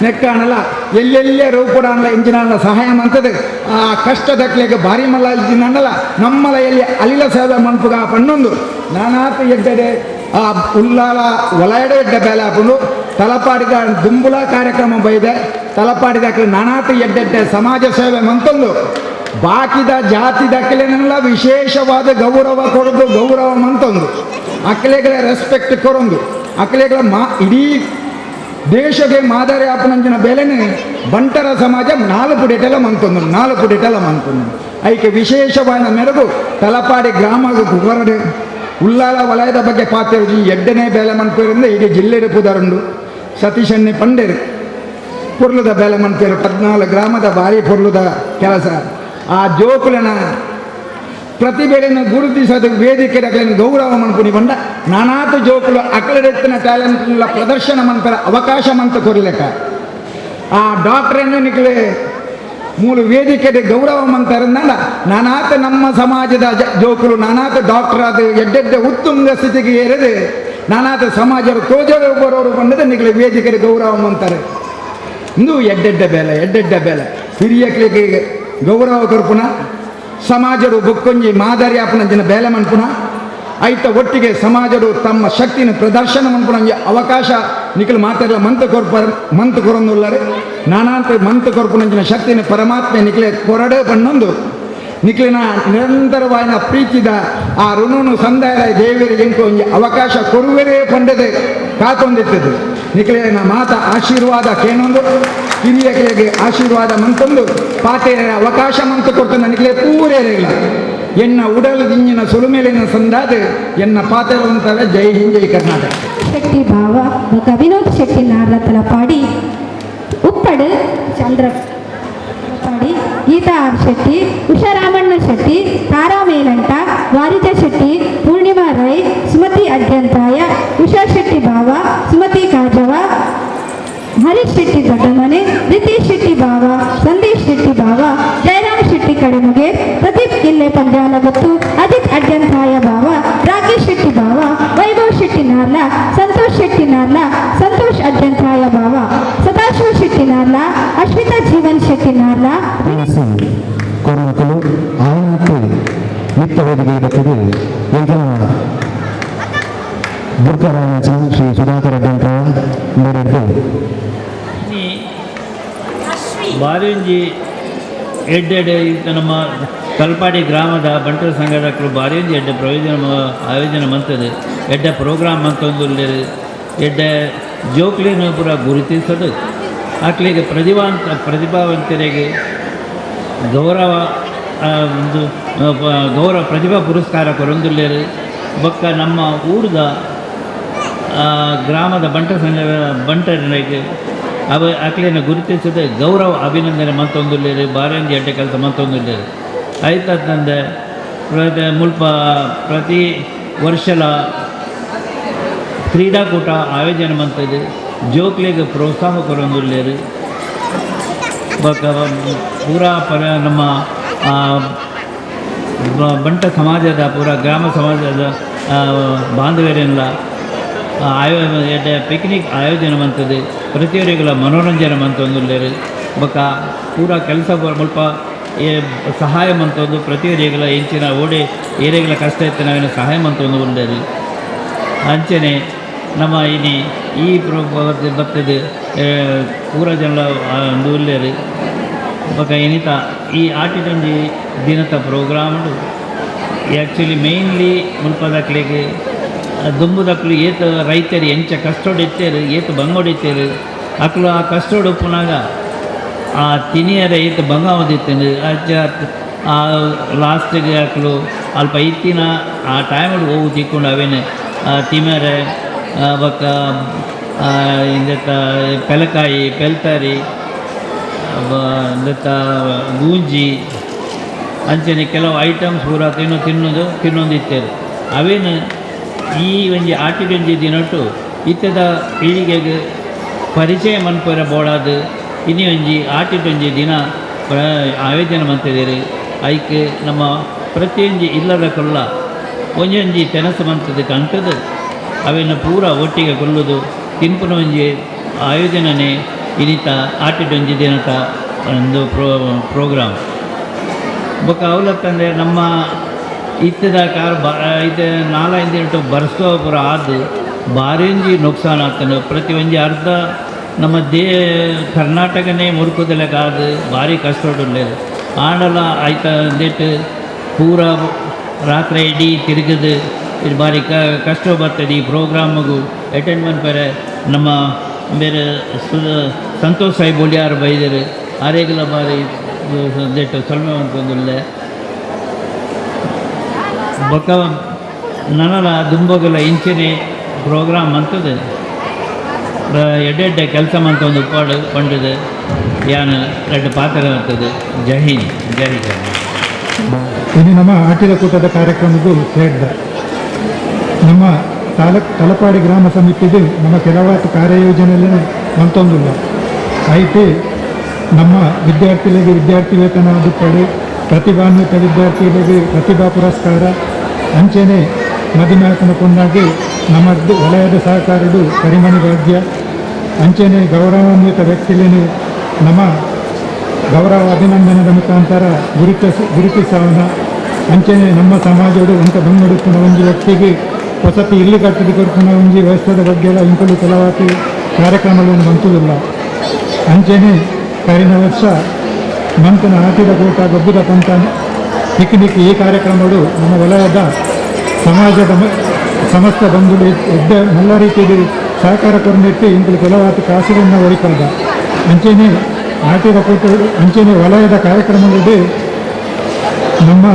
ನೆಕ್ಕಾಣಲ್ಲ ಎಲ್ಲೆಲ್ಲೇ ರೂಪುಡಾಣಲ ಇಂಜಿನಾಣಲ ಸಹಾಯ ಮಂತದೆ ಆ ಕಷ್ಟದಕ್ಲೆಗೆ ಭಾರಿ ಮಲ್ಲ ಇಜ್ಜಿನಲ್ಲ ನಮ್ಮಲ ಎಲ್ಲಿ ಅಲಿಲ ಸೇವೆ ಮನ್ಪುಗ ಪಣ್ಣೊಂದು ನಾನಾತು ಎಡ್ಡೆಡೆ ಆ ಉಲ್ಲಾಲ ಒಲಯಡೆ ಎಡ್ಡೆ ಬೇಲೆ ಹಾಕೊಂಡು ತಲಪಾಡಿದ ದುಂಬುಲ ಕಾರ್ಯಕ್ರಮ ಬೈದೆ ತಲಪಾಡಿದ ನಾನಾತು ಎಡ್ಡೆಡ್ಡೆ ಸಮಾಜ ಸೇವೆ ಮಂತೊಂದು ಬಾಕಿದ ಜಾತಿ ದಕ್ಕಲೆನೆಲ್ಲ ವಿಶೇಷವಾದ ಗೌರವ ಕೊಡೋದು ಗೌರವ ಮಂತೊಂದು ಅಕ್ಲೆಗಳ ರೆಸ್ಪೆಕ್ಟ್ ಕೊರೊಂದು ಅಕ್ಲೆಗಳ ಮಾ ಇಡೀ ದೇಶಕ್ಕೆ ಮಾದರಿ ಆಪನಂಚಿನ ಬೆಲೆನೆ ಬಂಟರ ಸಮಾಜ 4 ಪುಡಿಟೆಲ್ಲ ಮಂತೊಂದು 4 ಪುಡಿಟೆಲ್ಲ ಮಂತೊಂದು ಐಕೆ ವಿಶೇಷವಾದ ಮೆರಗು ತಲಪಾಡಿ ಗ್ರಾಮದ ಹೊರಡೆ ಉಲ್ಲಾಲ ವಲಯದ ಬಗ್ಗೆ ಪಾತ್ರ ಎಡ್ಡನೇ ಬೇಲೆ ಮನ್ಪೇರಿಂದ ಇಡೀ ಜಿಲ್ಲೆಡೆ ಪುದರುಂಡು ಸತೀಶನ್ನೇ ಪಂಡೇರು ಪೊರ್ಲುದ ಬೇಲೆ ಮನ್ಪೇರು 14 ಗ್ರಾಮದ ಭಾರಿ ಪೊರ್ಲುದ ಕೆಲಸ ಆ ಜೋಕುಲನ ಪ್ರತಿಭೆಯನ್ನು ಗುರುತಿಸೋದು ವೇದಿಕೆ ಗೌರವ ಮನ್ಪುನಿ ಬಂಡ ನಾನಾತು ಜೋಕುಲು ಅಕಲಡೆತ್ತಿನ ಟ್ಯಾಲೆಂಟ್ ಪ್ರದರ್ಶನ ಮಂತರ ಅವಕಾಶ ಮಂತ ಕೊರ್ಲೆಕ ಆ ಡಾಕ್ಟ್ರನ್ನು ನಿಕ್ಲೆ ಮೂಲ ವೇದಿಕೆ ಗೌರವ ಮಂತರಂದ ನಾನಾತ ನಮ್ಮ ಸಮಾಜದ ಜೋಕುಲು ನಾನಾತ ಡಾಕ್ಟರ್ ಆದ ಎಡ್ಡೆಡ್ಡೆ ಉತ್ತುಂಗ ಸ್ಥಿತಿಗೆ ಏರಿದು ನಾನಾತ ಸಮಾಜದ ತೋಜವೆ ಬರೋರು ಬಂದದ ನಿಗಲ ವೇದಿಕೆ ಗೌರವ ಮಂತಾರೆ. ಇಂದು ಎಡ್ಡೆಡ್ಡೆ ಬೇಲೆ ಎಡ್ಡೆಡ್ಡೆ ಬೇಲೆ ಹಿರಿಯಕ್ಲಿಗೆ ಗೌರವ ಕೊರ್ಪುನ ಸಮಾಜರು ಬುಕ್ಕೊಂಜಿ ಮಾದರಿ ಆಪುನಂಚಿನ ಬೇಲೆ ಮನ್ಪುನ ಐತ ಒಟ್ಟಿಗೆ ಸಮಾಜರು ತಮ್ಮ ಶಕ್ತಿನ ಪ್ರದರ್ಶನ ಮನ್ಪುನಂಜಿ ಅವಕಾಶ ನಿಖಲ್ ಮಾತೆಲ್ಲ ಮಂತ್ ಕೊರ್ಪ ಮಂತ್ ಕೊರೊಂದುಲ್ಲರೆ ನಾನಾಂತ ಮಂತ್ ಕೊರ್ಪುನಂಚಿನ ಶಕ್ತಿನ ಪರಮಾತ್ಮೆ ನಿಖಲೆ ಕೊರಡೆ ಬಣ್ಣೊಂದು ನಿಖಲಿನ ನಿರಂತರವಾದ ಪ್ರೀತಿದ ಆ ಋಣನು ಸಂದಾಯ ದೇವರಿಗೆ ಎಂಕು ಒಂಜಿ ಅವಕಾಶ ಕೊರುವೆರೇ ಪಂಡದೆ ಕಾತೊಂದಿತ್ತದು. ನಿಖಲಿನ ಮಾತ ಆಶೀರ್ವಾದ ಕೇನೊಂದು ಹಿರಿಯಕಲಿಗೆ ಆಶೀರ್ವಾದ ಮಂತೊಂದು ಪಾತೆ ಅವಕಾಶ ಮಂತು ಕೊಡ್ತಾನೆ ನಿಖಲೆ ಪೂರೇರಿಲ್ಲ ಎನ್ನ ಉಡಲ್ ದಿಂಜಿನ ಸುಳುಮೇಲಿನ ಸಂದಾದ ಎನ್ನ ಪಾತೆರಂತವೆ. ಜೈ ಹಿಂದ್, ಜೈ ಕರ್ನಾಟಕ. ಶೆಟ್ಟಿ ಭಾವ ಬೊಕ ವಿನೋದ್ ಶೆಟ್ಟಿ ನಾರ್ಲ ತಲಪಾಡಿ, ಉಪ್ಪಡು ಚಂದ್ರ ತಲಪಾಡಿ, ಗೀತಾ ಆರ್ ಶೆಟ್ಟಿ, ಉಷಾ ರಾಮಣ್ಣ ಶೆಟ್ಟಿ, ತಾರಾ ಮೇಲಂಟ, ವಾರಿಜ ಶೆಟ್ಟಿ, ಪೂರ್ಣಿಮಾ ರೈ, ಸುಮತಿ ಅಡ್ಯಂತಾಯ, ಉಷಾ ಶೆಟ್ಟಿ ಭಾವ, ಸುಮತಿ ಕಾಜವ, ಹರೀಶ್ ಶೆಟ್ಟಿ ದೊಡ್ಡಮನೆ, ರಿತೇಶ್ ಶೆಟ್ಟಿ ಭಾವ, ಸಂದೇಶ್ ಶೆಟ್ಟಿ ಭಾವ, ಜಯರಾಮ್ ಶೆಟ್ಟಿ ಕಡೆಮುಗೆ, ಪ್ರದೀಪ್ ಗಿಲ್ಲೆ ಪಂದ್ಯಾಲಗುತ್ತು, ಅಜಿತ್ ಅಡ್ಯಂತಾಯ ಭಾವ, ರಾಕೇಶ್ ಶೆಟ್ಟಿ ಭಾವ, ವೈಭವ್ ಶೆಟ್ಟಿ ನಾರ್ಲ, ಸಂತೋಷ್ ಶೆಟ್ಟಿ ನಾರ್ಲ, ಸಂತೋಷ್ ಅಡ್ಯಂತಾಯ ಭಾವ, ಸದಾಶಿವ ಶೆಟ್ಟಿ ನಾರ್ಲ, ಅಶ್ವಿತಾ ಜೀವನ್ ಶೆಟ್ಟಿ ನಾರ್ಲ. ಕೊರಮಕ್ಕಳು ಆಯನಕ್ಕೆ ನಿತ್ಯ ವೇದಿಕೆ ಬರ್ತದೆ. ಎಂಕನ ಬುರ್ಕರಾಯಣ ಶ್ರೀ ಸುಧಾಕರ್ ಅಡ್ಡಂತಾಯ ಮೇರೆಡ್ದು. ಬಾರಿಂಜಿ ಎಡ್ಡೆಡೆ ನಮ್ಮ ಕಲ್ಪಾಡಿ ಗ್ರಾಮದ ಬಂಟರ ಸಂಘದಕ್ಕಳು ಬಾರಿಂಜಿ ಎಡ್ಡೆ ಪ್ರಯೋಜನ ಆಯೋಜನೆ ಮಂತದೆ. ಎಡ್ಡೆ ಪ್ರೋಗ್ರಾಮ್ ಅಂತಂದು ಎಡ್ಡೆ ಜೋಕ್ಲಿನ ಪೂರ ಗುರುತಿಸೋದು ಆಕ್ಲಿಗೆ ಪ್ರತಿಭಾವಂತರಿಗೆ ಗೌರವ ಒಂದು ಗೌರವ ಪ್ರತಿಭಾ ಪುರಸ್ಕಾರ ಕೊರೊಂದುಲ್ಲೇರು. ಬೊಕ್ಕ ನಮ್ಮ ಊರ್ದ ಗ್ರಾಮದ ಬಂಟ ಸಂಘದ ಬಂಟರಿಗೆ ಅವ ಅಕ್ಲೇನ ಗುರುತಿಸದೆ ಗೌರವ ಅಭಿನಂದನೆ ಮಂತೊಂದುಲ್ಲೇರು. ಬಾರಂಜಿ ಎಡ್ಡೆ ಕೆಲಸ ಮಂತೊಂದುಲ್ಲೇರು. ಆಯ್ತಂದೆ ಮುಲ್ಪ ಪ್ರತಿ ವರ್ಷಲ ಕ್ರೀಡಾಕೂಟ ಆಯೋಜನೆ ಮಂತದೆ. ಜೋಕ್ಲಿಗೆ ಪ್ರೋತ್ಸಾಹ ಕೊರೊಂದುಲ್ಲೇರು. ಬೊಕ್ಕ ಪೂರಾ ಪರ ನಮ್ಮ ಬಂಟ ಸಮಾಜದ ಪೂರಾ ಗ್ರಾಮ ಸಮಾಜದ ಬಾಂಧವ್ಯರೆಲ್ಲ ಎಡ್ಡೆ ಪಿಕ್ನಿಕ್ ಆಯೋಜನೆ ಮಂತದೆ. ಪ್ರತಿಯೊರಿಗಳ ಮನೋರಂಜನೆ ಮಂತೊಂದುಲ್ಲೇರು. ಬೊಕ್ಕ ಪೂರಾ ಕೆಲಸ ಮುಲ್ಪ ಸಹಾಯ ಮಂತೊಂದು ಪ್ರತಿಯೊರಿಗಳ ಇಂಚಿನ ಓಡೆ ಏರಿಗಳ ಕಷ್ಟ ಇತ್ತು ನಾವೇನು ಸಹಾಯ ಮಂತೊಂದು ಉಲ್ಲೇರು. ಅಂಚನೆ ನಮ್ಮ ಇನಿ ಈ ಪ್ರೋ ಬರ್ತದೆ ಪೂರ ಜನ ಒಂದು ಉಲ್ಲೇರು. ಬೊಕ್ಕ ಇನಿತ ಈ ಆಟಿಡೊಂಜಿ ದಿನತ ಪ್ರೋಗ್ರಾಮ್ ಆ್ಯಕ್ಚುಲಿ ಮೇಯ್ನ್ಲಿ ಮುಲ್ಪದಕ್ಲೆಗ್ ದುಂಬುದಕ್ಲು ಏತ್ ರೈತರು ಎಂಚ ಕಷ್ಟೊಡು ಇತ್ತೇರು, ಏತ್ ಬಂಗೋಡಿತ್ತೇರು. ಅಕ್ಲು ಆ ಕಷ್ಟೊಡು ಉಪ್ಪುನಾಗ ಆ ತಿನಿಯರ ಏತ್ ಬಂಗ ಒಂದಿತ್ತೇನು ಅಚ್ಚ ಆ ಲಾಸ್ಟಿಗೆ ಅಕ್ಲು ಅಲ್ಪ ಇತ್ತಿನ ಆ ಟೈಮ್ ಹೋಗು ತಿಕ್ಕೊಂಡು ಅವೇನೆ ತಿಮರೆ ಬೊಕ್ಕ ಇಂದೆತ್ತ ಪೆಲಕಾಯಿ ಪೆಲ್ತಾರಿ ಇಂದೆತ್ತ ಗೂಂಜಿ ಅಂಚನೆ ಕೆಲವು ಐಟಮ್ಸ್ ಪೂರ ತಿನ್ನು ತಿನ್ನೋದು ತಿನ್ನೊಂದಿತ್ತೇರು. ಅವೇನು ಈ ಒಂಜಿ ಆಟಿಡೊಂಜಿ ದಿನೊಟು ಇತ್ತದ ಪೀಳಿಗೆಗೆ ಪರಿಚಯ ಮನ್ಪುರ ಬೋಡಾದ್ ಇನಿ ಒಂಜಿ ಆಟಿಡೊಂಜಿ ದಿನ ಆಯೋಜನೆ ಮಂತಿದ್ದೀರಿ. ಐಕ್ ನಮ್ಮ ಪ್ರತಿಯೊಂಜಿ ಇಲ್ಲದ ಕೊಲ್ಲ ಒಂಜೊಂಜಿ ತೆನಸು ಮಂತದ ಕಂಟದು ಅವೆನ್ನು ಪೂರ ಒಟ್ಟಿಗೆ ಕೊಲ್ಲುದು ತಿನ್ಪುನ ಒಂಜಿ ಆಯೋಜನೆ ಇನಿತ ಆಟಿಡೊಂಜಿ ದಿನತ ಒಂದು ಪ್ರೋಗ್ರಾಮ್. ಬೊಕ್ಕ ಅವಲತ್ತಂದರೆ ನಮ್ಮ ಇತ್ತದ ಕಾರ್ ಬ ಇತ್ತೆ ನಾಲೈದು ದಿನಟು ಬರ್ಸೋ ಪೂರ ಆದ್ ಬಾರಿಂಜಿ ನುಕ್ಸಾನ್ ಆಗ್ತದೆ. ಪ್ರತಿ ಒಂಜಿ ಅರ್ಧ ನಮ್ಮ ಕರ್ನಾಟಕನೇ ಮುರ್ಕುದಲೆಕ್ಕ ಆದ್ ಭಾರಿ ಕಷ್ಟ ಉಳ್ಳೇದು. ಆಂಡಲ ಐತ ಅಂದಿಟ್ಟು ಪೂರ ರಾತ್ರಿ ಇಡೀ ತಿರುಗದು ಇದು ಭಾರಿ ಕಷ್ಟ ಬರ್ತದೆ. ಈ ಪ್ರೋಗ್ರಾಮಿಗೂ ಅಟೆಂಡ್ ಮನ್ಪರೆ ನಮ್ಮ ಬೇರೆ ಸಂತೋಷ್ ಸಾಯಿ ಬೊಲಿಯಾರ್ ಬೈದರು ಆರೇಗಲ ಭಾರಿ ಅಂದಿಟ್ಟು ಸೊಲ್ಮೆ ಮಂತೊಂದುಲ್ಲೆ. ಬೊಕ್ಕ ನನಲ ದುಂಬಗಲ ಇಂಚಿನ ಪ್ರೋಗ್ರಾಮ್ ಅಂತದೆ ಎಡ್ಡೆಡ್ಡೆ ಕೆಲಸ ಮಂತ ಒಂದು ಉಪ್ಪಾಡು ಪಂಡದು ಯಾನ್ ರಡ್ಡ್ ಪಾತ್ರ ಅಂತದೆ. ಜೈ ಹಿಂದ್, ಜೈ ಜೈ. ಇನ್ನು ನಮ್ಮ ಆಟಿದ ಕೂಟದ ಕಾರ್ಯಕ್ರಮದ್ದು ಸೇರಿದ ನಮ್ಮ ತಲಪಾಡಿ ಗ್ರಾಮ ಸಮಿತಿದು ನಮ್ಮ ಕೆಲವಾತು ಕಾರ್ಯಯೋಜನೆಯಲ್ಲಿ ಮಂತೊಂದುಲ್ಲ ಐತಿ. ನಮ್ಮ ವಿದ್ಯಾರ್ಥಿಗಳಿಗೆ ವಿದ್ಯಾರ್ಥಿ ವೇತನ ಆದುಪ್ಪಡು, ಪ್ರತಿಭಾನ್ವಿತ ವಿದ್ಯಾರ್ಥಿಗಳಿಗೆ ಪ್ರತಿಭಾ ಪುರಸ್ಕಾರ, ಅಂಚೆನೆ ಮದಿಮಾಕನ ಪೊನ್ನಾಗಿ ನಮ್ಮ ವಲಯದ ಸಹಕಾರಡು ಕರಿಮಣಿ ಭಾಗ್ಯ, ಅಂಚೆನೆ ಗೌರವಾನ್ವಿತ ವ್ಯಕ್ತಿಲೇನು ನಮ್ಮ ಗೌರವ ಅಭಿನಂದನದ ಮುಖಾಂತರ ಗುರುತಿಸವನ, ಅಂಚೆನೆ ನಮ್ಮ ಸಮಾಜಡು ಅಂಥ ಬಂಗಡುಪ್ಪುನ ಒಂಜಿ ವ್ಯಕ್ತಿಗೆ ವಸತಿ ಇಲ್ಲಿ ಕಟ್ಟಿದ ಕೊರ್ಪುನ ಒಂಜಿ ವ್ಯವಸ್ಥೆದ ಬಗ್ಗೆ ಎಲ್ಲ ಇಂಕುಲು ಕೆಲವಾತಿ ಕಾರ್ಯಕ್ರಮಗಳನ್ನು ಮಂತುದಿಲ್ಲ. ಅಂಚೆನೆ ಕರಿನ ವರ್ಷ ಮಂತನ ಆಟಿದ ಕೂಟ ಗೊಬ್ಬದ ಪಂತ ಪಿಕ್ನಿಕ್ ಈ ಕಾರ್ಯಕ್ರಮಗಳು ನಮ್ಮ ವಲಯದ ಸಮಾಜದ ಸಮಸ್ತ ಬಂಧುಗಳು ಎಡ್ಡ ಮಲ್ಲ ರೀತಿಯಲ್ಲಿ ಸಹಕಾರ ಕೊರನೆಟ್ಟು ಇಂಕುಲು ಕೆಲವಾತಿ ಕಾಸುಗಳನ್ನು ಒಳಿಪಾದ. ಅಂಚೆನೆ ಆಟಿದ ಕೂಟ ಅಂಚೆನೆ ವಲಯದ ಕಾರ್ಯಕ್ರಮಗಳು ನಮ್ಮ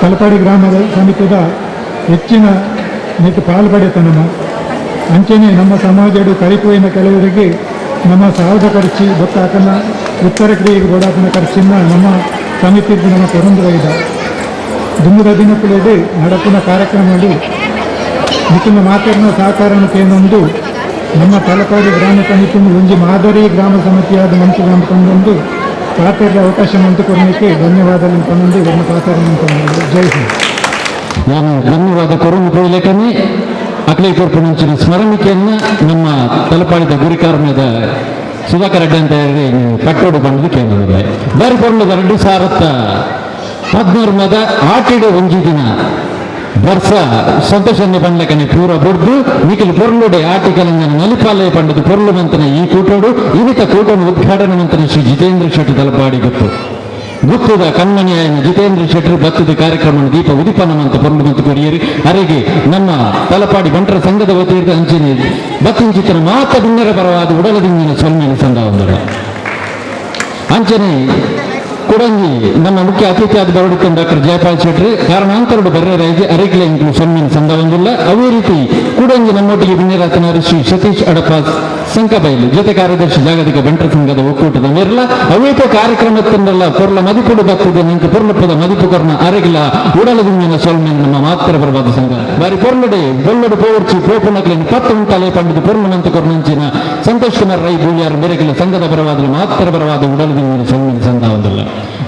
ತಲಪಾಡಿ ಗ್ರಾಮದ ಸಮಿತಿದ ಹೆಚ್ಚಿನ ನೆಟ್ಟು ಪಾಲ್ಪಡೆತನಮ. ಅಂಚೆನೆ ನಮ್ಮ ಸಮಾಜಡು ಕರಿಪೋಯಿನ ಕೆಲವರಿಗೆ ನಮ್ಮ ಸಾವದ ಖರ್ಚಿ ಬೊಕ್ಕ ಉತ್ತರ ಕ್ರಿಯೆಗೆ ಬೋಡಾಕನ ಖರ್ಚಿನ ನಮ್ಮ ಸಮಿತಿದ್ದು ನಮ್ಮ ಕೊರಂದು ಒಯ್ದ. ದುಮ್ಮದ ದಿನಕ್ಕುಲೆಡೆ ನಡಪುನ ಕಾರ್ಯಕ್ರಮಗಳು ನಿಖಿಲ ಮಾತೆರ್ನ ಸಹಕಾರನ ಕೇಂದೊಂದು ನಮ್ಮ ತಲಪಾಡಿ ಗ್ರಾಮ ಸಮಿತಿ ಒಂಜಿ ಮಾದರಿ ಗ್ರಾಮ ಸಮಿತಿಯಾದ ಮಂತು ಗ್ರಾಮ ತಂದೊಂದು ಪಾತೆರ್ನ ಅವಕಾಶ ಮಂತು ಕೊಡಲಿಕ್ಕೆ ಧನ್ಯವಾದಗಳು ತಂದು ನಮ್ಮ ಪಾತೆರನ್ನು ತಂದು ಜೈ ಹಿಂದ್. ನಾನು ಧನ್ಯವಾದ ಕೊರನು ಪೋಯ್ಲೆಕನೆ ಅಕ್ಲೆ ಕೊರ್ಪುನಂಚಿನ ಸ್ಮರಣಿಕೆಯನ್ನ ನಮ್ಮ ತಲಪಾಡಿದ ಗುರಿಕಾರ್ಮ್ಯದ ಸುಧಾಕರ್ ಅಡ್ಡಿ ಅಂತ ಹೇಳಿ ಕಟ್ಟೋಡು ಬಂದು ಕೇಳಿದೆ. ಬಾರಿ ಪೊರ್ಲುದ 2013 ಮದ ಆಟಿಡ ಒಂಜಿ ದಿನ ವರ್ಷ ಸಂತೋಷನ್ನೇ ಪಂಡ್ಲಕನೆ ಪೂರ ಬುಡ್ದು ನಿಖಿಲ್ ಪೊರ್ಲುಡೆ ಆಟಿ ಕಲಂಗನ ನಲಿಪಾಲಯ ಪಂಡದು ಪೊರ್ಲು ಮಂತನ ಈ ಕೂಟೋಡು ಇನ್ನಿತ ಕೂಟನು ಉದ್ಘಾಟನೆ ಮಂತನ ಶ್ರೀ ಜಿತೇಂದ್ರ ಶೆಟ್ಟಿ ತಲಪಾಡಿ ಗೊತ್ತು ಗುತ್ತದ ಕಣ್ಮಣಿಯಾಯನ ಜಿತೇಂದ್ರ ಶೆಟ್ಟರು ಬತ್ತದ ಕಾರ್ಯಕ್ರಮ ದೀಪ ಉದಿಪನ ಮಂತ ಪೊರ್ಲು ಮಂತು ಕೊರಿಯರು. ಅರೆಗೆ ನಮ್ಮ ತಲಪಾಡಿ ಬಂಟರ ಸಂಘದ ವತಿಯಿಂದ ಅಂಚಿನ ಬತ್ತಿಂಚಿತನ ಮಾತ ಬಿನ್ನರ ಪರವಾದ ಉಡಲದಿಂಗಿನ ಸೊಲ್ಮೆನ ಸಂಘ ಒಂದರ ಅಂಚನೆ ಕುಡಂಗಿ ನಮ್ಮ ಮುಖ್ಯ ಅತಿಥಿಯಾದ ಬರಡುತ್ತ ಡಾಕ್ಟರ್ ಜಯಪಾಲ್ ಶೆಟ್ಟಿ ಕಾರಣಾಂತರಡು ಬರ್ರೆ ಅರೆಗ್ಲೆ ಸೊನ್ಮಿನ ಸಂಘ ಒಂದಿಲ್ಲ. ಅದೇ ರೀತಿ ಕುಡಂಗಿ ನಮ್ಮೊಟ್ಟಿಗೆ ಬಿನ್ನೆರಾತನಾರು ಶ್ರೀ ಸತೀಶ್ ಅಡಪ ಸಂಕಬೈಲು ಜೊತೆ ಕಾರ್ಯದರ್ಶಿ ಜಾಗತಿಕ ಬಂಟರ ಸಂಘದ ಒಕ್ಕೂಟದ ಮೇರ್ಲ ಅವೇತ ಕಾರ್ಯಕ್ರಮ ತಂಡಲ್ಲ ಪೊರ್ಲ ಮದಿಪುಡು ಬರ್ತದೆ ನಿಂಕ ಪೊರ್ಲಪ್ಪದ ಮದಿಪು ಕೊರ್ನ ಅರೆಗಿಲ ಉಡಲದಿಂಗಿನ ಸೊಲ್ಮೆನ ನಮ್ಮ ಮಾತ್ರ ಬರಬಾದ ಸಂಘ ಬಾರಿ ಪೊರ್ಲಡೆ ಬೊಲ್ಲಡು ಪೋವರ್ಚಿ ಪೋಪುನಕ್ಲೆನ್ ಪತ್ತು ಉಂಟಾಲೆ ಪಂಡದು ಪೊರ್ಲುನಂತ ಕೊರ್ನಂಚಿನ ಸಂತೋಷ್ ಕುಮಾರ್ ರೈ ಬೂಳಿಯಾರ್ ಮೇರೆಗಿಲ ಸಂಘದ ಪರವಾದ ಮಾತ್ರ ಬರವಾದ ಉಡಲದಿಂಗಿನ ಸೊಲ್ಮೆನ ಸಂಘ ಒಂದಲ್ಲ.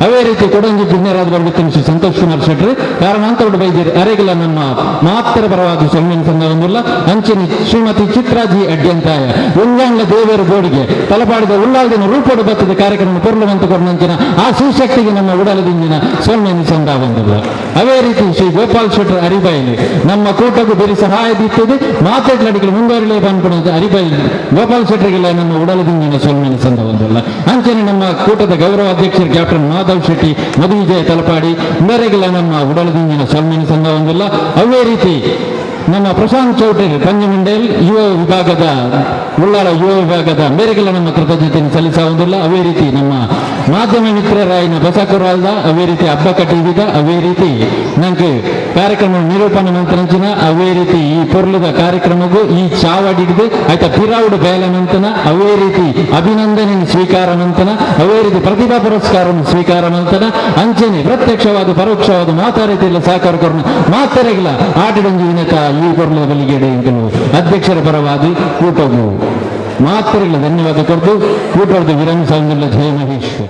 ಅದೇ ರೀತಿ ಕೊಡಂಜಿ ಬಿನ್ನೆರಾದ ಬರ್ಬಿತ್ತು ಶ್ರೀ ಸಂತೋಷ್ ಕುಮಾರ್ ಶೆಟ್ಟರು ಕಾರಣಾಂತರಡು ಬೈದಿರಿ ಅರೆಗಿಲ ನಮ್ಮ ಮಾತ್ರ ಪರವಾದ ಸೊಲ್ಮೆನ ಸಂಘ ಒಂದಿಲ್ಲ. ಅಂಚಿನ ಶ್ರೀಮತಿ ಚಿತ್ರಾಜಿ ಅಡ್ಯಂತಾಯ ಉಳ್ಳಾಂಗ್ಲ ದೇವರ ಬೋಡಿಗೆ ತಲಪಾಡಿದ ಉಳ್ಳಾಲ್ದಿನ ರೂಪೋಡು ಬತ್ತದ ಕಾರ್ಯಕ್ರಮ ಪೊರ್ಲುವಂತ ಕೊರ್ನಂಚಿನ ಆ ಸುಶಕ್ತಿಗೆ ನಮ್ಮ ಉಡಲದಿಂಜಿನ ಸೊಲ್ಮೆನ ಸಂಘ ಬಂದಿಲ್ಲ. ಅದೇ ರೀತಿ ಶ್ರೀ ಗೋಪಾಲ್ ಶೆಟ್ಟರ್ ಅರಿಬೈಲಿ ನಮ್ಮ ಕೂಟಕ್ಕೂ ಬೇರೆ ಸಹಾಯ ದಿತ್ತದೆ ಮಾತಾಡ್ಲಡಿಗಳು ಮುಂದುವರಿಲೇ ಬಂದ್ಬಿಡುತ್ತೆ ಅರಿಬೈಲಿ ಗೋಪಾಲ್ ಶೆಟ್ಟರಿಗೆಲ್ಲ ನಮ್ಮ ಉಡಲದಿಂಜಿನ ಸೊಲ್ಮೆನ ಸಂಘ ಒಂದಲ್ಲ. ಅಂಚನೆ ನಮ್ಮ ಕೂಟದ ಗೌರವ ಅಧ್ಯಕ್ಷರು ಕ್ಯಾಪ್ಟನ್ ಮಾಧವ್ ಶೆಟ್ಟಿ ಮಧುವಿಜಯ ತಲಪಾಡಿ ಮೇರೆಗೆಲ್ಲ ನಮ್ಮ ಉಡಲದಿಂಜಿನ ಸೊಲ್ಮೆನ ಸಂಘ ಒಂದಿಲ್ಲ. ಅದೇ ರೀತಿ ನಮ್ಮ ಪ್ರಶಾಂತ್ ಚೌಟರಿ ಪಂಜಮಂಡೇಲ್ ಯುವ ವಿಭಾಗದ ಉಳ್ಳಾಲ ಯುವ ವಿಭಾಗದ ಮೇರೆಗೆಲ್ಲ ನಮ್ಮ ಕೃತಜ್ಞತೆಯನ್ನು ಸಲ್ಲಿಸುವುದಿಲ್ಲ. ಅದೇ ರೀತಿ ನಮ್ಮ ಮಾಧ್ಯಮ ಮಿತ್ರರಾಯಿನ ಬಸಕುರಾಲ್ದ ಅದೇ ರೀತಿ ಹಬ್ಬ ಟಿವಿದ ಅದೇ ರೀತಿ ನನಗೆ ಕಾರ್ಯಕ್ರಮ ನಿರೂಪಣೆ ಮಂತ್ರಂಚಿನ ಅದೇ ರೀತಿ ಈ ಪೊರ್ಲದ ಕಾರ್ಯಕ್ರಮಕ್ಕೂ ಈ ಚಾವಡಿಡ್ದು ಆಯ್ತಾ ಪಿರಾವುಡು ಬೇಲನಂತನ ಅದೇ ರೀತಿ ಅಭಿನಂದನೆ ಸ್ವೀಕಾರ ಮಂತನ ಅದೇ ರೀತಿ ಪ್ರತಿಭಾ ಪುರಸ್ಕಾರ ಸ್ವೀಕಾರ ಮಂತನ ಅಂಚನೆ ಪ್ರತ್ಯಕ್ಷವಾದ ಪರೋಕ್ಷವಾದ ಮಾತಾರೀತಿಲ್ಲ ಸಹಕಾರ ಕೊರನ ಮಾತರೆಗಿಲ್ಲ ಆಟದಂಜಿ ವಿನತ ಈ ಕೊರ್ಲದ ಬಲಿಗೇಡೆ ಅಧ್ಯಕ್ಷರ ಪರವಾದಿ ಕೂಟವು ಮಾತರೆಲ್ಲ ಧನ್ಯವಾದ ಕೊಡ್ದು ಕೂಟದ ವಿರಮಿಸುವುದಿಲ್ಲ. ಜಯ ಮಹೇಶ್ವರ.